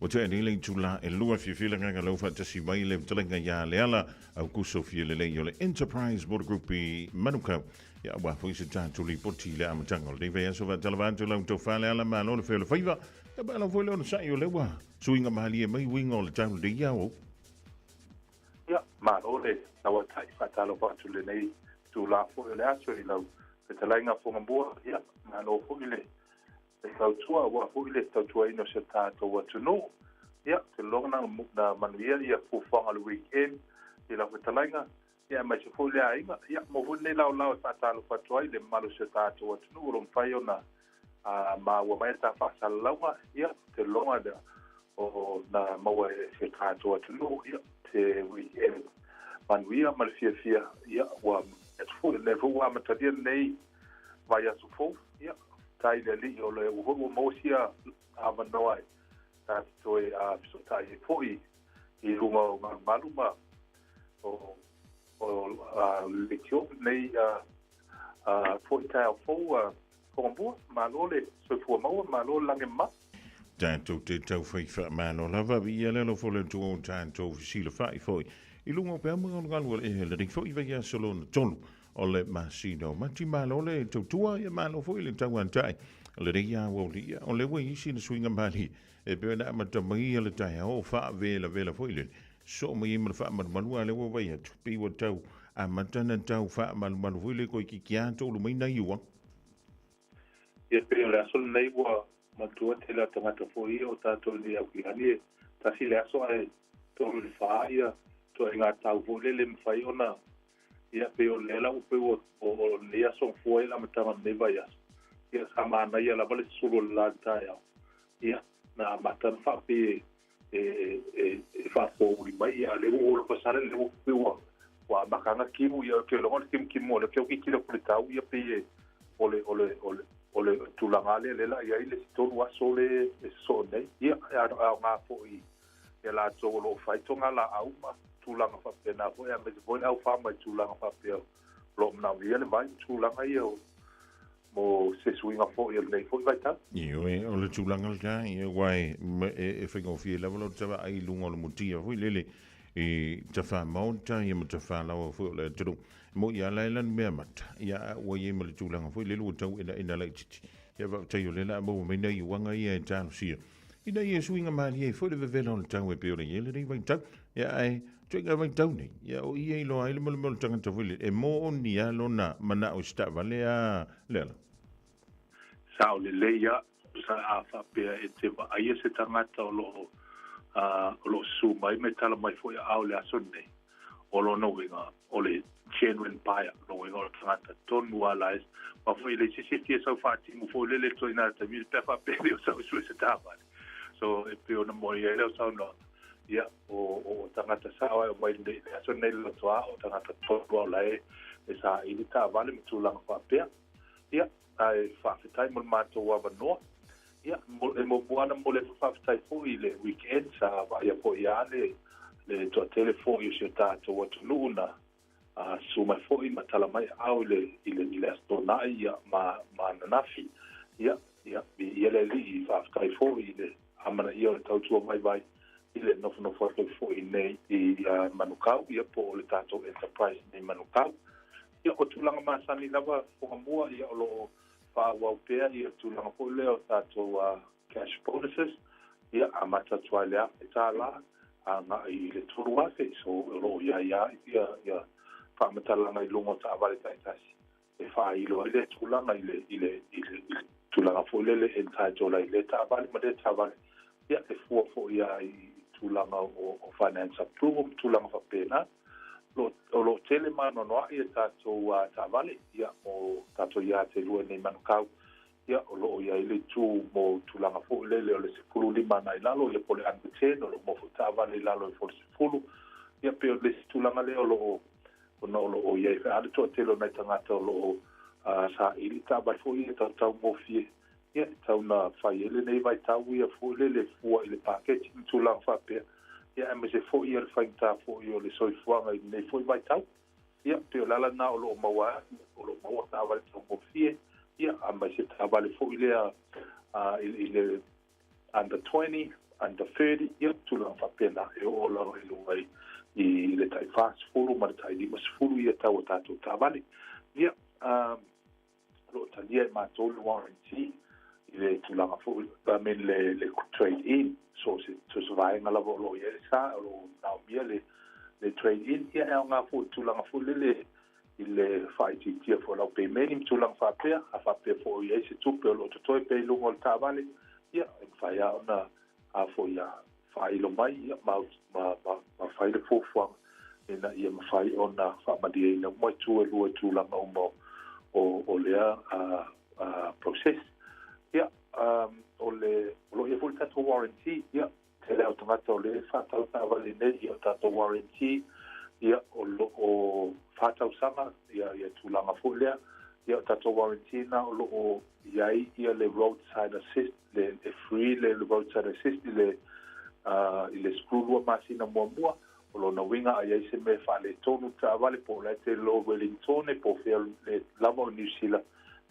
ua tea nei le itula e 2 fiafia le agaga lau faatasi mai le fetalaiga ia Leala Aukuso Fialelei o le Enterprise Motor Group i Manukau. Ia aua foi se tatou lipoti i le amataga o lenei vaiaso faatalava atu lau tofa Leala malo le fea o le faiva. Ia malo foi le onosai o lea ua suiga malie mai uiga o le tau lenei ao. Ia, malo le lauatai, faatalofa atu i lenei itula foi o le aso i lau fetalaiga Fogamua. Ia, malo foi le tautua aua foi le tautuaina o si o tatou atunuu. Ia, ou te lagona na manuia ia fuafuaga o le weekend i lau fetalaiga, ia aemaise foi le aiga. Ia, mo foi lenei laolao e faatalofa atu ai i le mamalu o si o tatou atunuu o lo o mafai ona maua mai a ta faasalalauga. Ia, ou te lagona o na maua e si o tatou atunuu, ia, se weekend manuia ma le fiafia. Ia, ua atu foi, o lea foi ua amatalia lenei vaiaso fou. Ia, tai le Alii o lea foi ua maua sia avanoa e ta te toe fesootai ai foi i luga o malumalu ma o leitio nei foi taeao fou Fogamua. Malo le soifua maua, malo le lagi e mama. Tatou te taufai faamalo lava, viia le alofa o le Atua o tatou fesilafai foi i luga o peau magalugalu o le ehe lenei foi vaiaso lona tolu o le masina o Mati. Malo le tautua, ia malo foi le tauatai lenei aoauli. Ia o lea ua i ai sina suiga malie e pei ona amata mai le taeao o faavelavela foi lele soo mai ai ma le faamalumalu, a lea ua vaai atu pei ua tau amata na tau faamalumalu foi le koe kikia toulu mai nai ua. Ia pei o le aso lenei ua matua tele o tagata foi ia o tatou nei au kilani e tasi le aso ae tolu i le fa ia ituaiga tau foi lele e mafai ona ia pei o lea la ua pei ua o lenei aso fua i le amataga o lenei vaiaso ia sa manaia lava le sulu o le la i le taeao ia na amata ona faapei e faapouli mai ia lea ua ola pasale lea ua pei ua ua amata kimu ia ou te iloa o le kimukimua lea ou te tilotilo atu i le tau ia pei e o le o le o le o le tulaga lea lea la i ai le isi tolu aso le e sosoo nei ia e aoga foi ia latou o lo o fai togalaau ma tulaga faapena foi aemaise foi le au farmer i tulaga faapea o lo o manaomia le vai ma tulaga ia o mo se suiga foi o lenei foi vaitau. Ioe, o le tulaga lena, ia, aua e, e, e faigofie lava lou tavaai i luga o le mutia foi lele i tafā maota ia ma tafā laoa foi o le atunuu. E moi lava la e lanu mea mata, ia, a ua i ai ma le tulaga foi lele ua tau enaena laitiiti. Ia faafetai o lea o le a maua mai nai uaga ia e talosia ina ia suiga malie ai foi le vevela o le tau e pei ona i ai lenei vaitau. Ia, ae ituaiga vaitau nei, ia o i e iloa ai le molimau o le tagata foi lele, e moni lava lona manao i se taavale a Leala. Sao lelei lava, sa a faapea e te vaaia se tagata o lo o o lo o susu mai ma e tala mai foi aao i le aso lenei. O lona uiga, o le genuine buyer, lona uiga o le tagata tonu lava la e aua foi e leai se isi e fia sau faatimu foi lele i le ituaiga taimi pe a faapea e le o sau e sue se taavale. So e pei ona moni ai lau saunoaga, ia o o tagata sao e omai i le aso lenei i le lotoa, o tagata tonu lava o la e saili taavale ma tulaga faapea. Ia, ae faafetai mo le matou avanoa. Ia, e muamua lava ona momoli atu le faafetai foi i le weekend sa vaaia foi lava le le toatele foi o si o tatou atunuu na susu mai foi ma tala mai aao i le i le i le Aso Toonai ia ma ma ananafi. Ia, ia, viia le Alii, faafetai foi i le amanaia o le tautua vaivai i le nofonofo atu foi nei i Manukau, ia po o le tatou enterprise nei i Manukau. Ia, o tulaga masani lava Fugamua, ia o lo o faaauau pea ia tulaga foi lea o tatou cash bonuses, ia amata atu lava i le $1,000 agai i le $3,000. So o lo o i ai lava ia ia faamatalaga i luga o taavale taitasi e faailo ai lea tulaga i le i le i le i le tulaga foi lele e entitle ai i lea taavale ma lea taavale, ia e fua foi lava i tulaga o finance approval ma tulaga faapena. O lo o tele ma anoanoai a tatou taavale, ia, mo tatou ia te lua nei Manukau, ia, o lo o i ai le itu mo tulaga foi lele o le 15 agai i lalo, ia po o le under 10, o lo o maua foi taavale i lalo ifo o le 10, ia, pei o le isi tulaga lea o lo o, ona o lo o i ai lava le toatele o nai tagata o lo o saili taavale foi ia tautaugofie, ia, e tau na fai ai lenei vaitau ia foi lele fua i le paketi ma tulaga faapea, ia aemaise foi ia le faigata foi o le soifuaga i lenei foi vaitau. Ia, pei o le ala lena o lo o maua ai, o lo o maua taavale taugofie, ia, aemaise taavale foi lea i le under 20, under 30, ia, tulaga faapena, e oo lava i luga i le tai 40 ma le tai 50 ia tau o tatou taavale. Ia, o lo o talia e matou le warranty i le tulaga foi, I mean le, le trade in, so se, so se vaega lava o lo o i ai le sa, o lo o manaomia le, le trade in, ia e aoga foi i tulaga foi lele i le faaitiitia foi o lau pemeni ma tulaga faapea, a faapea foi o i ai se tupe o lo o totoe pea i luga o le taavale, ia e mafai lava ona a foi ia faailo mai ia ma, ma, ma, ma fai le fuafuaga ina ia mafai ona faamalieina uma itu e lua i tulaga uma o, o, o lea process. Ia, o le, o lo o i ai foi le tatou warranty, ia, tele lava o tagata o lea e faatau taavale nei, ia, o tatou warranty, ia, o lo o fa tausaga, ia, ia tulaga foi lea, ia, o tatou warranty na o lo o i ai ia le roadside assist, le, e free le roadside assist i le, i le 12 masina muamua. O lona uiga a i ai se mea e faaletonu le taavale po o la e te i o Wellingtone po o fea le lava o Niu Sila,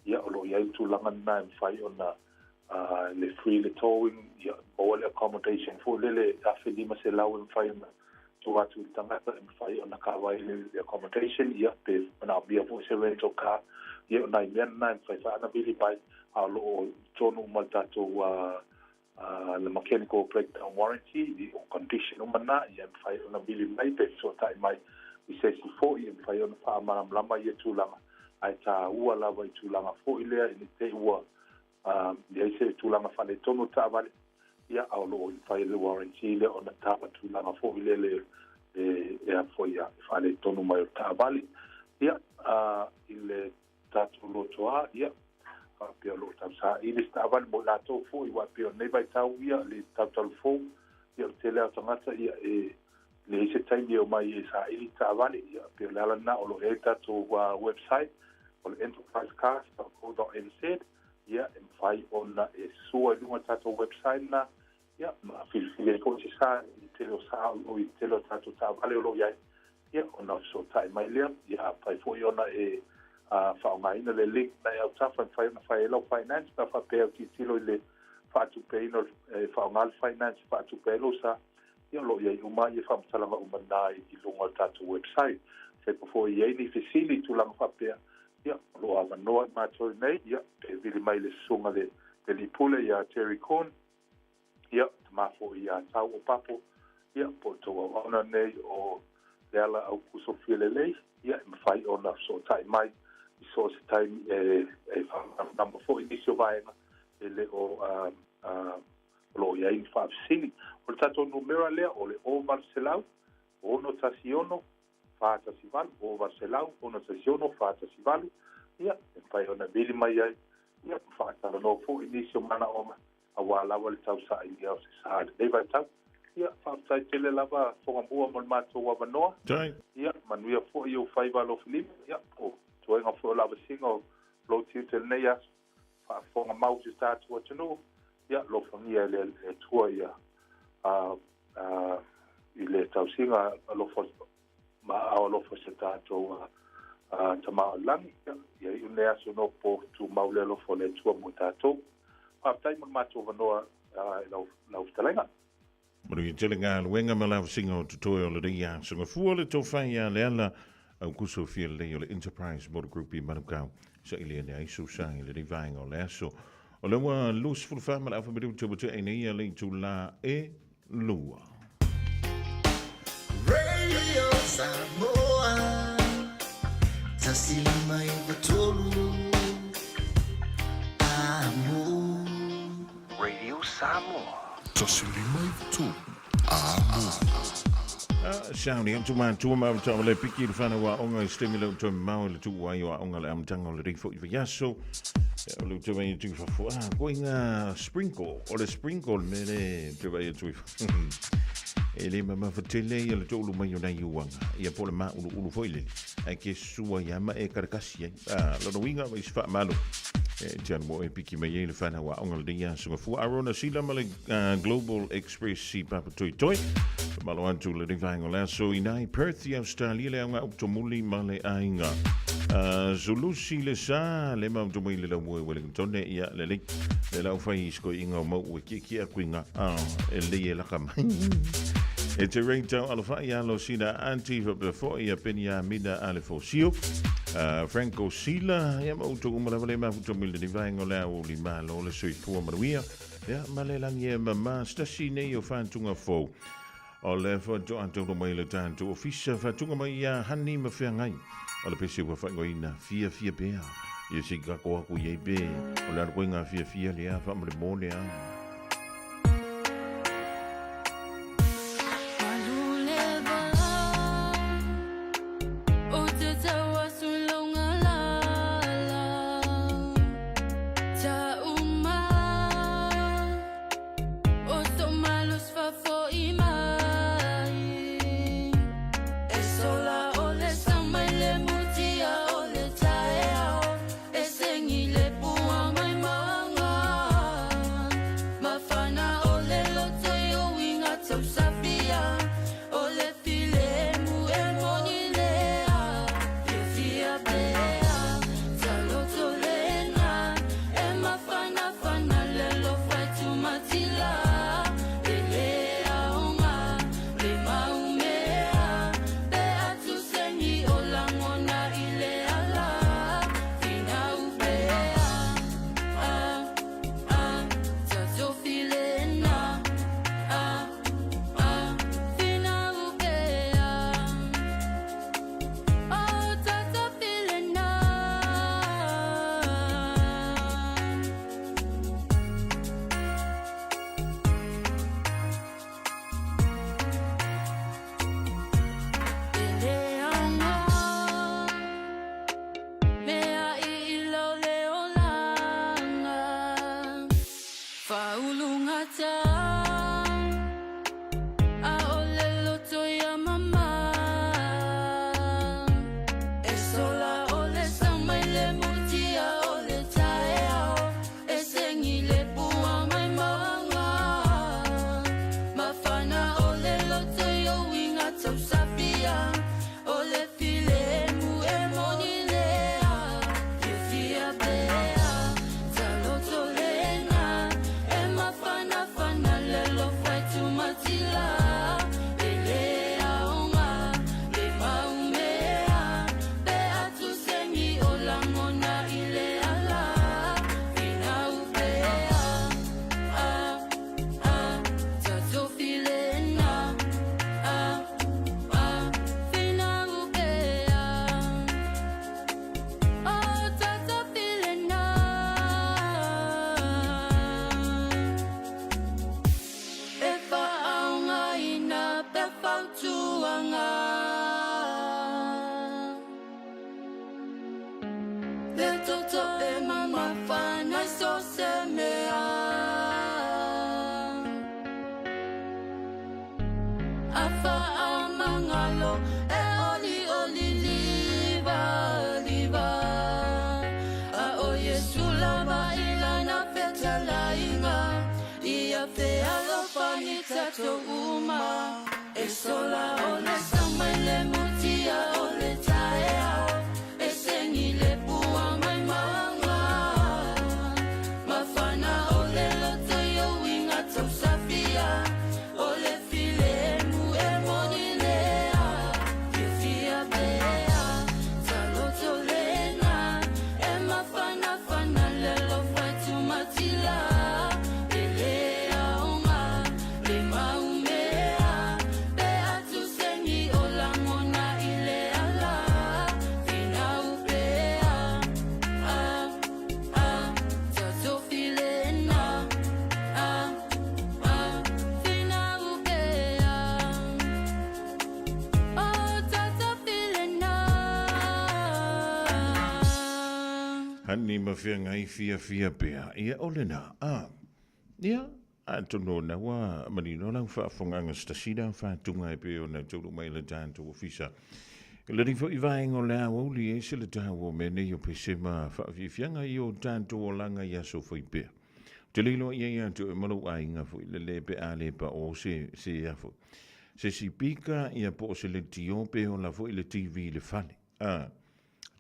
ia o lo o i ai le tulaga lena e mafai ona le free le towing, ia maua le accommodation foi lele $1,500 e mafai ona tuu atu i le tagata e mafai ona kava ai le accommodation, ia pe manaomia foi se rental car, ia o nai mea na e mafai foi ona vili mai, a o lo o i totonu uma o le tatou le mechanical breakdown warranty, o condition uma na, ia e mafai ona vili mai pe fesootai mai i se isi foi e mafai ona faamalamalama ia tulaga, ae taua lava i tulaga foi lea i ne i te i ua i ai se tulaga faaletonu o le taavale, ia, a o lo o mafai e le warranty lea ona kava tulaga foi lele e a foi e faaletonu mai o le taavale. Ia, i le tatou lotoa, ia, faapea o lo o tausaili se taavale mo i latou foi, aua e pei o lenei vaitau, ia, le talutalufou, ia, o le tele lava o tagata, ia, e leai se taimi e omai e saili taavale, ia, e pei o le ala lena o lo o i ai le tatou website, o le enterprisecars.co.nz, ia, e mafai ona e sua i luga o le tatou website lena, ia, ma filifili ai foi se sa i le tele o sa o i le tele o tatou taavale o lo o i ai, ia, ona fesootai mai lea, ia, afai foi ona e faaaogaina le link na e autafa e mafai ona fai ai lau finance, pe a faapea e autilotilo i le faatupeina o le, e faaaoga le finance e faatupe ai lou sa, ia, o lo o i ai uma ia faamatalaga uma na i luga o le tatou website. Fepa foi i ai ni fesili i tulaga faapea, ia, o lo o avanoa i matou nei, ia, pe vili mai le susuga le alii pule ia Terry Kuhn, ia, tama foi ia Tau o Papo, ia, po o tou auauna nei o Leala Aukuso Fialelei, ia, e mafai ona fesootai mai i so o se taimi e faamalamalama foi nisi o vaega e le o o lo o i ai ni faafesili. O le tatou numera lea o le 0800 616 418, 0800 6 418, ia, e mafai ona vili mai ai, ia, ma faatalanoa foi nisi o manaoga auā lava le tausailia o se sa i lenei vaitau. Ia, faafetai tele lava Fogamua mo le matou avanoa. Ia, manuia foi ou faiva alofilima, ia, po o toega foi o lavasiga o lou tiute i lenei aso. Faafofoga mau si o tatou atunuu, ia, alofagia e le Atua ia, a, a, i le tausiga alofa ma aao alofa o si o tatou a, Tama o le Lagi. Ia, ia iu lenei aso nopo tumau le alofa o le Atua mo i tatou. Faafetai mo le matou avanoa i lau, lau fetalaiga. Manuia tele galuega ma lavasiga o totoe o lenei aso. Gafua le tofa ia Leala Aukuso fia lelei o le Enterprise Motor Group i Manukau. Saili ane ai sou sa i lenei vaega o le aso. O lea ua 24 ma le afa minute ua tea ai nei ia le itula e lua. Radio Samoa 153 Amo. Radio Samoa. 153 Amo. Sauni atu matua ma tau le piki le whanau a onga i stemi lau toi mau le tuu ai o a onga le amtanga o le rei foi vaiaso. O le te vai atu i fafo. Ah, koe ngā sprinkle. O le sprinkle me le te vai atu i fafo. E le mamafa tele ia le toulu mai o nai uanga. Ia po le ma ulu ulu foi le. Ai ke sua ia ma e karakasi ai. Ah, lona uiga ma isi faamalo. E te anu mo e piki mai ai le whanau a onga le ia sunga fua. Arona sila ma le Global Express si Papa Toi Toi. Malo atu le vaenga o le aso inai Perth i Australia le aoga upu ma le aiga. Sulusi le sa le mau mai le lau e Wellington e ia le le lau fai isko inga o mau e ki ki aku inga e le e laka mai. E te rei tau alawhai ia lo sina anti fa pe ia penia mina ale fosio. Franco Sila ia mau tu umala vale ma futu mile ni vaenga o le au li malo le soifua manuia. Ia ma le langi e mama stasi nei o whantunga fou. O le whantua tauno mai le tātu ofisa whantunga mai ia hani ma whangai. O le pese ua whaingoina fia fia pea. Ia si kako aku iei pe. O le aru ngā fia fia le a wha mo le mō le a. Afa a mangalo e oli oli liva liva A o Yesu lava i lana fetalaiga Ia fealofani tatou uma E sola o le sama i le mutia o le taeao E segi le pua mai mauga Mafana o le loto i uiga tausafia O le filemu e moni lea Fiafia pea Taloto lena E mafanafana le alofa e tumatila E le aoga Le maumea Pe atusegi o lagona i le ala Finau pea Ah, ah Tato filena Ah, ah Finau pea Oh, tato filena Hani ma feagai fiafia pea. Ia, o lena. A. Ia, atonu ona ua manino lau faafofogaaga sitasina faatuga e pei ona taunuu mai i le tatou ofisa. I lenei foi vaega o le aoauli e ese le taua o mea nei o pese ma faafiafiaga i o tatou olaga i aso fai pea. Ou te le iloa i ai ia te oe ma lou aiga foi lele pe a le paʻo se se a foi se sipika ia po o se leitio pe ola foi le TV i le fale. A.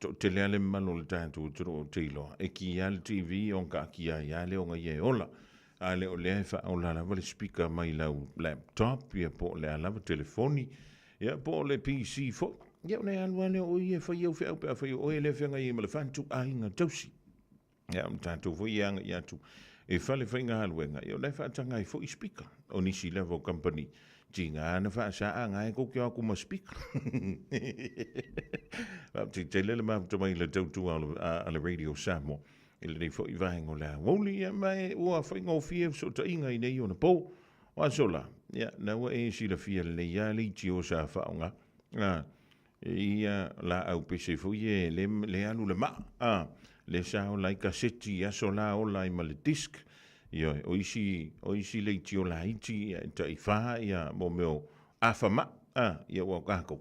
Toatele lava le mamalu o le tatou atunuu ou te iloa, e ki lava le TV ona taatia ai lava lea ona ia e ola. A le o lea e faaola lava le speaker mai lau laptop ia po o le a lava telefoni ia po o le PC foi. Ia ona e alu lava lea o ia e fai au feau pe afai o oe lea e feagai ai ma le fatuaiga tausi. Ia, o tatou foi e agai atu e fale faigaluega, ia o la e faataga ai foi speaker. O nisi lava o kamupani, tiga na faasaa ga e kou te o atu ma speaker. Faafetai tele le mafuta mai i le tautua a le Radio Samoa i lenei foi vaega o le aoauli, ia ma e ua faigofie fesootaiga i nei ona po. O aso la, ia, na ua e silafia lelei lava le itio sa faaaoga. Ia laau pese foi e le, le alu le maa, a, le sa ola ai kaseti i aso la ola ai ma le disc. Ioe, o isi, o isi leitio laiti, ia, e taifa, ia, mo mea o afa maa, a, ia ua o kākou.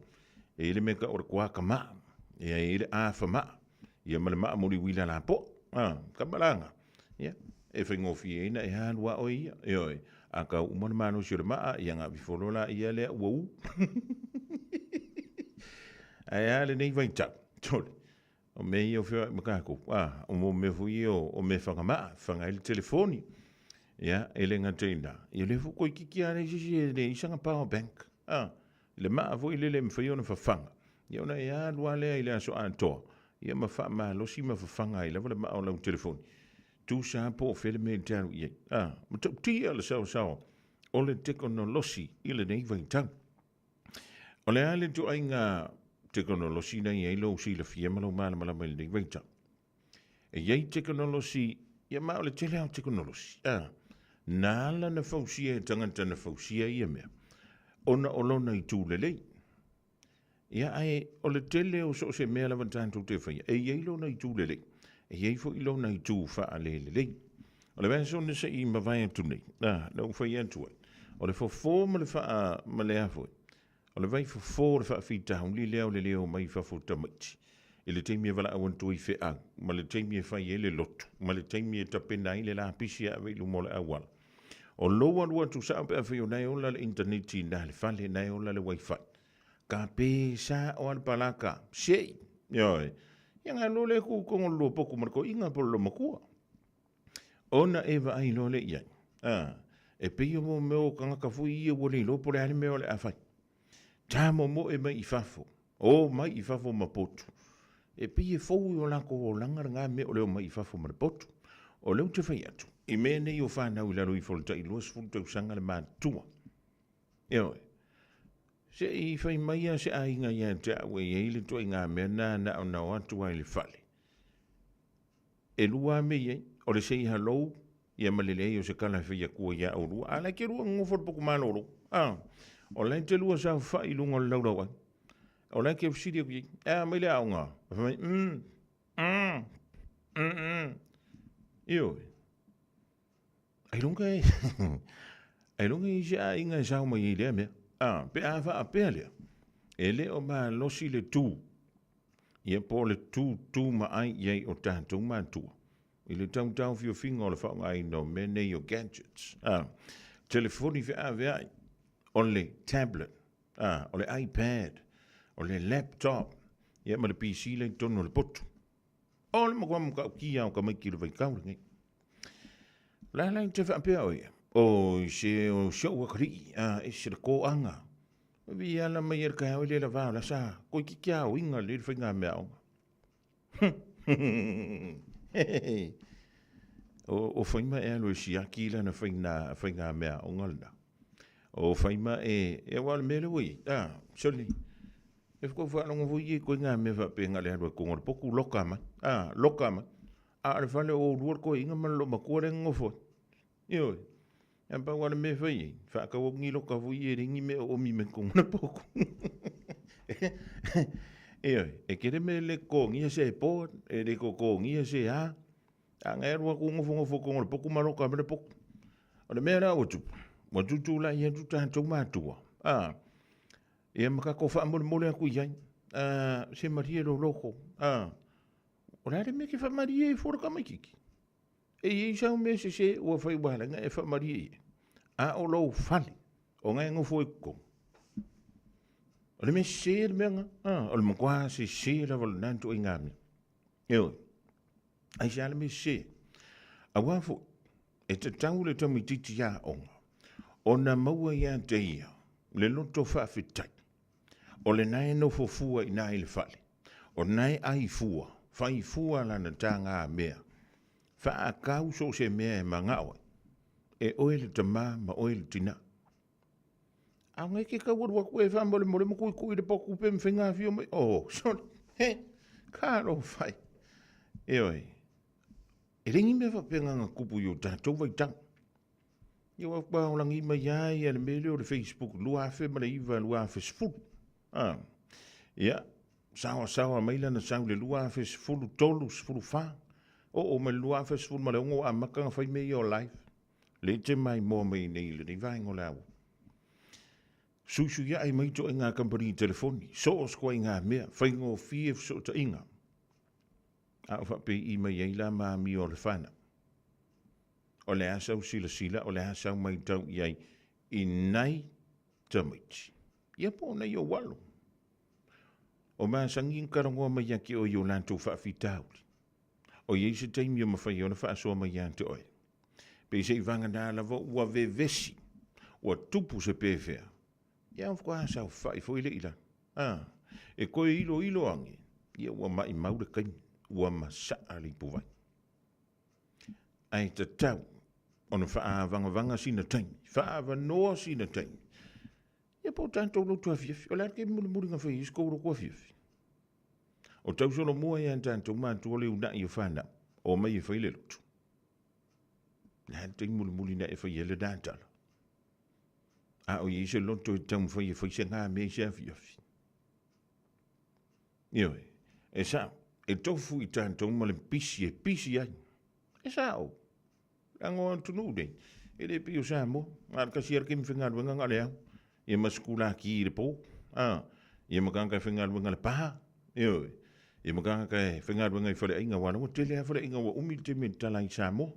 E i le mea ka o le kuaka maa, ia e i le afa maa, ia ma le maa moli uila lapoa, a, ka malaga. Ia, e faigofie ai na e alu a oe ia, ioe, a kau uma le malosi o le maa, ia gavifolo la ia lea ua u. Ae a lenei vaitau, sole, o mea ia o feoai ma kākou, a, o mo mea foi ia o mea fagamaa, faga ai le telefoni. Ia, e le gata i lena, ia lea foi toeitiiti lava leai se isi e leai sana power bank, a, le maa foi lele e mafai ona fafaga, ia ona e alu lava lea i le aso atoa, ia ma faamalosi ma fafaga ai lava le maa o lau telefoni. Tusa lava po o fea le mea e te alu i ai. A, matautia le saosaoa o le tekonolosi i lenei vaitau. O le a le ituaiga tekonolosi na i ai lou silafia ma lou malamalama i lenei vaitau? E i ai tekonolosi, ia ma o le tele lava o tekonolosi, a, na ala na fausia e tagata na fausia ia mea, ona o lona itu lelei. Ia, ae o le tele o so o se mea lava tatou te faia, e i ai lona itu lelei, e i ai foi lona itu faalelelei. O le vaiaso na se i mavae atu nei, a, na ou fai atu ai, o le fofo ma le faa, ma le a foi, o le vaifofo o le faafitauli lea o le le omai i fafo o tamaiti, i le taimi e valaau atu ai i feau, ma le taimi e fai ai le lotu, ma le taimi e tapena ai le lapisi e ave i luma o le auala. O lou alu atu sao pe afai o na e ola le initaneti i na le fale, na e ola le wifi. Ka pe sa o ale palaka, sei, ioe. Ia nga lo le ku kongo lo poku ma le koiga po le lomakua. Ona e vaai loa lea i ai. A, e pei o mo mea o kangaka foi ia ua le iloa po o le a le mea o le a fai. Ta momoe mai i fafo, o mai i fafo ma potu. E pei e fou i o lakou olaga lena mea o le omai i fafo ma le potu. O lea ou te fai atu, i mea nei o fanau i lalo ifo o le tai 20 tausaga le matutua. Ioe. Se i fai mai lava se aiga ia te au e i ai le ituaiga mea lena na ona o atu lava i le fale. E lua lava mea i ai, o le say hello ia ma le leai o se tala e fai atua ia oulua. A la e te lua nonofo i le potu malolo. A, o la e te lua saofai i luga o le laulauai. O la e te fesili atu i ai, e a mai le aoga? Fai mai, mm, mm, mm, mm. Ioe. Ailoga e, ailoga e i se aiga e sao mai ai i lea mea. A, pe a faapea lea, e le o malosi le tu, ia po o le tūtū maai i ai o tatou matua i le tautaofiofiga o le faaaogaina o mea nei o gadgets, a, telefoni feaveai, o le tablet, a, o le iPad, o le laptop, ia ma le PC la i totonu o le potu. O le matua matautia o tamaiti i le vaitau lenei. O le a la i te faapea oe ia? Oi se o si ou atalii, a, e se le toaga. Vi ala mai e le taeao e le lava o la sa, toeitiiti aoina lelei le faiga meaaoga. O Faima e alu e siaki lana faiga meaaoga lena. O Faima e, e aua o le mea lea ua i ai, a, sole, e faatoa faalogo foi ia i ituaiga mea faapea na o le alu lava i totonu o le potu loka mai, a, loka mai. A o le fale o oulua le toeaina ma le loomatua lea e nonofo ai. Ioe. Ae pau lava le mea e fai ai, faatau atu ni loka foi ia e leai ni mea o oomi mai totonu o le potu. Ioe, e tele mea e le totogia se board, e le totogia se a, a na e alu atu nofonofo i totonu o le potu ma loka mai le potu. O le mea la ua tupu, ua tutulai atu tatou matua, a, ia ma tatou faamolemole atu i ai, a, se malie lou loto, a, O le a le mea e te faamalie ai fua le tamaitiiti? E i ai sau mea sese ua fai ua ala ai ona e faamalie i ai, a o lou fale o na e nofo ai i totonu. O le mea sese le mea lena. Ah, o le matua sese lava o lena ituaiga mea. Ioe. Aisea le mea sese? Aua foi, e tatau le tamaitiiti aoga ona maua ia te ia le loto faafetai O lena e nofo fua i ina i le fale, o lena e ai fua, fai fua lana taga mea, faakau so o se mea e manao ai, e oe le tama ma oe le tina. A o ke tau alu atu e faamolemole ma tuitui le potu pe mafai ona afio mai. Oh, sorry. He, talofa e. Ioe, e leai ni mea faapena na tupu i o tatou vaitau. Ia ua paolagi mai lava ia le mea lea o le Facebook 2009, 2010. A, ia, saoasaoa mai lana sau i le 2013, 14, oo mai le 2016 ua amata ona fai mea ia o live. Lea e te maimoa mai nei i lenei vaega o le aoaoga. Suisuiai mai ituaiga kamupani telefoni, so o se ituaiga mea, faigofie fesootaiga. A o faapei mai ai la ma amio a le fanau. O le a sau silasila, o le a sau maitau i ai i nai tamaiti. Ia po o nai ou alo. O masani na talanoa mai ia te oe i o latou faafitauli. O i ai se taimi o mafai ai ona faasoa mai ia te oe. Pe se i vagana lava ua vevesi, ua tupu se pefea. Ia faatoa saofai foi le i lalo. A, e toe iloilo ane, ia ua maimau le taimi, ua masaa le ipuvai. Ae tatau ona faaavagavaga sina taimi, faaavanoa sina taimi. Ia po o tatou lotu afiafi, o le a le taimi mulimuli na fai ai se tou lotu afiafi? O tau solomua ia tatou matua le uunai o fanau, omai e fai le lotu. Le a le taimi mulimuli na e fai ai lena tala? A o i ai se loto e taumafai e fai se ngā mea i se afiafi. Ioe, e sao, e tofu i tatou ma le pisi e pisi ai. E sao, leaga o atunuu nei, e le pei o Samoa, na o le tasi lava le taimi faigaluega na o le ao, ia ma sikulaki i le po, a, ia ma tagata e faigaluega i le pa, ioe, ia ma tagata e faigaluega i faleaiga, aua o la ua tele lava faleaiga ua umi le taimi e tatala ai i Samoa,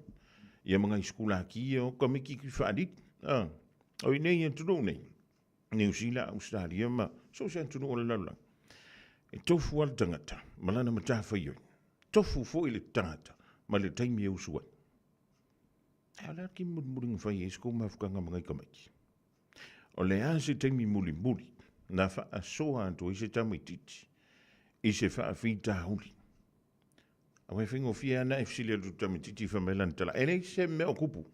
ia ma nai sikulaki ia o tamaiti faalili, a, o i inei i atunuu nei, Niu Sila, Ausetalia ma so o se atunuu o le lalolagi. E tofu lava le tagata ma lana matafaioi. Tofu foi le tagata ma le taimi e usu ai. Ae o le a le taimi mulimuli na fai ai se kou mafutaga ma nai tamaiti? O le a se taimi mulimuli na faasoa atu ai se tamaitiiti i se faafitauli? Aua e faigofie lava ona e fesili atu i le tamaitiiti fai mai lana tala, e leai se mea o tupu.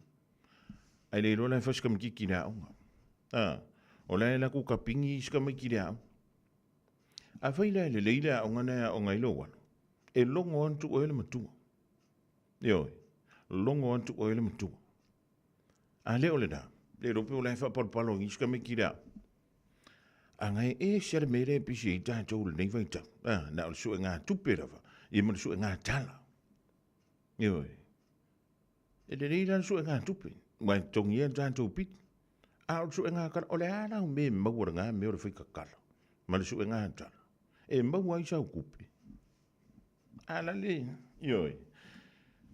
Ae le iloa la e fai si tamaitiiti i le aoga. A, o la e alu atu kapigi isi tamaiti i le aoga. Afai la e lelei le aoga na e aoga ai lou alo, e logo atu oe le matua. Ioe, logo atu oe le matua. A le o lena, le iloa pe o la e faapalopalo i isi tamaiti i le aoga. A na e ese le mea lea e pisi ai tatou i lenei vaitau. A, na o le suega tupe lava, ia ma le suega tala. Ioe. E lelei la le suega tupe, ua e totogi ia tatou pili. A o le suega tala, o le a lau mea e maua i lena mea o le faikatala ma le suega tala e maua ai sau tupe. A la le, ioe,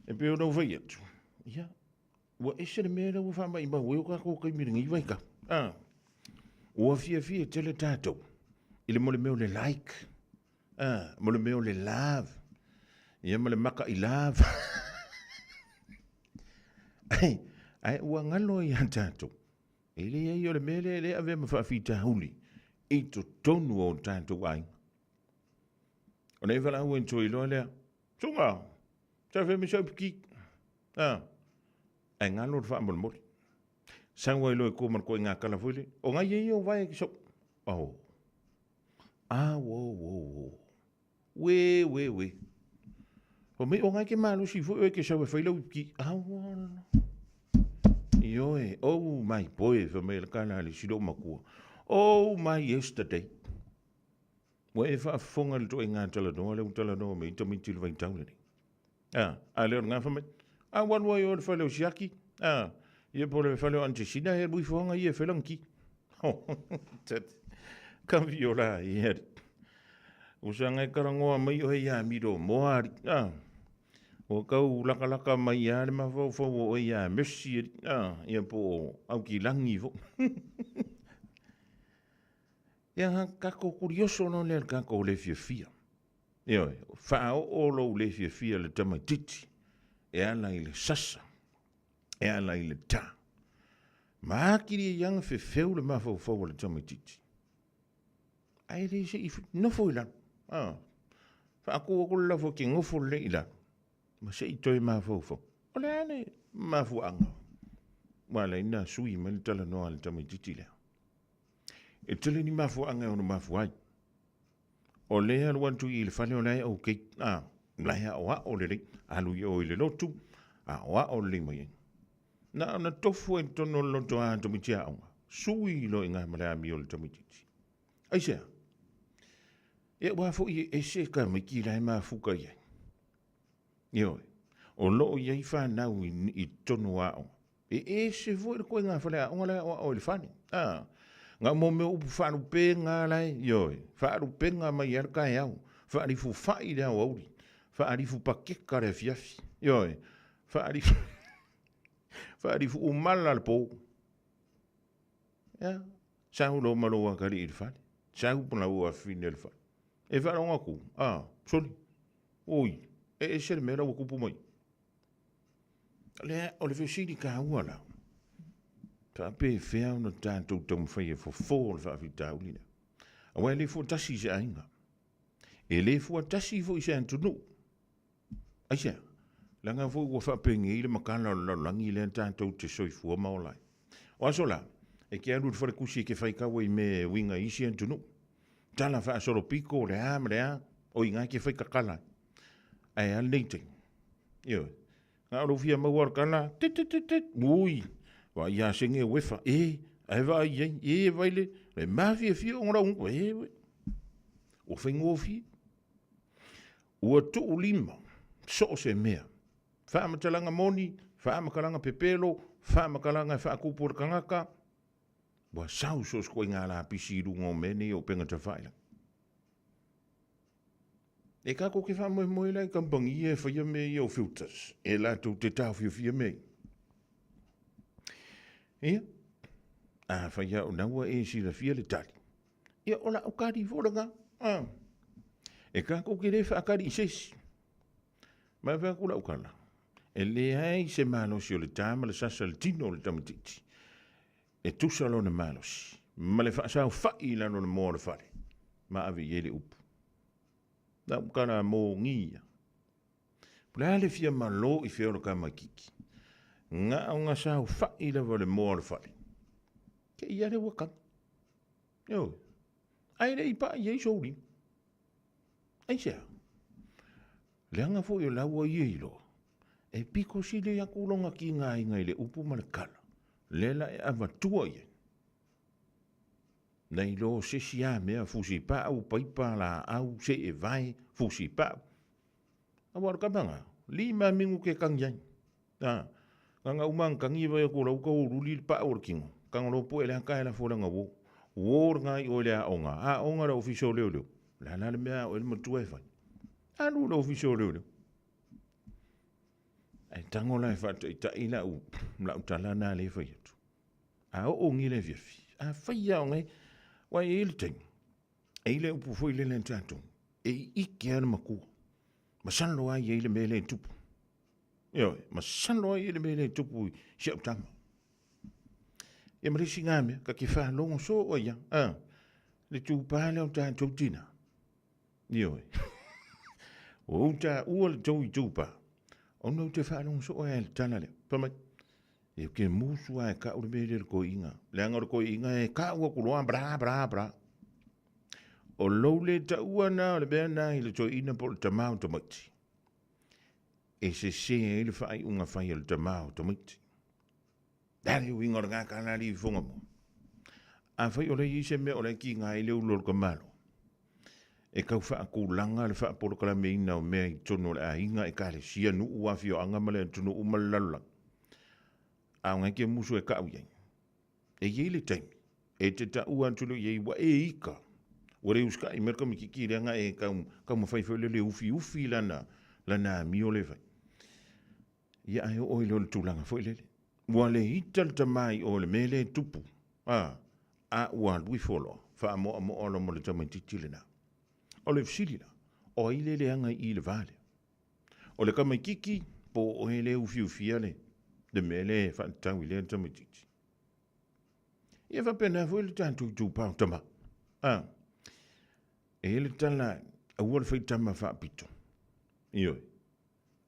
e pei ona ou fai atu, ia, ua ese le mea lea ua faamaimau ai o tatou taimi i lenei vaitau. A, ua fiafia tele tatou i le mo le mea o le like, a, mo le mea o le love, ia ma le maka i love. Ai, ai ua galo ai ia tatou. E leai o le mea lea e le avea ma faafitauli i totonu o tatou aiga. O nei valaau e toe iloa lea. Suga, sa fai mai sau piki. Ah, ai ngalo le faamolemole. Sau ai loa i kua ma le koe ngā kala foi le. O ngai e ia o vae ki sau. Oh. Ah, wo, wo, wo. Uē, uē, uē. Fai mai, o ngai ke malosi foi oe ke sau e fai lau ki. Aua. Ioe, oh my boy, fai mai le kala a le isi lou matua. Oh my yesterday. Ua e faafofoga i le ituaiga talanoa lea ua talanoa mai ai tamaiti i le vaitau lenei. A, a lea o le gafa mai. A ua alu ai oe i le fale o Siaki. A, ia po o le fale o Aunty Sina e alu ifo aga ia e fai lana ti. Ka viola ia. Usaga e talanoa mai oe ia Miro moa ali. A, ua tau lakalaka mai lava le mafaufau o oe ia Mercy ali. A, ia po o Aukilagi foi. Ia, tatou kurioso loa lea i le tatou le fiafia. Ioe, faaoo lou le fiafia i le tamaitiiti e ala i le sasa, e ala i le ta. Ma atili ai lava fefeu le mafaufau o le tamaitiiti. Ae le se i nofo i lalo. Ah, faatu atu le lafo e te nofo lelei i lalo, ma se i toe mafaufau. O le a le mafuaaga ua ala ai ona sui mai le talanoa a le tamaitiiti lea? E tele ni mafuaaga e ono mafua ai. O lea alu atu i le fale o la e okay, a, la e aoao lelei, alu i o i le lotu, aoao lelei mai ai. Na ona tofu ai i totonu o le loto a tamaiti aoga, sui loa i ina ma le amio o le tamaitiiti. Aisea? Ia aua foi e ese tamaiti la e mafuta i ai. Ioe, o lo o i ai fanau i totonu o aoga, E ese foi le koiga faleaoga la e aoao i le fale. A, na o mea upu faalupega la e, ioe, faalupega mai lava le taeao, faalifufai le aoauli, faalifupakeka le afiafi, ioe, faalifu, faalifuumala le po. Ia, sau loa ma lou atalii i le fale, sau ma lau afafine i le fale. E faalogo atu, a, soli, oi, e ese le mea la ua tupu mai. Lea, o le fesili taua la, faapefea ona tatou taumafai e fofo le faafitauli lea? Aua e le fuatasi i se aiga, e le fuatasi foi i se atunuu. Aisea? Leaga foi ua faapenei le matala o le lalolagi lea tatou te soifua ma ola ai. O aso la, e te alu i le faletusi e te faitau ai i mea e uiga i isi atunuu. Tala faasolopito, o le a ma le a, o i ina e te faitatala ai. Ae a lenei taimi? Ioe. Na o lou fia maua o le tala, tit tit tit tit, ui, vaai ia sene uefa, e, ae vaai i ai, e, vai le, le mafiafia o lau, e, ue. Ua faigofie. Ua tuu lima, so o se mea. Faamatalaga moni, faamatalaga pepelo, faamatalaga e faatupu e le tagata, ua sau so o se ituaiga lapisi i luga o mea nei o upega tafailagi. E tatou te faamoemoe la i kamupani ia e faia mea ia o filters, e latou te taofiofia mea ia. Ia, afai lava o lena ua e silafia le tali, ia o lau tali foi lena. Ah. E tatou te le faatali i se isi. Ma e fai atu lau tala, e leai se malosi o le ta ma le sasa i le tino o le tamaitiiti e tusa lona malosi ma le faasaofai i lalo o le moa o le fale ma ave i ai le upu. Lau tala mogia. Po o le a le fia malo i fea o le tamaitiiti, na ona saofai lava o le moa o le fale, te i lava lea ua tagi. Ioe. Ae le i pai i ai sou lima. Aisea? Leaga foi o la ua ia iloa, e pito sili atu lona tigaina i le upu ma le tala, lea la e avatua i ai. Nei lo se isi a mea, fusi pau, paipa, laau, seevae, fusi pau. Aua o le tama lena, lima minute e tagi ai. A, na ona uma ona tagi vai atu o la ua tau ululi le pau o le tino. Kagolopo e le aka e la folaga uo. Uo le ngai o le aoga. Aoga le ofisa o leoleo. La la le mea o le matua e fai. Alu le ofisa o leoleo. Ae tago la e faataitai lau, lau tala na le fai atu. A oo ngi le afiafi, a fai a o ngai, wa e i le taimi, e i le upu foi lele a tatou, e ike a le makua. Masalo a i ai le mea lea e tupu. Ioe, masalo a i ai le mea lea e tupu i si au tama. Ia ma le isi ngā mea, ka ke whālongo so o ia, a, le tūpā lea o tātou tina. Ioe. Ua ou taua le tou itupa. Ona ou te faalogo soo ai i le tala lea. Fai mai, e ke musu lava e kau le mea lea i le koiiga. Leaga o le koiiga e kau atu loa, bra, bra, bra. O lou le taua na o le mea na i le toeaina po o le tama o tamaiti. E sese ai le faaiuga fai a le tama o tamaiti. Le a le uiga o le gakana alii fofoga mo. Afai o lea i ai se mea o la e kiga ai le ulu o le tamaloa, e tau faatulaga le faapolokalameina o mea i totonu o le aiga, ekalesia, nuu, afioaga ma le atunuu ma le lalolagi, a o ngai ke musu e kau i ai. E i ai le taimi e te taua atu lea i ai ua e ika, ua le usikai mai le kamititi leaga e taumafai foi lele e ufiufi lana, lana amio lea e fai. Ia ae oo ai loa i le tulaga foi lele. Ua le ita le tama i o i le mea lea e tupu, a, a ua alu ifo loa, faamoamoa loa ma le tamaitiiti lena. O le fesili la, o ai le leaga i i le va lea? O le tamaitiiti po o oe lea e ufiufia le, le mea lea e faatatau i lea tamaitiiti? Ia faapena foi le tatou itupa o tama. A, e i ai le tala, aua le faitama faapito. Ioe.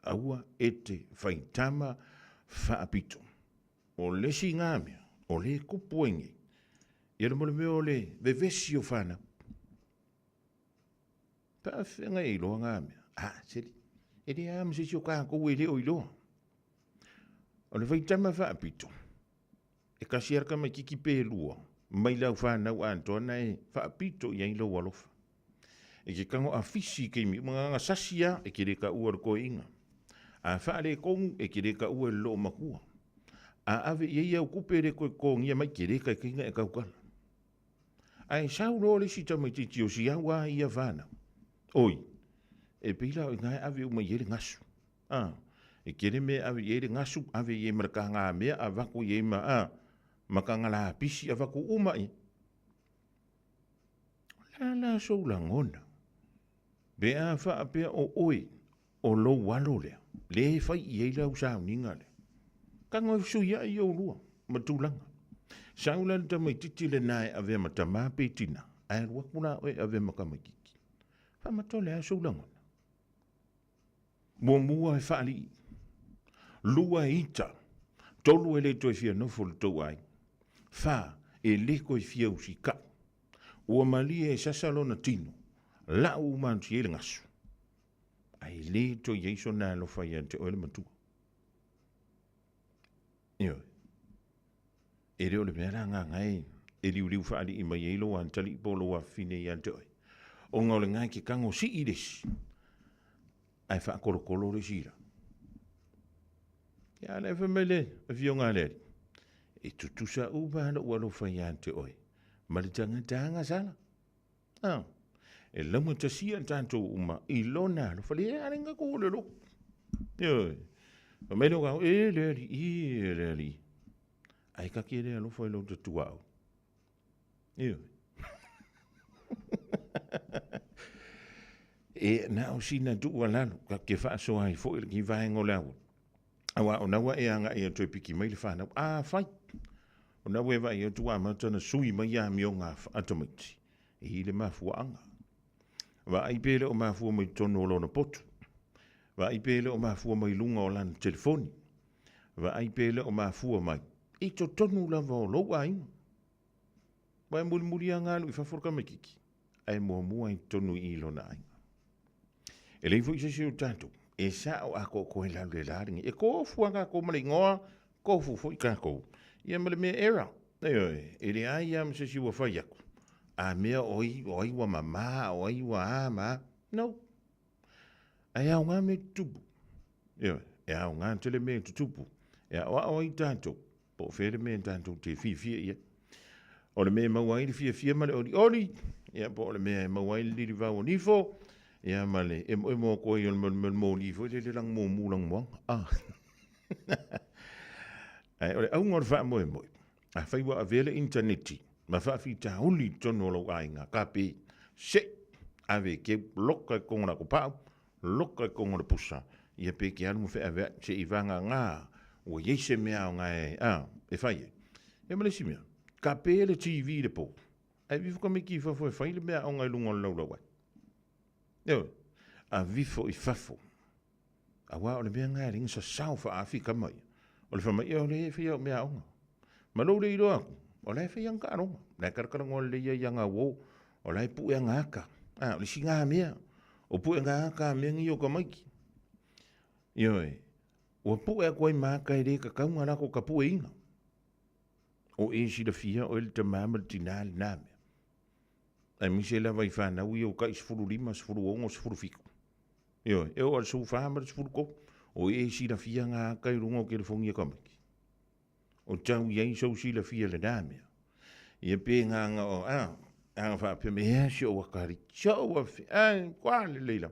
Aua e te faitama faapito. O le isi ngā mea, o le kupu ai nei, ia le mo le mea o le vevesi o whanau. Paawhenga e iloa ngā mea. Ah, seli, e le a ma se isi o kākou e le o iloa. O le faitama faapito, e kasi ara tamaititi pe lua, mai lau whanau atoa na e faapito i ai lou alofa. E ke kago a fisi i keimi uma nganga sasi a e ke le ka ua le koeinga. A whaale kongu e ke le ka ua le loo makua. A ave i ai au kupe le koe kongia mai ke le kai kainga e kaukala. A e sau loa le isi tamaititi o si au a ia whanau. Oi, e pei la o i ngae ave uma i ai le gasu. A, e kele me ave i ai le gasu, ave i ai ma le kanga mea, a vaku i ai ma, a, ma kanga la pisi, a vaku uma i. La la sou lagona. Pe a faapea o oe, o lou alo lea, le e fai i ai lau sauniga lea. Kago e fesuiai i ou lua, ma tulaga. Sau la le tamaititi lena e avea ma tamā pe tina, ae alu atu la oe e avea ma tamaititi. Faamata o le a sou lagona? Muamua e faalii, lua e ita, tolu e le toe fia nofo i le tou aiga, fa e le toe fia usikai. Ua malie e sasa lona tino, lau uma atu i ai le gasu. Ae le toe i ai sona alofa ia te oe le matua. Ioe. E le o le mea la agaga e, e liuliu faalii mai ai lou atalii po o lou afafine ia te oe. Ona o le ga e ke kago sii le isi, ae faakolokolo le isi la. Ia le fai mai le afioga a le Alii, e tutusa uma lou alofa ia te oe, ma le tagata agasala. Ah, e laugatasia tatou uma i lona alofa le ale nga ko le lo. Ioe. Fai mai le o e le alii, e le alii. Ai ka ke le alofa i lou tatuau. Ioe. E na o sina tuualalo ka ke faasoa ai foi le ki vaega o le aua. Aua o na ua e agai atu e piki mai le whanau. A fai. O na ua e vaai atu ua amata ona sui mai amioga a tamaiti. E i le mafuaaga. Vaai pe le o mafua mai totonu o lona potu. Vaai pe le o mafua mai luga o lana telefoni. Vaai pe le o mafua mai i totonu lava o lou aiga. Aua e mulimuli lava galu i fafo le tamaititi, ae muamua i totonu i i lona aiga. E leai foi se isi o tatou e sao atoatoa i lalo i le la lenei. E tofu lava tatou ma le igoa, tofu foi tatou ia ma le mea era. Ioe, e leai lava ma se isi ua fai atu, a mea o ai, o ai ua mama, o ai ua a ma a. No. Ae aoga mea e tutupu. Ioe, e aoga tele mea e tutupu. E aoao ai tatou. Po o fea le mea tatou te fiafia i ai. O le mea e maua ai le fiafia ma le olioli, ia po o le mea e maua ai le lilivao o nifo, ia ma le emoemo atu ai o le mea moli foi lele lagimumu lagimuaga. Ah. Ae o le auga o le faamoemoe, afai ua avea le initaneti ma faafitauli i totonu o lou aiga, ka pe, se ave e keu, loka i kogo o le akopau, loka i kogo o le pusa, ia pe ke alu ma feaveai, se i vagagā ua i ai se mea aoga e, a, e fai ai. Ia ma le isi mea, ka pe le TV i le pō, ae vifo ka miki i fafo e fai le mea aoga i luga o le laulau ai. Ioe, a vifo i fafo, Auā o le mea lena e leai sasao faaafi kama ia. O le fai mai, o lea e fai au mea aoga. Ma lou le iloa atu, o la e fai ana taaloga. O la e talatalanoa lelei ai ia Gauō, o la e pue ana ata. A, o le isi na mea, o pue ana ata a mea nei o tamaiti. Ioe, ua pue atu ai ma ata e le tatau ona latou tapueina. O e silafia oe le tama ma le tinā lena mea. Aemaise lava i fanau ia ua tai 15, 16, 17. Ioe, e oo i le 14 ma le 13, o e silafia ngā aka i luga o telefoni a tamaiti. O tau i ai sou silafia i lenā mea. Ia pe ngā o, a, a faapea me hea si o akari, si o afe, a, kua le leila.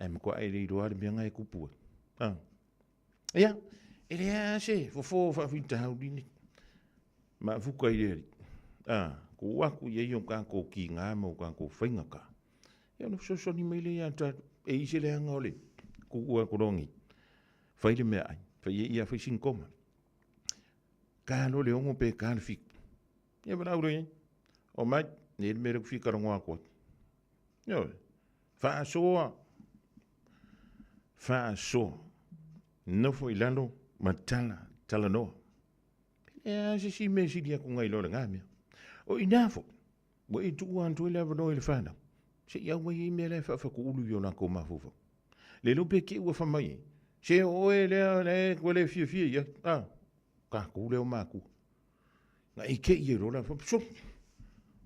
Ai matua e le iloa le mea ngā e kupu ai. A. Ia, e lea se fofo faafitauli nei. Mafuka i le alii. A, ku aku i ai o kākou kīgā ma o kākou faigata. Ia ona fesoasoani mai lea iā tatou. E i se leaga o le kuʻu aku loa nei. Fai le meaai, fai e ia fai sina koma. Ka loa le 6 pe ka le 7. Ia valaau loa i ai. O mai, nei le mea lea ku fia talanoa atu ai. Ioe, faasoa, faasoa, nofo i lalo ma tala, talanoa. E leai se isi mea e sili atu nai lo lena mea. O i ina foi, ua e tuua atu ai le avanoa i le fanau, se i aumai ai mea la e faafatuulu i o latou mafaufau. Le iloa pe te i ua fai mai ai, se o oe lea la e ua le fiafia i ai, a, tatou lea o matua. Na i te i ai loa la fai, so,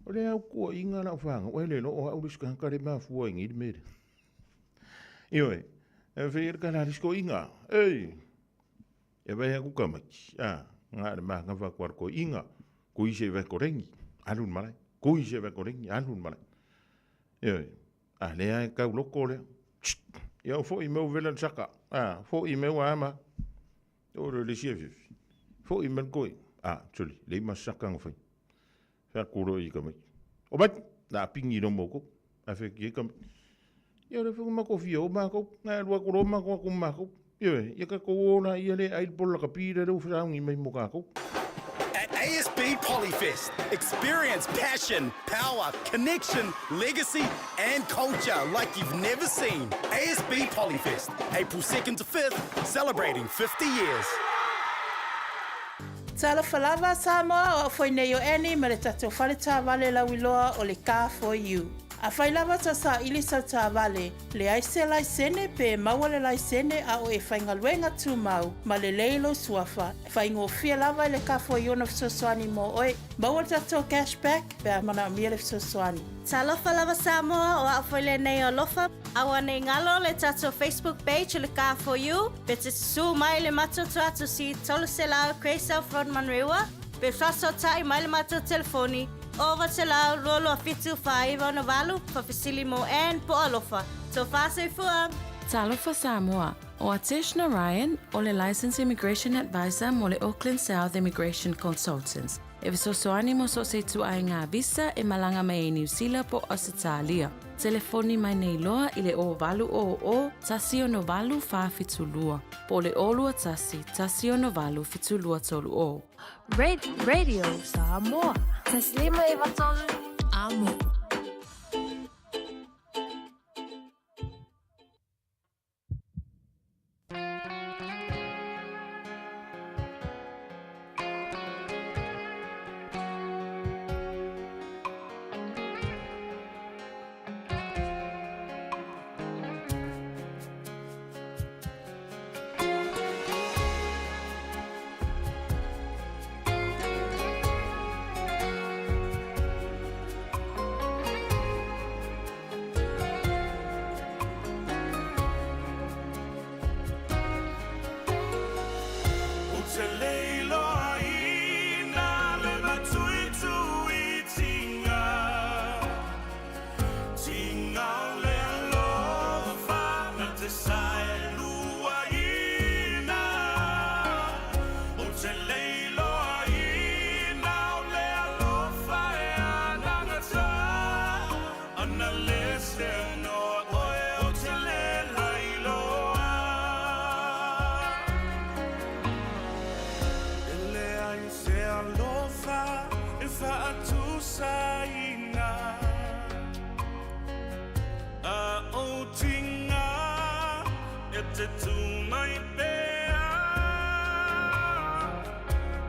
o le au tuuaiga a lau fanau, e le iloa o au le isi tagata lea e mafua ai nei le mea lea. Ioe, e fai ai le tala a le isi toeaina, ei, E vai aku tamaiti, a, na le manava atu a le toeaina, kui se vai korengi, alu i le malae, kui se vai korengi, alu i le malae. Ioe, a lea e tau loko lea, tsk, ia o foi mai ua vela le saka, a, foi mai ua ama, oo loa i le isi afiafi, foi mai le toeaina, a, sole, leai ma se saka na fai. Fai atu loa i tamaiti, Omai, o le a pigi loa ma outou. Ae fai atu i ai tamaiti, Ia o lea foi ua matou fia o matou, na e alu atu loa matou atu ma matou. Ioe, ia tatou o laia lea e ai le polo lakapi lea ua sauni mai mo tatou. At ASB Polyfest, experience passion, power, connection, legacy, and culture like you've never seen. ASB Polyfest, April 2nd to 5th, celebrating 50 years. Talofa lava Samoa, o au foi nei o Annie ma le tatou fale taavale lauiloa o le Car For You. Afai lava ta saili sau taavale, leai se laisene pe maua le laisene a o e faigaluega tumau ma lelei lou suafa, faigofie lava i le Car For You ona fesoasoani mo oe. Maua le tatou cash back pe a manaomia le fesoasoani. Talofa lava Samoa, o au foi lenei o Alofa. Aua nei galo le tatou Facebook page o le Car For You, pe te susū mai le matou tuatusi 300 Grey South Road Manurewa, pe faasootai mai le matou telefoni 0900 22 7 4968, faafesili mo Ann po o Alofa. Tofa soifua! Talofa Samoa, o Atesh Narayan o le Licensed Immigration Advisor mo le Auckland South Immigration Consultants. E fesoasoani mo so o se ituaiga visa e malaga mai ai Niu Sila po o Ausetalia. Telefoni mai nei loa i le 0800 168 472 po o le 021 168 7230. Radio Samoa. Taslima 93 Amo. te tu mai pea.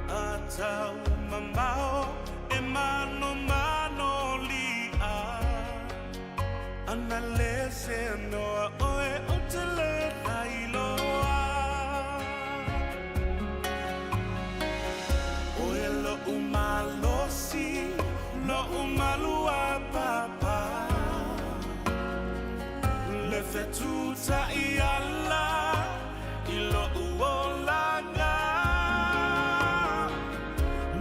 A tau mamao e mano mano lia. Ana le se noa oe o te le lailoa. Oe lo umalosi, lo umalua papa. Le fetuta i ala, i lo uolanga.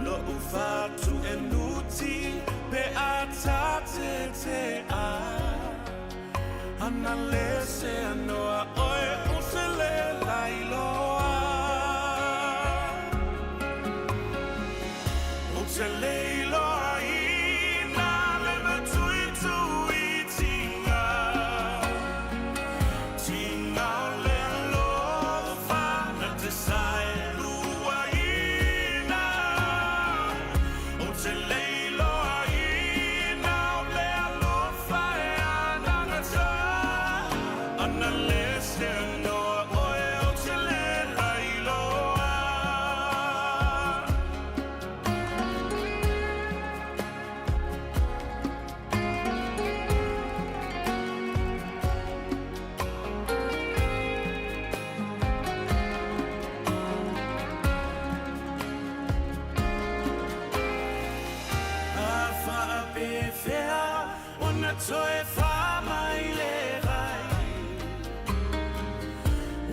Lo ufatu e nuti, pe atate te a. Ana le se anoa oe o se le lailoa. O te leiloa ina le matui tui tinga. Tinga o le alofa na te sae lua ina. O te leiloa ina o le alofa e anagata. Ana le se anoa oe o te le lailoa. A whaapewhea o na toe whamai le rai.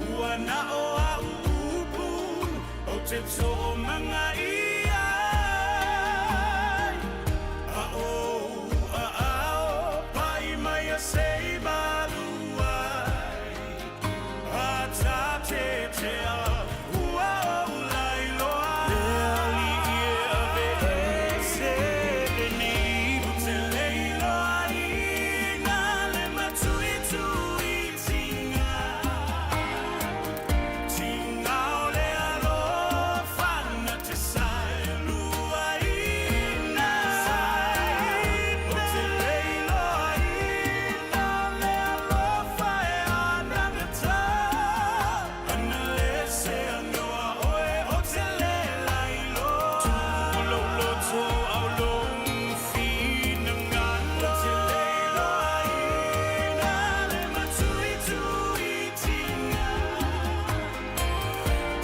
Ua na o a uupu o te tō manga i ai. A o a ao pai mai a sei maluai. A tā te te a ua o lai loa. Le ali i e ave e se le nei. O te leiloa i nā le matui tui tinga. Tinga o le alofa na te sae lua ina. O te leiloa ina le alofa e anagata. Ana le se anoa oe o te le lailoa. Tūlolo tō au lou whina ngalo. O te leiloa ina le matui tui tinga.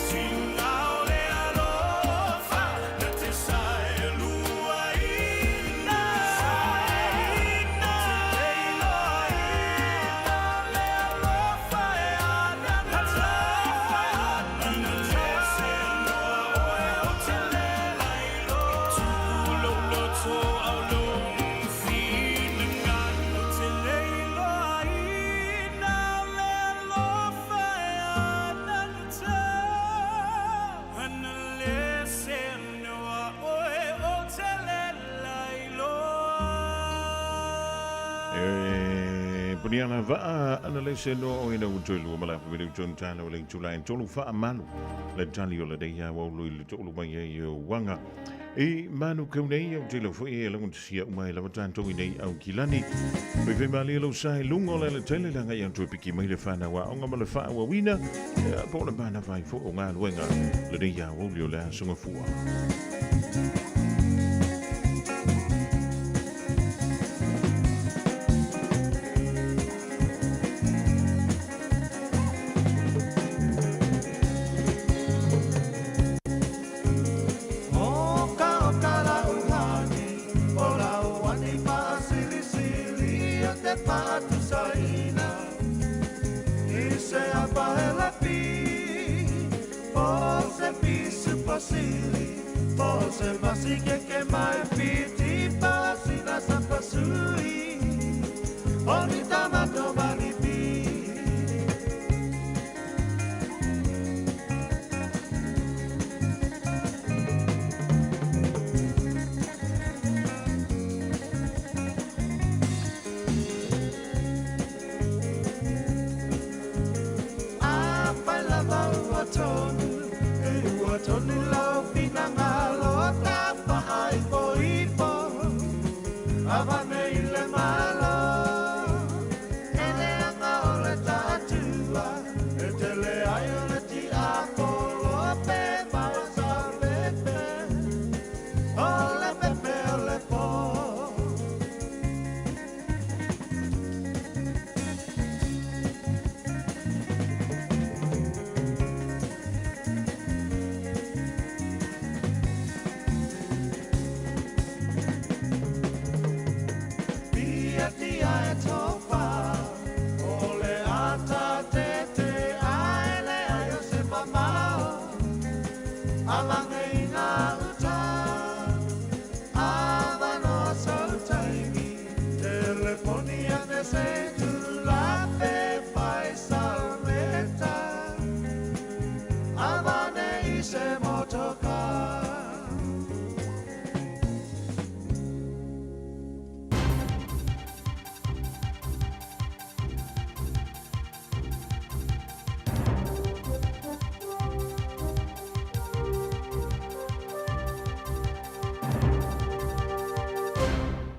Tinga o le alofa na te sae lua ina. O te leiloa ina le alofa e anagata. Ana le se anoa oe o te le lailoa. Tūlolo tō au lou whina ngalo. O te leiloa ina le alofa e anagata. Ana le se anoa oe o te le lailoa. E puniana vaa ana le se noa o ina utu lua mala pa miru tun tana o le tula tolu wha malu. Le tali o le deia wa ulu i le tolu mai e o wanga. I manu kau nei au te lau e langun te sia umai lava tātou i nei au kilani. Pei whai malia lau sai lungo le le tele langa i antu e piki mai le whana wa onga ma le wha wa wina. E po le mana vai fo o ngā luenga. Le deia wa ulu o le asunga fua. O ka o ka la uhani, o la uani pa sili sili o te patu saina. I se apa hele pi, po se pisu pasili, po se masi ke ke mai piti pa sina sa pasui. O ni tamato mani pi. A whai lava ua tonu, e ua tonu lau whina ngalo ta whai po ipo. Ava nei le malo, e le anga o le tātua, e te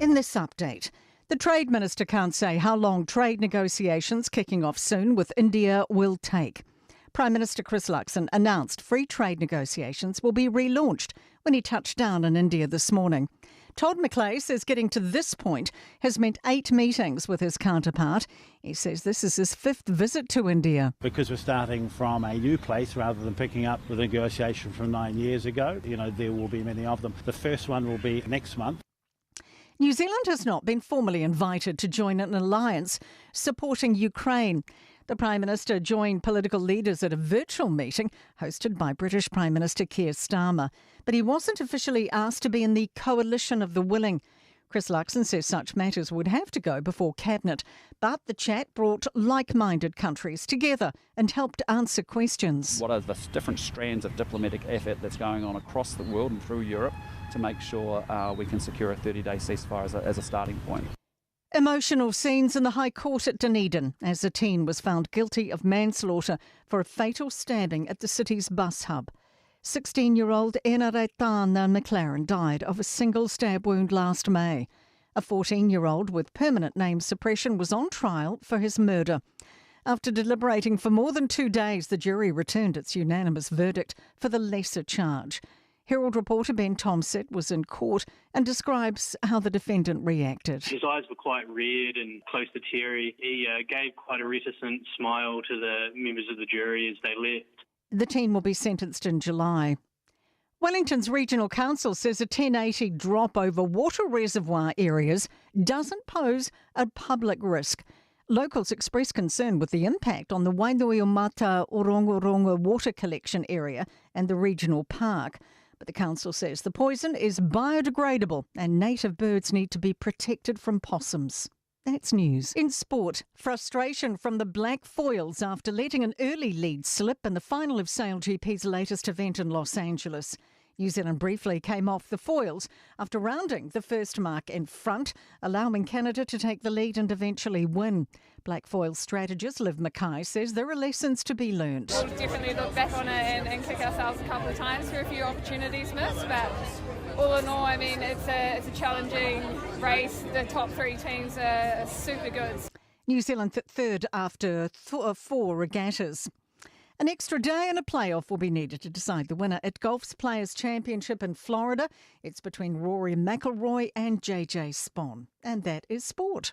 In this update, the Trade Minister can't say how long trade negotiations kicking off soon with India will take. Prime Minister Chris Luxon announced free trade negotiations will be relaunched when he touched down in India this morning. Todd McClay says getting to this point has meant eight meetings with his counterpart. He says this is his fifth visit to India. Because we're starting from a new place rather than picking up the negotiation from nine years ago, you know, there will be many of them. The first one will be next month. New Zealand has not been formally invited to join an alliance supporting Ukraine. The Prime Minister joined political leaders at a virtual meeting hosted by British Prime Minister Keir Starmer, but he wasn't officially asked to be in the coalition of the willing. Chris Luxon says such matters would have to go before Cabinet, but the chat brought like minded countries together and helped answer questions. What are the different strands of diplomatic effort that's going on across the world and through Europe to make sure we can secure a 30 day ceasefire as a, as a starting point? Emotional scenes in the High Court at Dunedin as a teen was found guilty of manslaughter for a fatal stabbing at the city's bus hub. 16 year old Enaretana McLaren died of a single stab wound last May. A 14 year old with permanent name suppression was on trial for his murder. After deliberating for more than two days, the jury returned its unanimous verdict for the lesser charge. Herald reporter Ben Tomsett was in court and describes how the defendant reacted. His eyes were quite red and close to teary. He gave quite a reticent smile to the members of the jury as they left. The teen will be sentenced in July. Wellington's Regional Council says a 1080 drop over water reservoir areas doesn't pose a public risk. Locals expressed concern with the impact on the Wainuiomata Orongorongo water collection area and the regional park. But the council says the poison is biodegradable and native birds need to be protected from possums. That's news. In sport, frustration from the Black Foils after letting an early lead slip in the final of Sail GP's latest event in Los Angeles. New Zealand briefly came off the foils after rounding the first mark in front, allowing Canada to take the lead and eventually win. Black Foil strategist Liv Mackay says there are lessons to be learned. We'll definitely look back on it and, and kick ourselves a couple of times for a few opportunities missed, but all in all, I mean, it's a, it's a challenging race. The top three teams are, are super good. New Zealand third after four regattas. An extra day and a playoff will be needed to decide the winner at Golf's Players Championship in Florida. It's between Rory McIlroy and JJ Spaun. And that is sport.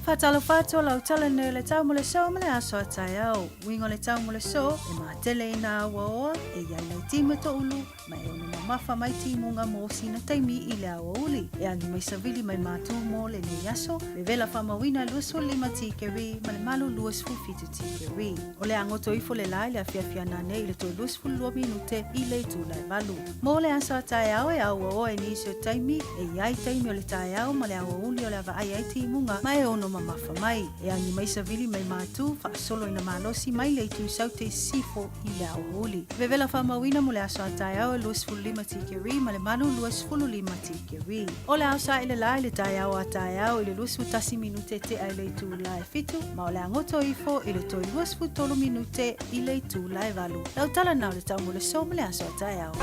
Faatalofa atu lau tala nei o le tau mo le so ma le aso a taeao. Uiga o le tau mo le so, e matele i nā auaoa, e i ai nai timu toʻulu, ma e ono mamafa mai timuga mo sina taimi i le aoauli. E agi mai savili mai mātū mo lenei aso, vevela faamauina 25 tikeri ma le malu 27 tikeri. O le agoto ifo le la i le afiafi ananei i le toe 22 minute i le itula e valu. Mo le aso a taeao e auaoa i nisi o taimi, e i ai taimi o le taeao ma le aoauli o le a vaai ai timuga ma e ono mamafa mai. E agi mai savili mai mātū, faasolo ina malosi mai le itu saute i sisifo i le aoauli. Vevela faamauina mo le aso a taeao e 25 tikeri ma le malu 25 tikeri. O le ao saʻi le la i le taeao a taeao i le 21 minute tea i le itula e fitu, ma o le agoto ifo i le toe 23 minute i le itula e valu. Lau tala na o le tau mo le so ma le aso a taeao.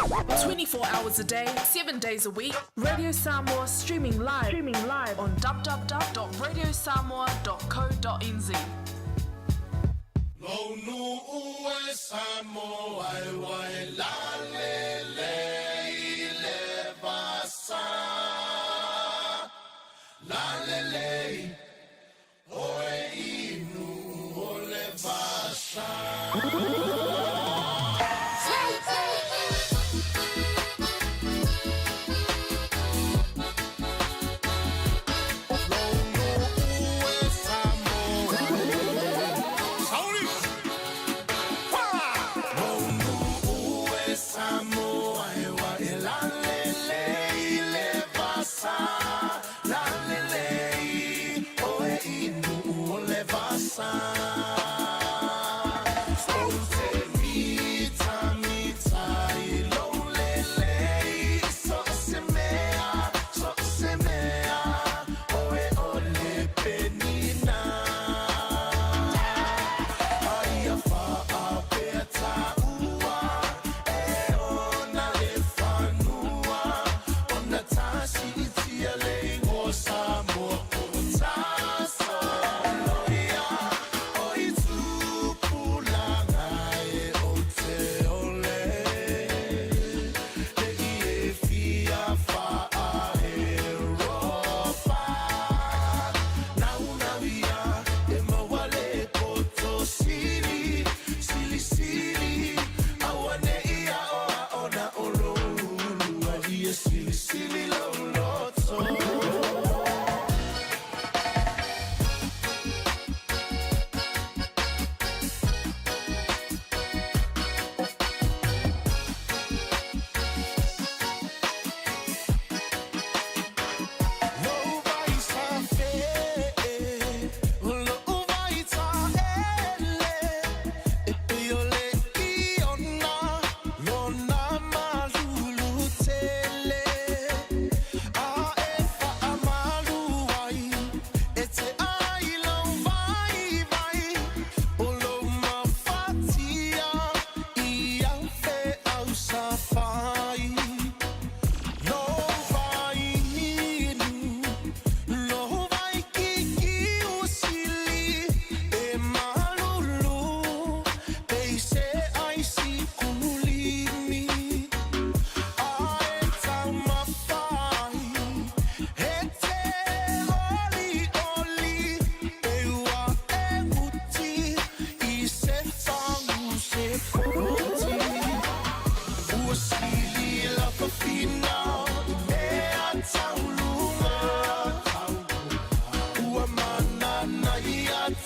24 hours a day, 7 days a week. Radio Samoa streaming live, streaming live on www.radiosamoa.co.nz.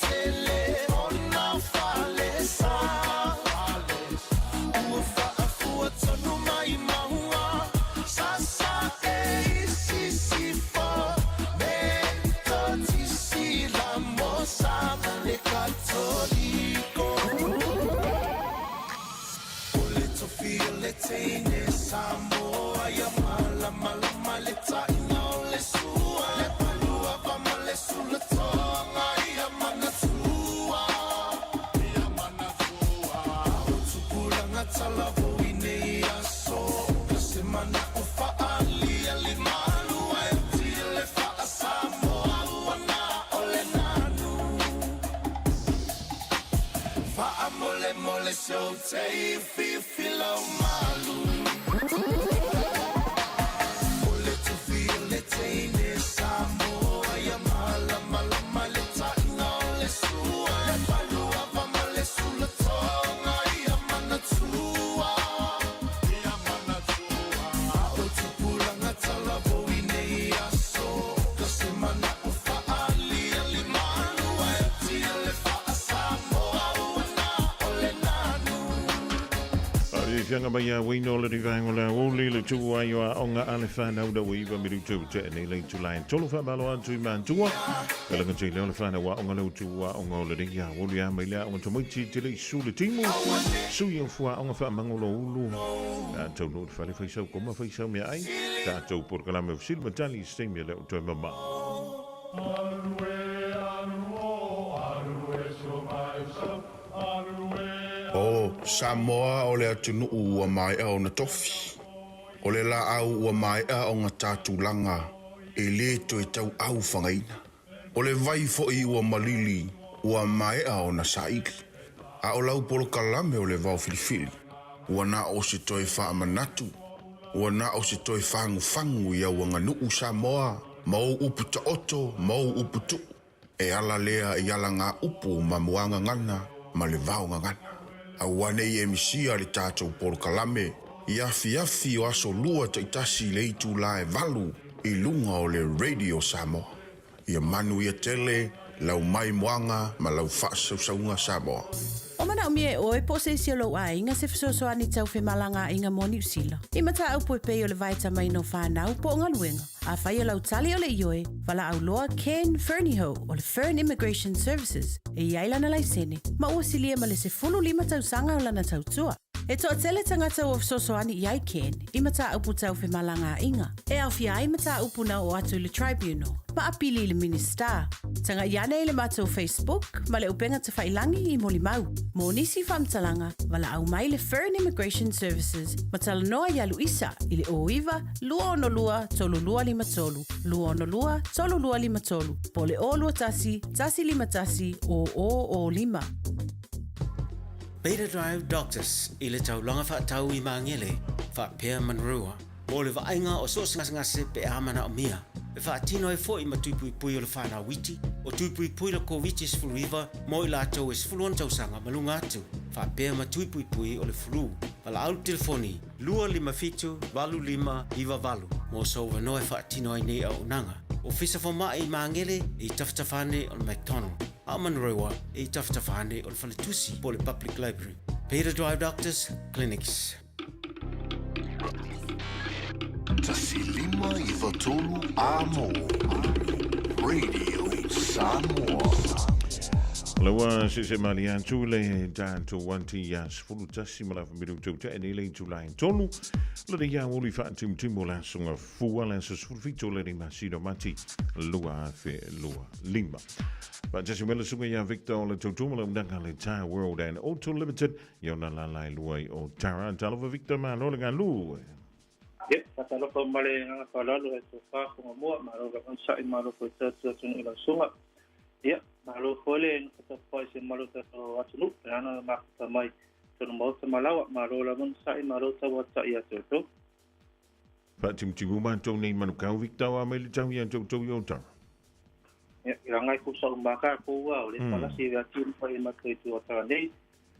tele ona falesa. Ua faafua tonu mai mauga, sasa e i sisifo, Metotisi la mosa ma le Katoliko. O le tofi o le teine Samoa ia malamalama le taina o le sua. Le palua va ma le sulatoga ia manatua. Ia manatua. O tupulaga talavou i nei aso. Ka se mana o faalia li malua e tile faasamoa ua na o le nanu. Faamolemole se ou tei fifi lau malu. O le tofi o le teine Samoa ia malamalama le taina o le sua. Le palua va ma le sulatoga ia manatua. Ia manatua. O tupulaga talavou i nei aso. Ka se mana o faalia li malua e tile faasamoa ua na o le nanu. Fianga mai a wino le rivango la uli le tu ai o onga ale whanau da wiva miru tu te nei le tu lai tolu wha malo atu i mantua. Ka langa te leo le whanau a onga leo tu a onga o le ringa uli a mai lea onga tomaiti te le su le timu. Su i fua onga wha mangolo ulu. A tau no te whale whaisau koma whaisau mea ai. Ta tau porkalame o silva tali stemi leo toi mama. O Samoa o le atunuu ua maea ona tofi. O le laau ua maea ona tatulaga e lē toe tauau fagaina. O le vai foʻi ua malili ua maea ona saili. A o lau polokalame o le vao filifili. Ua na o se toe faamanatu. Ua na o se toe fagufagu i auaganuu Samoa ma ou upu taoto ma ou upu tuu. E ala lea i ala ngā upu ma muagagana ma le vaogagana. Auā nei e misia le tatou polokalame i afiafi o aso lua taitasi le itulā e 8 i luga o le Radio Samoa. Ia manu ia tele, lau mai moaga ma lau faasausauga Samoa. O manaomia e oe po o se isi o lou aiga se fesoasoani tau femalagaaiga mo Niu Sila. I mataupu e pei o le vaetamaina o fanau po o galuega. Afai o lau tali o le ioe, valaau loa Ken Fernihough o le Fern Immigration Services e i ai lana laisene ma ua silia ma le 15 tausaga o lana tautua. E toatele tagata ua fesoasoani i ai Ken i mataupu tau femalagaaiga e aofia ai mataupu na oo atu i le Tribunal ma apili i le Minisita. Tagai ane i le matou Facebook ma le upega tafailagi i molimau. Mo nisi faamatalaga, valaau mai le Fern Immigration Services ma talanoa iā Luisa i le 09 262 3253, 262 3253, po o le 021 151 0005. Beta Drive Doctors i le taulaga faatau i Magele, faapea Manurewa, mo le vaaiga o so o se gasegase pe a manaomia. E faatino ai foi ma tui puipui o le fanau iti, o tui puipui le Koviti-19 mo i latou e 16 tausaga ma luga atu, faapea ma tui puipui o le flu. Valaau le telefoni 257 8598 mo sou avanoa e faatino ai nei auaunaga. Ofisa Fomai i Magele e i tafatafa ane o le McDonald, a o Manurewa e i tafatafa ane o le Faletusi po o le Public Library. Beta Drive Doctors Clinics. 1 5 9 3 Amo Radio Samoa. Laua se se mali atu le tatou anti ia 11 ma la familu tau te nei le tulai tolu. Le le ia uli fa timutimu la sunga fua la sa 17 le le masino mati 2025. Fa tasi mele sunga ia Victor le tautuma le undanga le Tire World and Auto Limited ia ona la lai luai o Tara. Talofa Victor ma lo le ngalu. Ye, fatalofa ma le agaga faaaloalo e tofa mua, malo le onosai malo foi tatu atunuu i lau susuga. Ia, malo foi le nofo se malo tatou atunuu, le ana mafuta mai tonu maota malawa, malo la onosai malo tauata'i ia te outou. Faatimutimu matou nei manukau Victor a mai le tau ia tau tau i o Tara. Ia, i langai ku sa umaka ko ua o le palasi e atu pa i matou i tu o tara nei.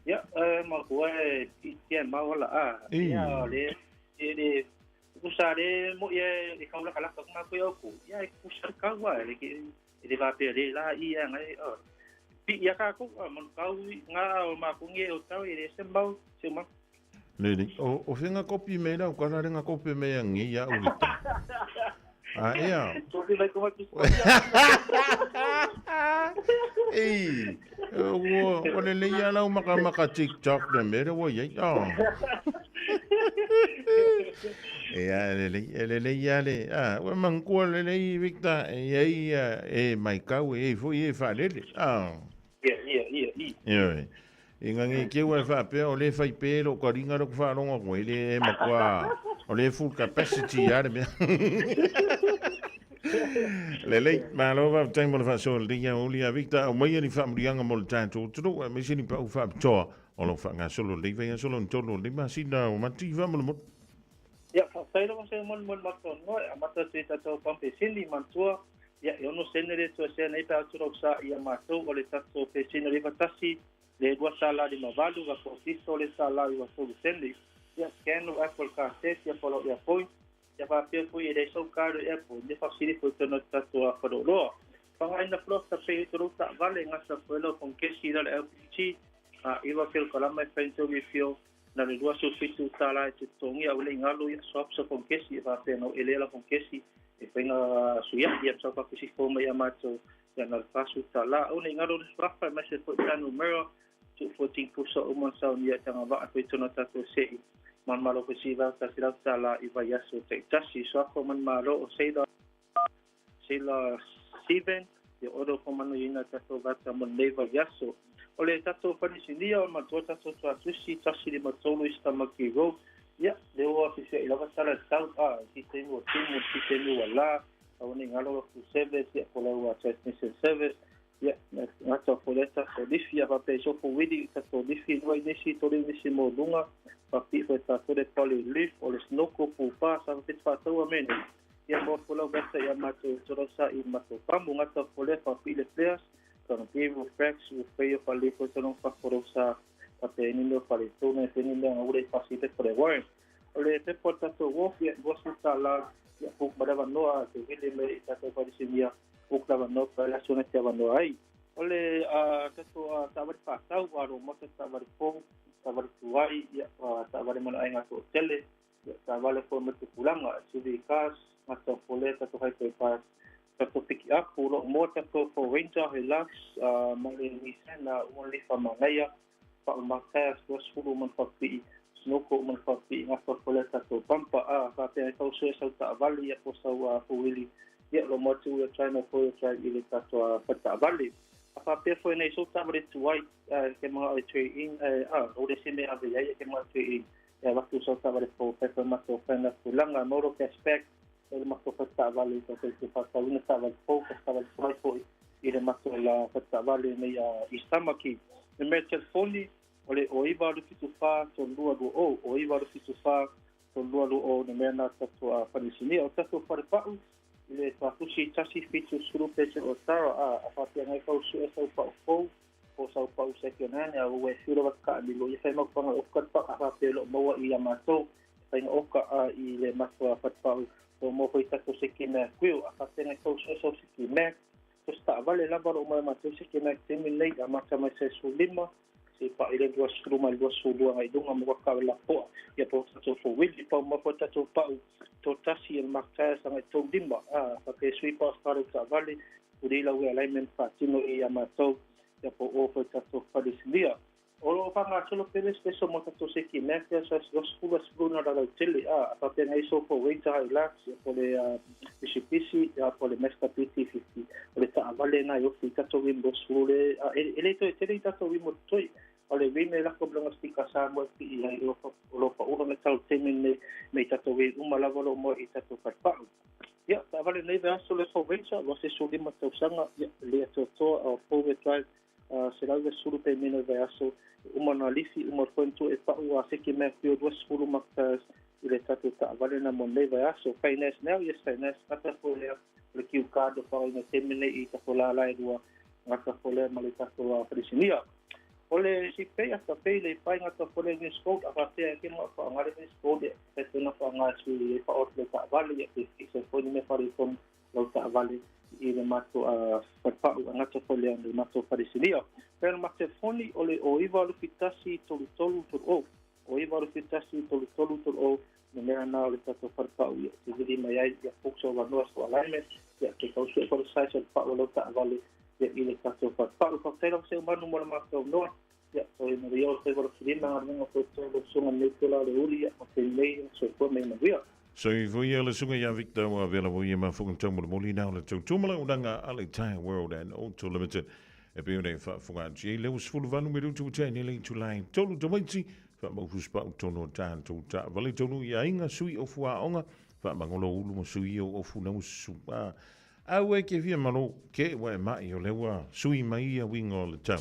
Ia, ma kua e tia mawala a. Ia, le e le kusa le mo ia e kaula kala ka ma ko ku. Ia e kusa ka wa le ke e le va pe le la ia ngai o. Ia kākou, a manukau ngā o mākongi e o tau e le se mau, se mau. Lele, o whenga kopi me lau, ka rare ngā kopi me a ngi ia uri te. A ea. Tō mai ko matu Ei, o le lei a lau maka maka TikTok le mere wa iai. Oh. Ea, le lei ia le, a, ua mangkua le lei, Victor, e ei, e mai kau, e foi e whalele. Ah. Ia, ia, ia, ia. Ia, i ngangi ke ua whaapea, o le whai pēro, ka ringa roko whaaronga koe, le e makua, o le full capacity ia le mea. Le lei, malo wa tai mo le whaaso le ia uli a Victor, o mai ni whaamurianga mo le tātou tunu, e meisi ni pau whaapitoa, o lo whaanga solo le whaia solo ntolo le masina o mati wha mo le mo. Ia, whaaftai rawa se mon mon mato noa, a mata te tātou pampe sini mantua, ia, e ono sene le tua sea nei pā atu sa ia mātou o le tātou pe sini le tasi, le lua sa la lima valu, va ko fiso le sa la iwa tolu sene. Ia, scan o Apple Car Test, ia polo ia poi, ia whapea pui e rei sau kāro ia poi, ne whasiri poi tōna tātou a wharoroa. Whangaina prof ta pe i toro ta vale ngasa puelo kon kesi ira le LPG, a iwa kelo kalama e whainto wi fio, na le lua su fitu tāla e te tongi au le ingalo ia swap sa kon kesi, e whapea nau ele la kon kesi, e whainga suia, ia msau whapesi fōma ia mātou, ia na le whasu tāla. Au le ingalo le surafa, mai se fo tanu mera, tu 14 pusa uman sau nia tanga waa fo i tōna tātou sei. Man malo ko si va ta sila tala i vai aso te tasi so ako man malo o seila seila 7 e oro ko manu ina tātou vata mo nei vai aso. O le tātou whanisinia o matua tātou tua tusi tasi le matolu i stamaki road. Ia, le oa fisia i lava tala tau a ki te mua timu, ki te mua la, au nei ngalo ku service, ia ko lau a transmission service. Ia, ngata o leta ko lifi, a whapea sofo wili, tātou lifi, nua i nisi, tore nisi mō lunga, whapi fo tātou le pali lif, o le snoko pūpā, sa whapet whātaua mene. Ia mō folau vata ia mātou torosa i mātou pamu, ngata o le whapi le players, kana pivu frax, u whaia whale fo tōnong whakorosa, whapea nino whale tōna, e whenina ngā ure whasi te kore warren. O le pepo tātou wof, ia wasu tā la, ia puk marawa noa, te wili me i tātou wharisinia, uklava no pa la sona te no ai. O le tato tawari whātau, aro mota tawari pō, tawari tuai, ia tawari mana ai ngā tō tele, ia tawari fō me te pulanga, suvi kas, ngā tō fole, tato hai tō pas, tato piki apu, lo mō tato fō Ranger, Hilux, male Nissan, uan lifa mangaia, pa o mātai, sua sulu man whapii, snoko man whapii, ngā tō fole tato bumper, a whapea i tau sue sau ta'avali, ia po sau wili, ia lo motu ia China fo ia try i le tātou whataavali. A whapea fo nei so tāware tuai ke mga o tui in, o le seme ave ia ke mga tui in, ia watu so tāware fo whaiwhai mato whaina pulanga, moro cashback, e le mato whataavali, ka te te whatauna tāware fo, ka tāware tuai fo i le mato la whataavali nei i Samaki. E mea telefoni, o le o iwa aru fitu whā, tō lua lua o, o iwa aru fitu whā, tō lua lua o, ne mea nā tātou whanisinia, o tātou wharepa'u, le tuatusi tasi fitu suru pese o tara a whapea ngai kau su e sau pau fou o sau pau second hand a ue fiura waka a milo ia whai maupanga o katpa a whapea lo maua i a mātou whainga oka a i le matua whatpau o mō hoi tato seki mea kuio a whapea ngai kau su e sau seki mea tosta a vale lava ro mai mātou seki mea temi nei a mata mai se su lima se pa i le dua suru mai dua suru ngai dunga mo ka la poa ia po tato fo wili pa mo po tato pau to tasi el marta sa ngai to limba a fa ke sui pa staro ta vale uri la we alignment pa tino i a matou ia po o fo tato fadislia o lo fa nga solo pele speso mo tato se ki me ke sa los fulas bruna la tele a fa pe ngai so fo wait a la ia po le Mitsubishi ia po le Mazda PT50 o le ta vale na yo fi tato wimbo sule ele to tele tato wimbo toi o le wime la ko blonga stika sa mo fi i o lo pa uro me tau teme me me tato wi uma lava lo mo i tato pa ia ta vale nei va sole fo venture lo se suli ma tau sanga ia le to to o fo we drive se la sulu pe meno va aso uma na lifi uma fonto e pa o se ki me fi o sulu ma i le tato ta vale na mo nei va aso finance now yes finance ata fo le le kiu card fa ina teme nei i ta la la rua ngata fo le ma le tato a frisinia. O le si pei a pei le pai ngata fo le ni sport a fa ke mo fa ngare ni sport e tona fa nga su e fa o le ta vale e fi se fo ni me fa ri fo lau taavale i le matou falepau e gata foi lea le matou falesinia. Pea le matou telefoni o le o 9 lufi 1 33 30 o 9 lufi 1 33 30 le mea na o le tatou falepau ia te vili mai ai ia foksa o vanoa so alignment ia te tau sue foi le size o le pau o lau taavale ia i le tatou falepau. Faafetai lava seu manu mo le matou noa ia toi ma le o fai wala filima nga ko to lo sunga nei tela le uli ia ma te nei soifua mai manuia. So i fo ia le sunga ia Victor wa vela wo ia ma funga tau mo moli nau le tau tumala unanga ale Tire World and Auto Limited. E pe ona whaafunga atu i leo 18 minutu te ni le tulai tolu tamaiti wha mau huspa utono tātou ta vale tonu ia inga sui o fua onga wha mangolo ulu mo sui o ofu nau su a au e ke fia malo ke wa e mai o lewa sui mai ia winga o le tau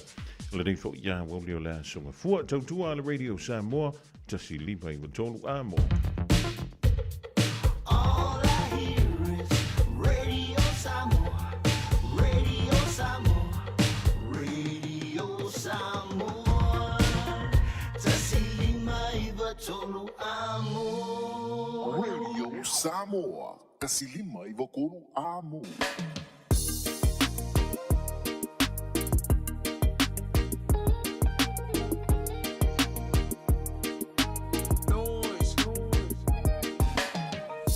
le nei fo ia wa o le asunga fua tautua le Radio Samoa tasi lipa i tolu a mo. All I hear is Radio Samoa, Radio Samoa, Radio Samoa. 153 amo. Radio Samoa. 153 amo.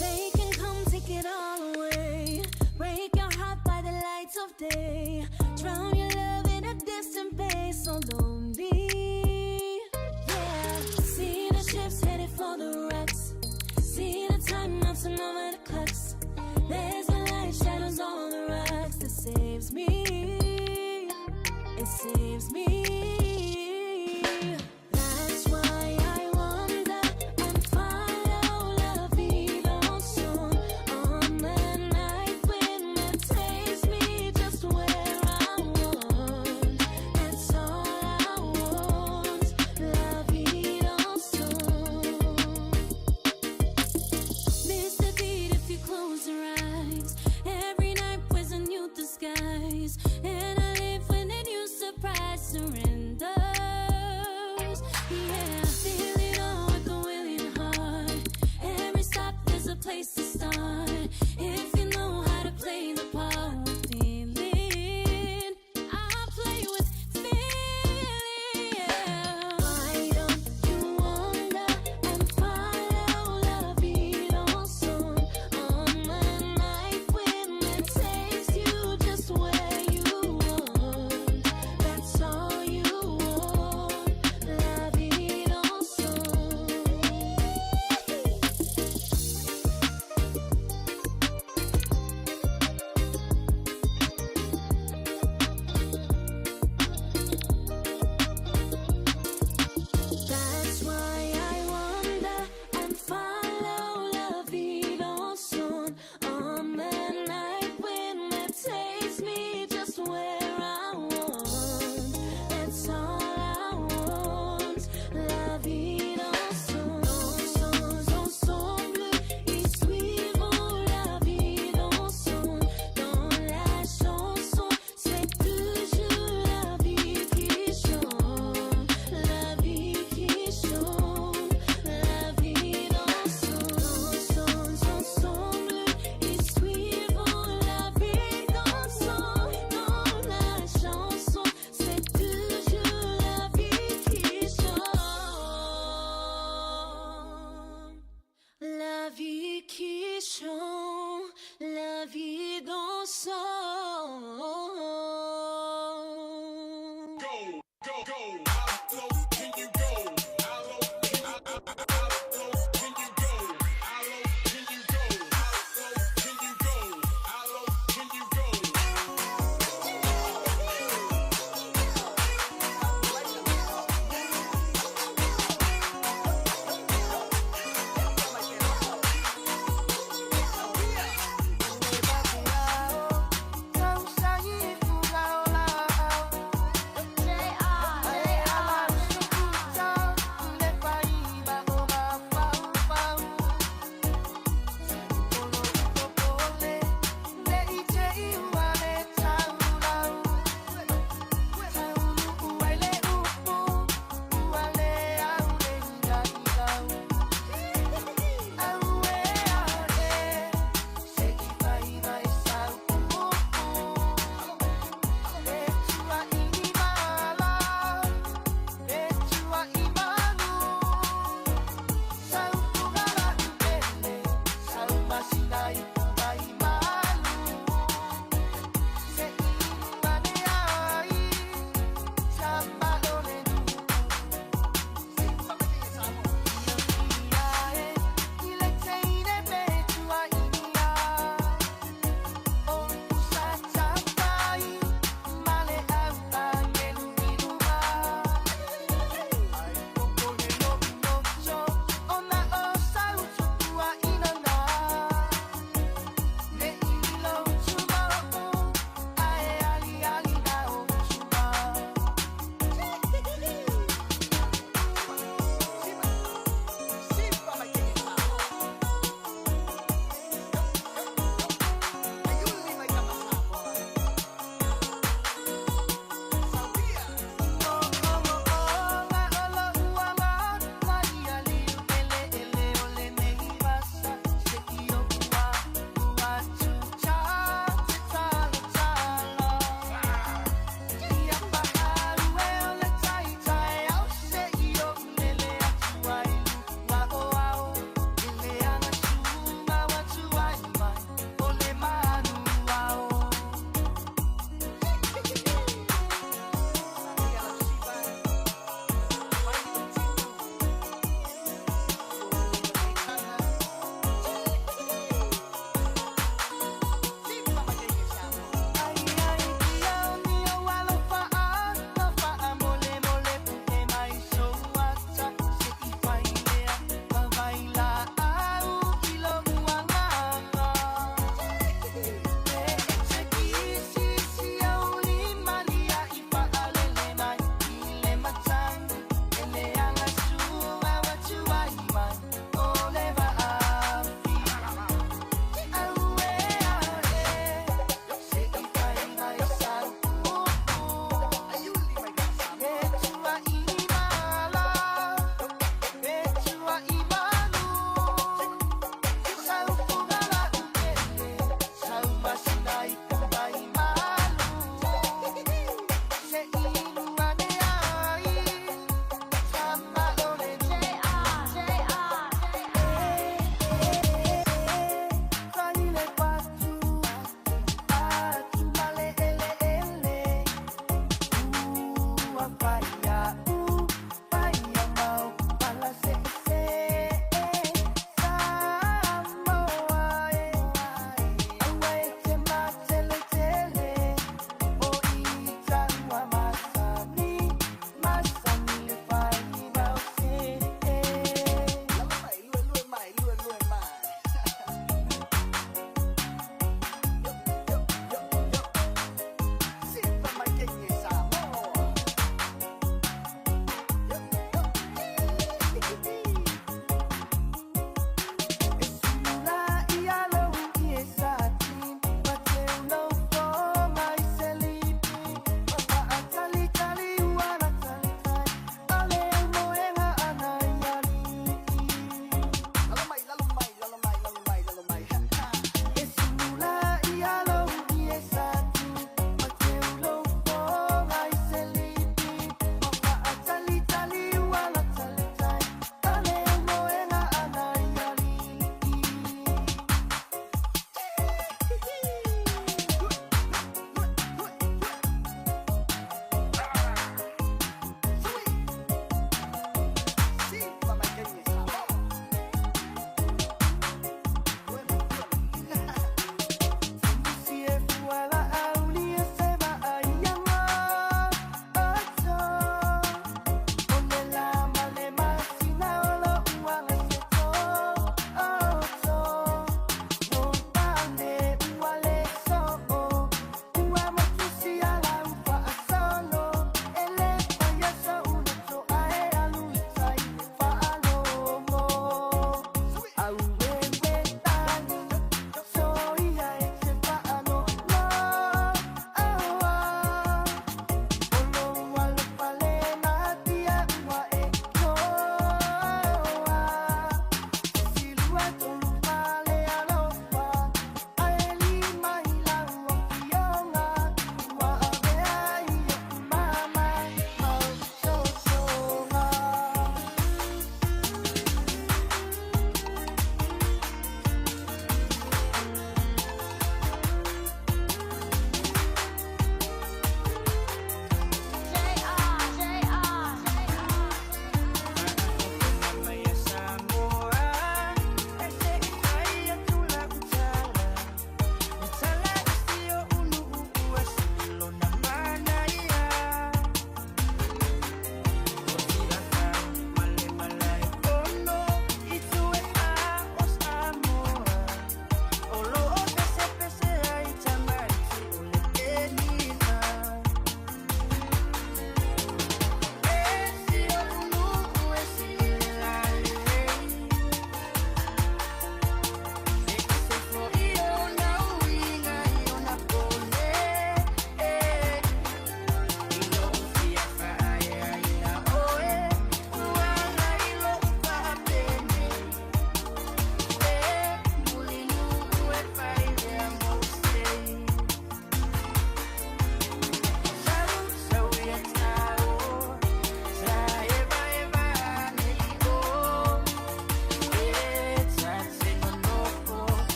They can come take it all away. Break your heart by the lights of day. Drown your love in a distant bay, so lonely. Yeah. See the ships headed for the wrecks. See the time melting over the clocks. There's a light shadows on the rocks that saves me. It saves me. That's why I wonder and follow la vida soon on the night when it takes me just where I want. That's all I want. La vida soon. Miss the beat if you close your eyes. Every night was a new disguise, and I live with a new surprise. Surrender.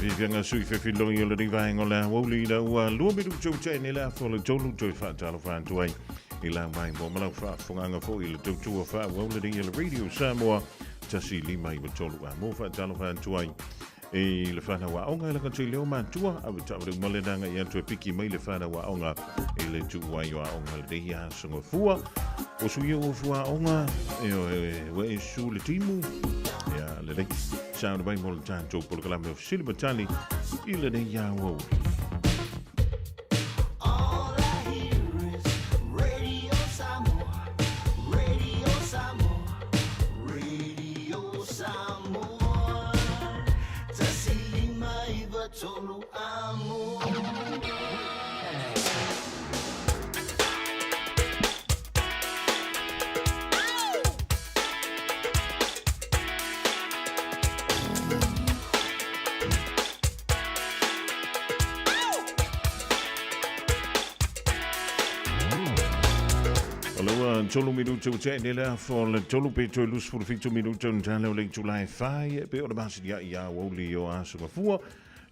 fiafiaga sui fefiloi o lenei vaega o le aoauli ina ua lua minutu ua tea nei le afa o le tolu toe faatalofa atu ai i lau maimoa ma lau faafofogaaga foi i le tautua faaauau lenei a le Radio Samoa 1 5 9 3 a mo faatalofa atu ai i le fanau aoga e lagata i leo matua ave taavale uma lena agai atu e piki mai le fanau aoga i le tuuai o aoga lenei aso gafua o sui o fua aoga e ua e su le timu ia lelei sauni mai mo le tatou polokalame o fesili ma tali i lenei aoauli. All I hear is Radio Samoa, Radio Samoa, Radio Samoa. 1 5 9 3 amo. O le ua tolu minutu ua tea nei le afa o le tolu pe toe 27 minutu ona tala o le itula e fai e pei o le masini ai ia aoauli o aso gafua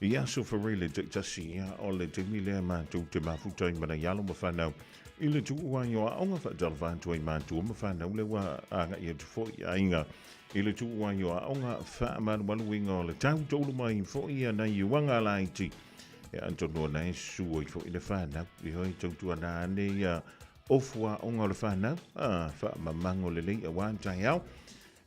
i aso Faraile taitasi ia o le taimi lea matou te mafuta ai ma nai alo ma fanau i le tuu ai o aoga faatalofa atu ai matua ma fanau le ua agai atu foi i aiga i le tuu ai o aoga faamalumaluina o le tau taulu mai foi ia nai uaga laiti e atonu ona e susu ai foi le fanau i hoi tautuana ane ia ofu aoga o le fanau a faamamago lelei auā taeao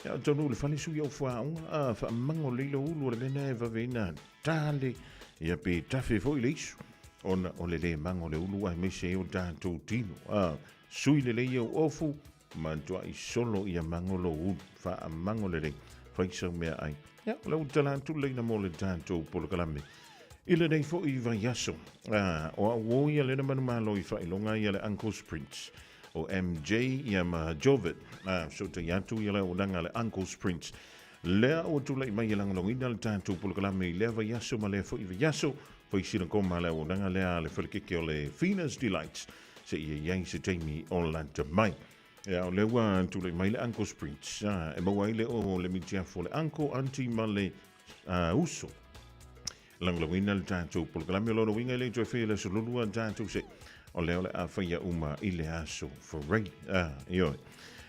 e atonu le fale sui ofu aoga a faamago lelei lo ulu o le mea lena e vaveina tale ia pe tafe foi le isu ona o le lē mago le ulu aemaise ai o tatou tino a sui lelei au ofu ma tua'i solo ia mago lou ulu faamago lelei fai sau meaai ia o le ua tala atu leina mo le tatou polokalame i lenei fo'i vaiaso a o a'u ō ia lena manumalo i faailoga ia le Uncle's Prince o MJ ia ma Jovid a fesootai atu ia le auaunaga a le Uncle's Prince lea ua tula'i mai e lagolagoina le tatou polokalame i lea vaiaso ma lea fo'i vaiaso fai sina koma le auaunaga lea a le falekeke o le Fina's Delights seia i ai se taimi o lata mai. Ia, o lea ua tulai mai le Uncle's Prince. Ah, e maua ai le o le mitiafo le uncle, auntie ma le uso. Lagolagoina le tatou polokalame o lona uiga e le toe faia le aso lua tatou se o lea o le a faia uma i le aso Faraile. Ah, ioe.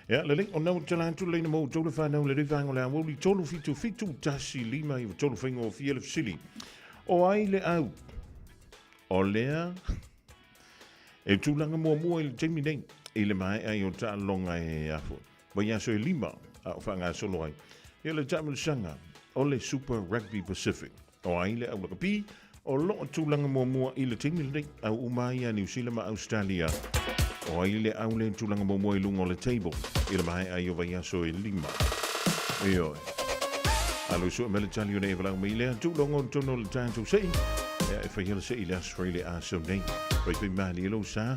Ia, lelei, o nau tala atu leina mo outou le fanau le vaega o le aoauli 3 7 7 1 5 9 3 faigofie le fesili. O ai le au? O lea e tulaga muamua i le taimi nei i le maea ai o taaloga e afo vaiaso e lima a o faagasolo ai ia le taamilosaga o le Super Rugby Pacific. O ai le au lakapi o lo o tulaga muamua i le taimi lenei au uma ai ia Niu Sila ma Australia. O ai le au le tulaga muamua i luga o le table i le maea ai o vaiaso e lima. Ioe. Alo sue mai le tali o nei valau mai lea tūlogo o tonu o le tatou sei. Ia e whai sei le Australia aso nei. Pai pai maali e lou sa.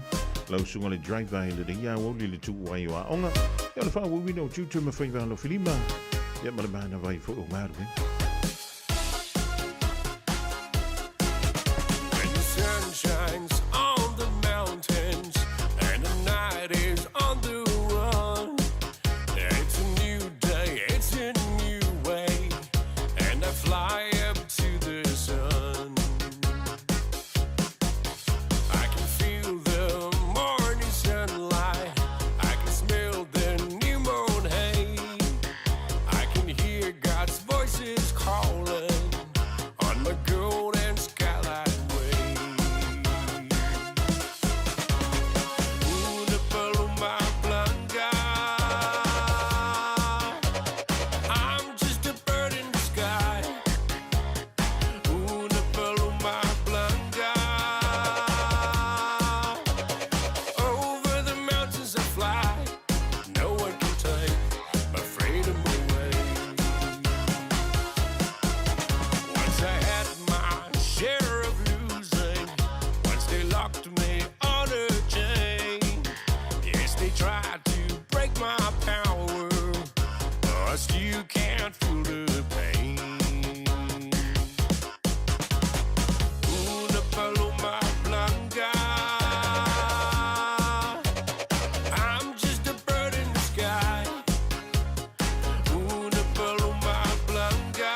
Lau sunga le driver i le nei aoauli le tuu ai o aoga. Ia o le whaauauina o tiute ma whai valo filima. Ia ma le mana vai fo o ngaru. When the sun shines on the mountains and the night is on the run, it's a new day, it's a new way, and I fly up to the sun. I can feel the morning sunlight, I can smell the new moon hay, I can hear God's voices calling on my golden skylight way. Una paloma blanca. I'm just a bird in the sky. Una paloma blanca. Over the mountains I fly. No one can take my freedom away. Once I had my share of losing. Once they locked me on a chain. Yes, they tried to break my power. But I still can't feel the pain. Una paloma blanca. I'm just a bird in the sky. Una paloma blanca.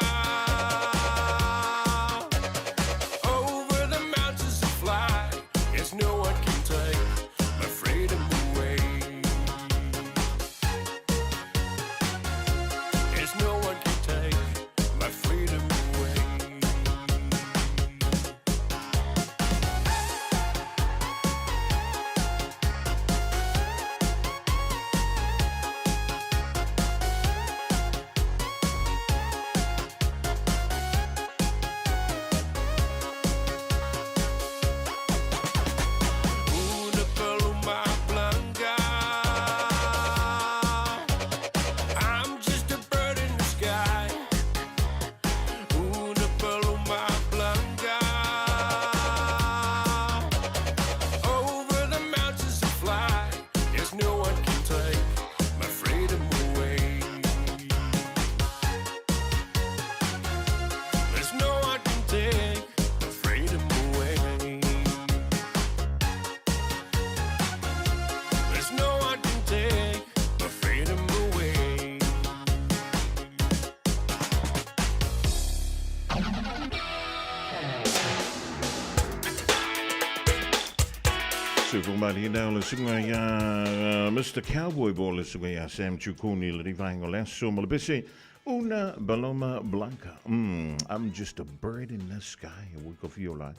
Soifua malie o le susuga ia Mr Cowboy po o le susuga ia Sam Chukuni le rivaenga o le aso ma le pese Una Paloma Blanca. I'm just a bird in the sky. Ua kofi o lai.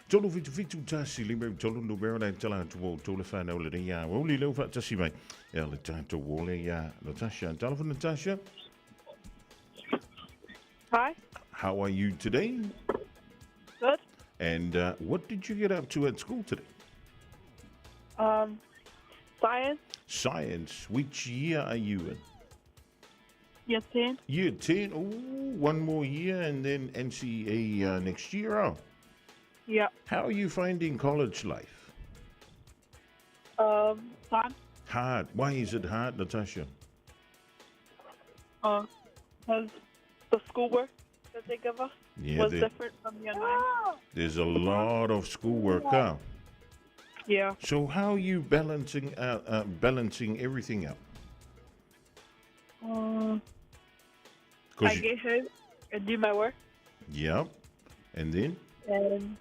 Tolu fitu fitu tasi lima tolu numero le tala atu o tolu whanau le rea. Ua uli leu whaatasi mai. E le tātou o le ia Natasha. Talofa Natasha. Hi. How are you today? Good. And what did you get up to at school today? Science. Science. Which year are you in? Year 10. Year 10. Oh, one more year and then NCEA next year. Oh. Yeah. How are you finding college life? Hard. Hard. Why is it hard, Natasha? Because the schoolwork that they give us was different from year 9. There's a lot of schoolwork, huh? Yeah. So how are you balancing everything out? I get home and do my work. Yeah. And then? And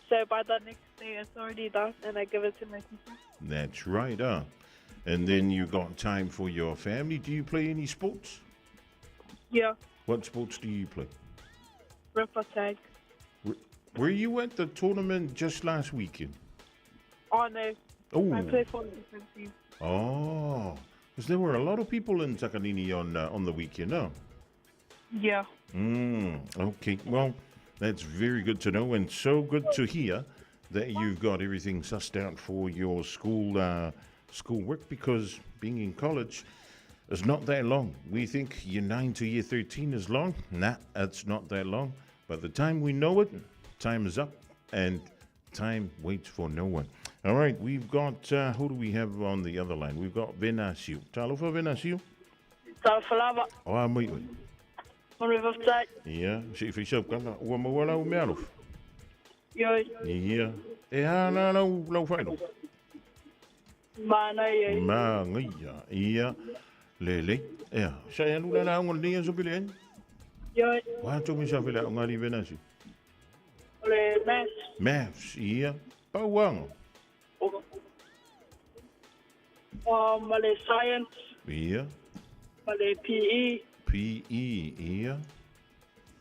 so by the next day, it's already done, and I give it to my teacher. That's right, huh? And then you got time for your family. Do you play any sports? Yeah. What sports do you play? Ripper tag. Were you at the tournament just last weekend? Oh, no. Oh. I play for a different team. Oh, because there were a lot of people in Takanini on the weekend, no? Yeah. Okay, well, that's very good to know, and so good to hear that you've got everything sussed out for your school work, because being in college is not that long. We think year 9 to year 13 is long. Nah, it's not that long. By the time we know it, time is up, and time waits for no one. All right, we've got, who do we have on the other line? We've got Venasio. Talofa, Venasio. Talofa lava. Oh, I'm waiting. Ia, se i whaisau kala, ua maua lau mea alofa. Ioi. Ia, e hā nā lau whaino. Mānai e. Māngai, ia, lele. Ea, sa e alu la aunga le aso pele ai? Ioi. Wā tō me sa whila o ngāri Venasio? O le maths. Maths, ia. Pauanga. Ma le science. Ia. Ma le PE. PE, ia.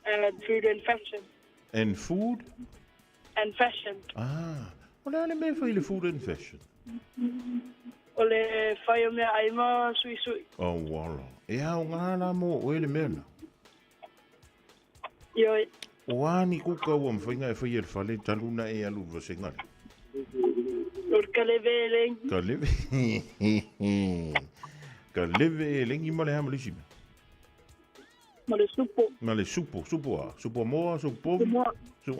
And food and fashion. And food? And fashion. Ah, o le ale me whai le food and fashion. O le whai o mea aima sui sui. Oh, wala. E au ngā la mō o ele mea na. Ioi. O ani kuka ua mwhainga e whai e le whale taluna e alu vasengare. O ka leve e lengi. Ka leve. Ka leve e lengi ma le hamalisi mea. Ma le supo. Ma le supo, supo a. Supo moa, supo povi. Moa.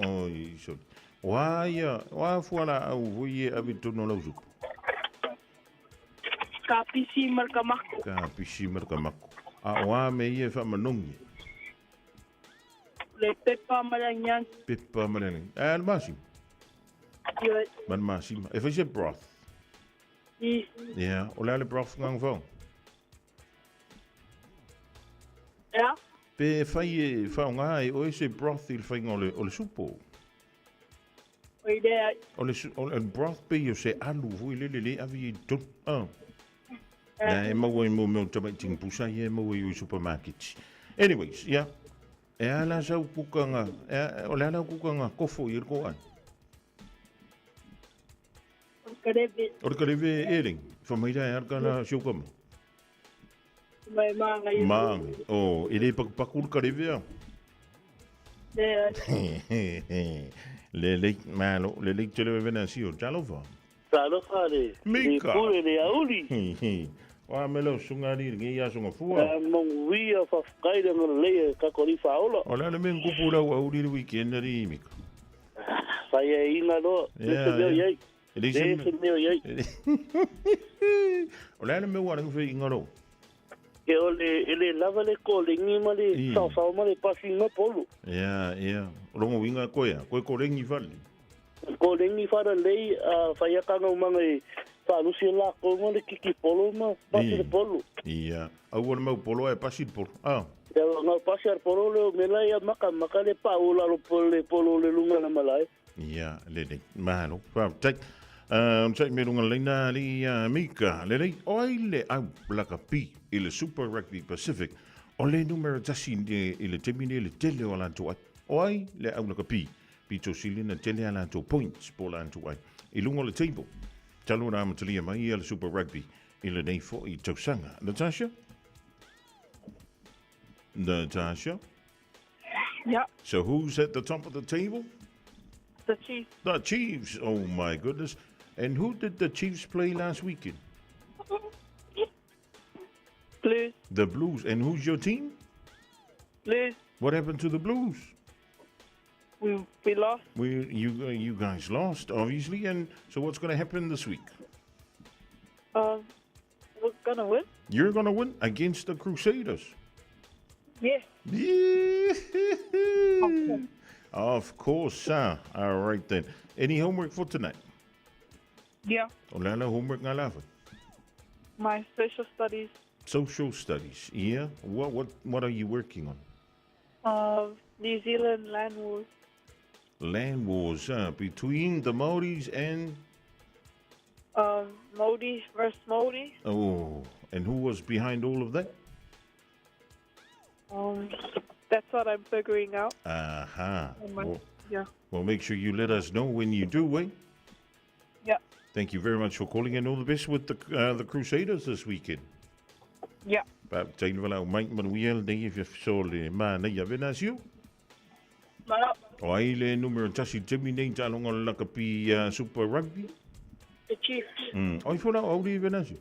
Oh, i so. O a ia, o a fuala au vui e avi tono lau supo. Ka pisi marka mako. Ka pisi marka mako. A o a me ia whamanongi. Le pepa ma le angiangi. Pepa ma le angiangi. A le masima. Ioi. Ma le masima. E whaise broth. I. Ia, o le ale broth ngang whao. Ia. Pe whai e whao ngā e oe se broth i le whainga o le supo. O i lea. O le broth pe i o se alu fui le le le avi i tun. Ah. Nā, e maua i mō meo tamai tingi pusa i e maua i ui supermarket. Anyways, ia. E ala sau kukanga, e, o le ala kukanga kofo i le koan. O le kareve. O le kareve e ring. Whamaira e arka la siukama. Mai māngai. Māngai. O, e le pakupaku le kareve au. Le. Le le, malo, le le te le vena sio, talofa. Talofa le. Mika. Le pule le auli. Wa me lo sunga ni ngi ya sunga fua. Mong wi a fa kai le ngol le ka ko ri fa ola. O la le men kupu la wa auli le weekend ri mika. Fa ye inga lo, le se meo ye. Le se meo ye. O la le me wa ngi fe inga lo. Ke o le ele lava le ko le ngi ma le sa sa ma le pasi nga polu. Ya ya. Rongo winga ko ya, ko ko lengi fale. Ko lengi fara le fa ya ka no manga e fa lusi la ko mo le kiki polo ma pasi le polo. Ia, au le mau polo e pasi le polo. Ah. Ia nga pasi ar polo le me la ia maka maka le pa o la lo polo le polo le lunga na malai. Ia, le le malo. Fa tek. Sai me lunga leina li Mika, le lei oi le au lakapi i le Super Rugby Pacific, o le numera tasi i le taimi nei le tele o latou ai. O ai le au lakapi, pito sili na tele a latou points po latou ai. I lunga o le table, talu na amatalia mai ia le Super Rugby i lenei fo'i tausaga. Natasha? Natasha? Yeah. So who's at the top of the table? The Chiefs. The Chiefs. Oh my goodness. And who did the Chiefs play last weekend? Blues. The Blues. And who's your team? Blues. What happened to the Blues? We lost. We you guys lost, obviously. And so what's going to happen this week? We're going to win. You're going to win against the Crusaders. Yeah. Yeah. Of course, sir. All right then. Any homework for tonight? Yeah. O le ala homework ngā lava? My social studies. Social studies. Yeah. What are you working on? New Zealand land wars. Land wars, between the Maoris and Maori versus Maori. Oh, and who was behind all of that? That's what I'm figuring out. Aha. Uh-huh. Yeah. Well, make sure you let us know when you do, eh? Yeah. Thank you very much for calling, and all the best with the Crusaders this weekend. Yeah. Pa tailo vala mai manuia nei e so le ma nei ave nasio. Ma. O ai le numero tasi temi nei talonga o la kapi Super Rugby. The Chiefs. Oi fona au li venasio.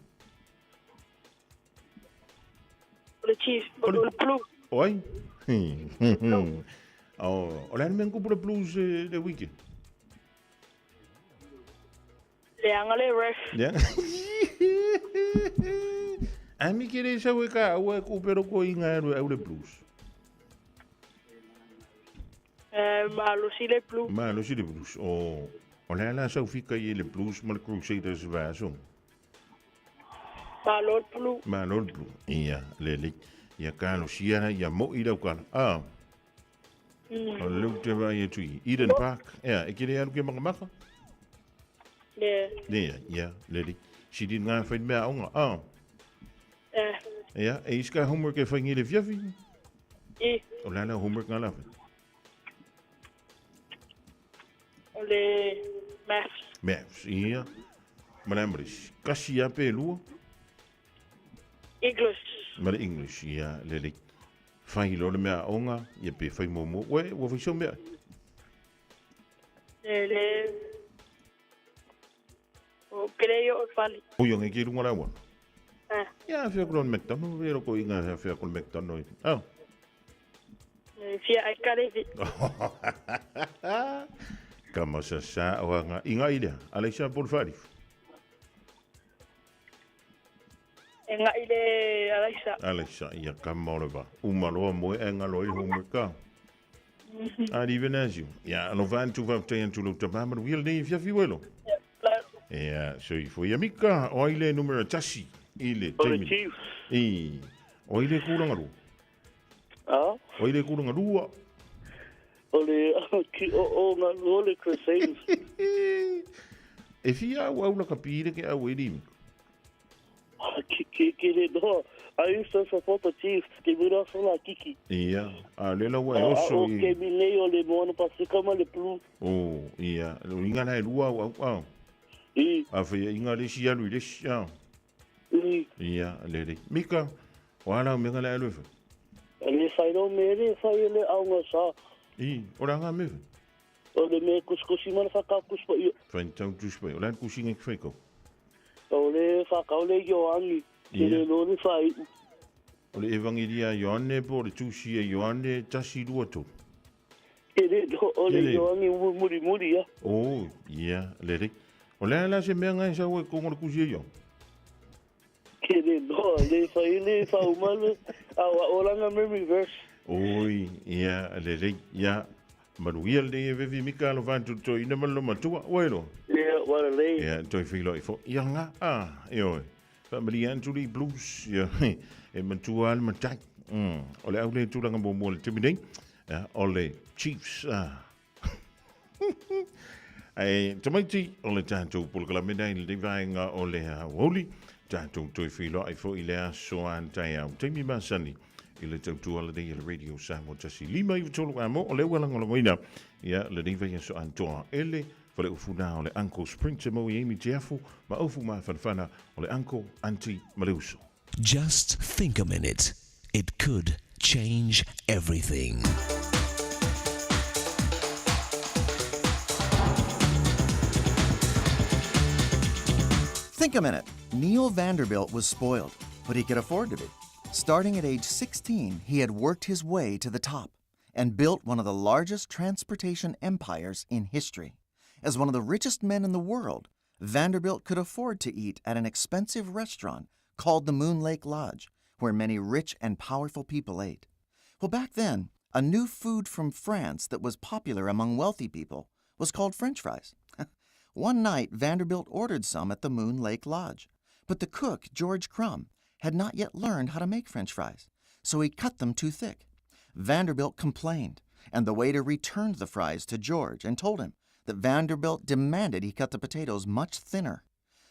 The Chiefs. O le Blues. Oi. Oh, o le mengu pura Blues le weekend. Le anga le ref. Yeah. Ami kere sa weka au ku pero ko inga au le Blues. Malo si le Blues. Malo si le Blues. Oh, o le ala sa ufika i le Blues ma le Crusaders vaso. Malo Blues. Malo Blues. Ia le le. Ia kalo siana ia mo i lau kala. Ah. O le te vai e tui. Eden Park. Ia, e kere alu ke makamaka? Le. Le, ia, le le. Si di ngā whai mea onga. Ah. Ia, e iska homework e whai ngile fiafi? I. O le ala homework ngā lawe? O le maths. Maths, ia. Manamris. Kasi ia pe lua? English. Ma le English, ia, le le. Whai lo le mea onga, ia pe whai momo. Ue, ua whai mea? Le le. O pere o fali. O iong e ki runga lawa. Ah. Ia, whia kura o McDonald, vero ko inga whia kura McDonald. Oh. Whia ai karevi. Ka masa sa o anga inga ilea. Alexa por wharif. E ngā ile Alexa. Alexa, ia ka maoreva. Umaloa moe e ngā loi homework ka. Ari venasio. Ia, alo vantu vautai antu lo tapama, wil nei fiafi welo. Ia, so i foi amika, o aile numero tasi, i le O le taimi. Chiefs. I, o aile kūranga rua. Ah? O aile kūranga rua. O le, o ngā rua le Crusaders. E whia au au laka pire ke au e rimi. Ki le noa. I used to support the Chiefs. Ke mura sola kiki. Ia, a lela ua e oso O i. ke mi nei o le moana pasika ma le Blues. O, ia, o inga lai rua au au au. I. A whia inga le si alu i le si au. I. Ia, le le. Mika, o ala o menga le aluefa. Le whairo me le whai le au ngā sa. I, o la ngā mewa. O le me kuskusi mana whakau kuspa i. Whai tau tuspa i. O la kusinga ki whaikau. O le whakau le Ioangi. Te Ia. le lori whai. O le Evangelia Ioane po le tusi e Ioane tasi rua tō. Te le o le Te le. Ioangi muri muri ia. O, ia, le re. O le ala se mea ngai sau e kongo le kusi e Ioane. Ke le noa, le whai le whaumale. Awa oranga memory verse. Oi, ia, le re, ia. Manuia le e vevi mika alo whantu toi ina malo matua, oelo. Ia, wara lei. Ia, toi whilo i fo. Ia ngā, ah, e oi. Whaamari antu li blues, ia, e matua al matai. O le au le tūranga mō mō le timi nei. Ia, o le Chiefs, ah. Ae tamaiti o le tatou polokalame nei i lenei vaega o le aoauli, tatou toe feiloai foi i le aso a taeao, taimi masani i le tautua lenei a le Radio Samoa 1 5 9 3 amo o lea ua lagolagoina ia lenei vaiaso atoa e le Faleufu na o le Uncle Sprinter mo i Amy Tiafu ma Ofu Mafanafana o le Uncle, Auntie ma le uso. Just think a minute. It could change everything. Think a minute. Neil Vanderbilt was spoiled, but he could afford to be. Starting at age 16, he had worked his way to the top and built one of the largest transportation empires in history. As one of the richest men in the world, Vanderbilt could afford to eat at an expensive restaurant called the Moon Lake Lodge, where many rich and powerful people ate. Well, back then, a new food from France that was popular among wealthy people was called French fries. One night, Vanderbilt ordered some at the Moon Lake Lodge, but the cook, George Crum, had not yet learned how to make French fries, so he cut them too thick. Vanderbilt complained, and the waiter returned the fries to George and told him that Vanderbilt demanded he cut the potatoes much thinner.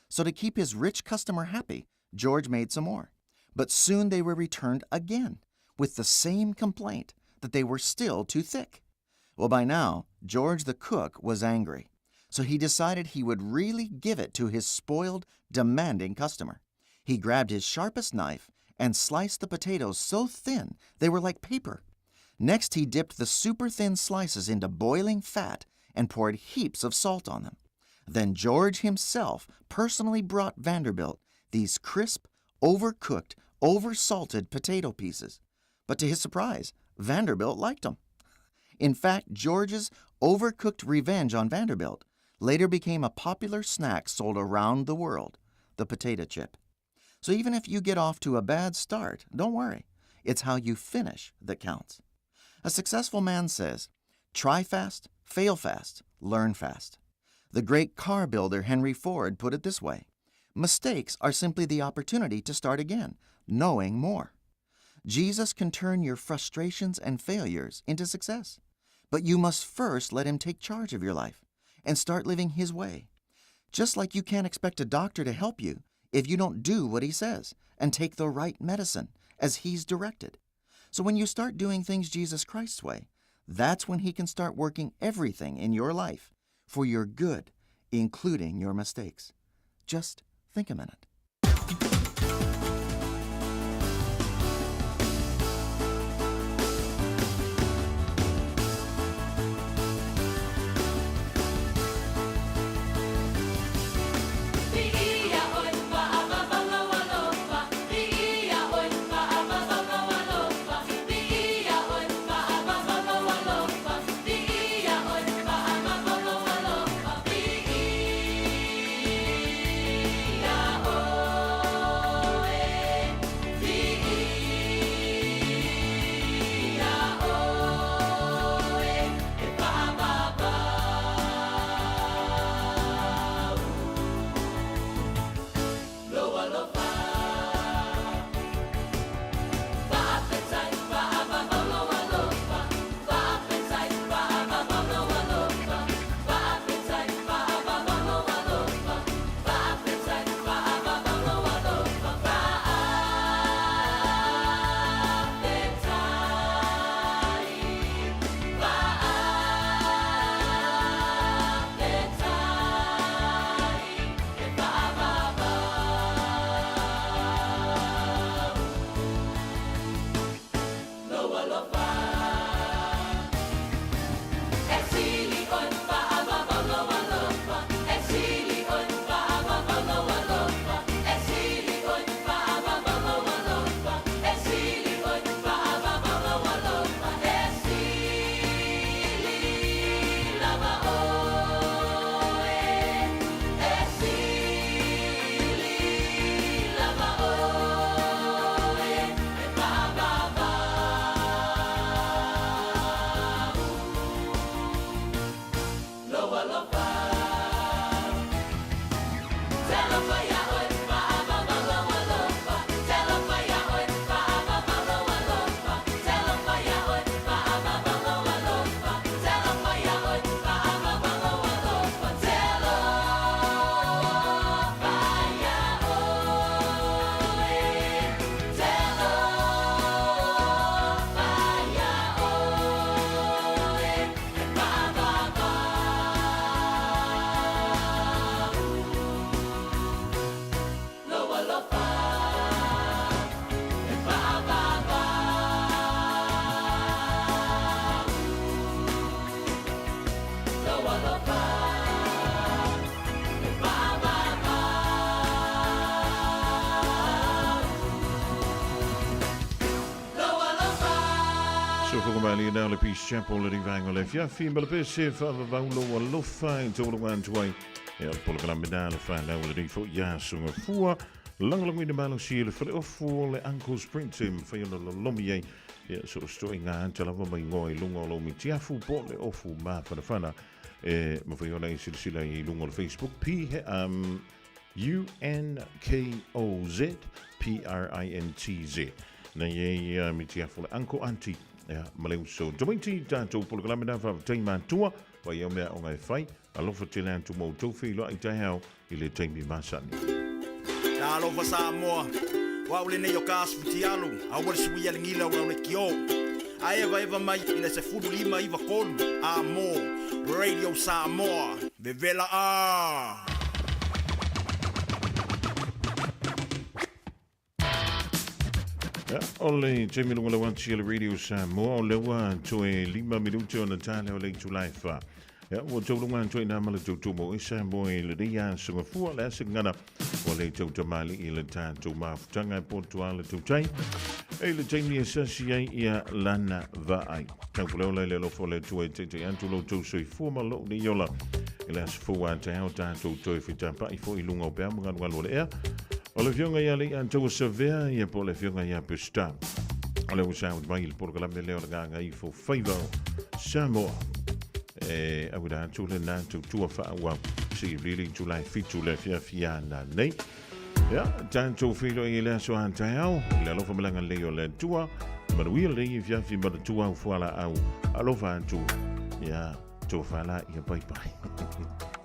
So, to keep his rich customer happy, George made some more. But soon they were returned again with the same complaint that they were still too thick. Well, by now, George the cook was angry, so he decided he would really give it to his spoiled, demanding customer. He grabbed his sharpest knife and sliced the potatoes so thin they were like paper. Next, he dipped the super thin slices into boiling fat and poured heaps of salt on them. Then George himself personally brought Vanderbilt these crisp, overcooked, oversalted potato pieces. But to his surprise, Vanderbilt liked them. In fact, George's overcooked revenge on Vanderbilt later became a popular snack sold around the world the potato chip. So even if you get off to a bad start, don't worry. It's how you finish that counts. A successful man says, try fast, fail fast, learn fast. The great car builder Henry Ford put it this way Mistakes are simply the opportunity to start again, knowing more. Jesus can turn your frustrations and failures into success, but you must first let him take charge of your life and start living his way. Just like you can't expect a doctor to help you if you don't do what he says and take the right medicine as he's directed. So when you start doing things Jesus Christ's way, that's when he can start working everything in your life for your good, including your mistakes. Just think a minute. Sofoga mai le le Peace Chapel le rivaenga le fiafi ma le pese whaavavau lo alofa i tōlunga atu ai. E o le polokalame nā le whanau le rifo i a sunga fua. Lagolago ina malosi le whale ofu o le Uncle's Print e mwhai ona lolomi ai. Ia so sto i ngā anta lava mai ngoa i lunga o lo mitiafu po le ofu māwhanawhana. E mawhai ona i silasila i lunga o le Facebook P um, U N K O Z P R I N T Z. Nei e ia mitiafu le Uncle Auntie ia ma le uso. Tamaiti tātou polokalame nā whawhtai mātua, wai au mea o ngai whai, alofa tele atu mō tau whiloa i taeao i le taimi masani. Talofa Samoa, o au lenei o ka asu fitialu, aua le suia le gila o lau lekiō. A evaeva mai i le 15 93 a mō Radio Samoa, vevela a! Ia, o le taimi lunga lau atu i le Radio Samoa, o lea ua toe 5 minute ona tale o le itula e wha. Ia, ua taulunga atu i nā mala tautumo i Samoa i le ria sungafua le asingana o le tautamali i le tātou mafutanga e potu a le tautai. E le taimi e sasi ai ia lana vaai. Taupuleola i le alofa o le Atua e taitai atu lo tou soifua ma lou nei ola. I le aso fou a te ao tātou toe fitapai fo i lunga o pea magalugalu o le ea. O le fionga ia le ia savea ia po le fionga ia Pesta. O le usa o mai le polokalame lea o le gaga i fo faiva o Samoa. E au ira atu le nā tautua whaau si lili tulai fitu le fia fia nā nei. Ia, tātou whilo i le aso a taeao, le alofa malanga lei o le tua, manuia lei i fia fi manatua au fuala au, alofa atu, ia, tō whala ia pai pai.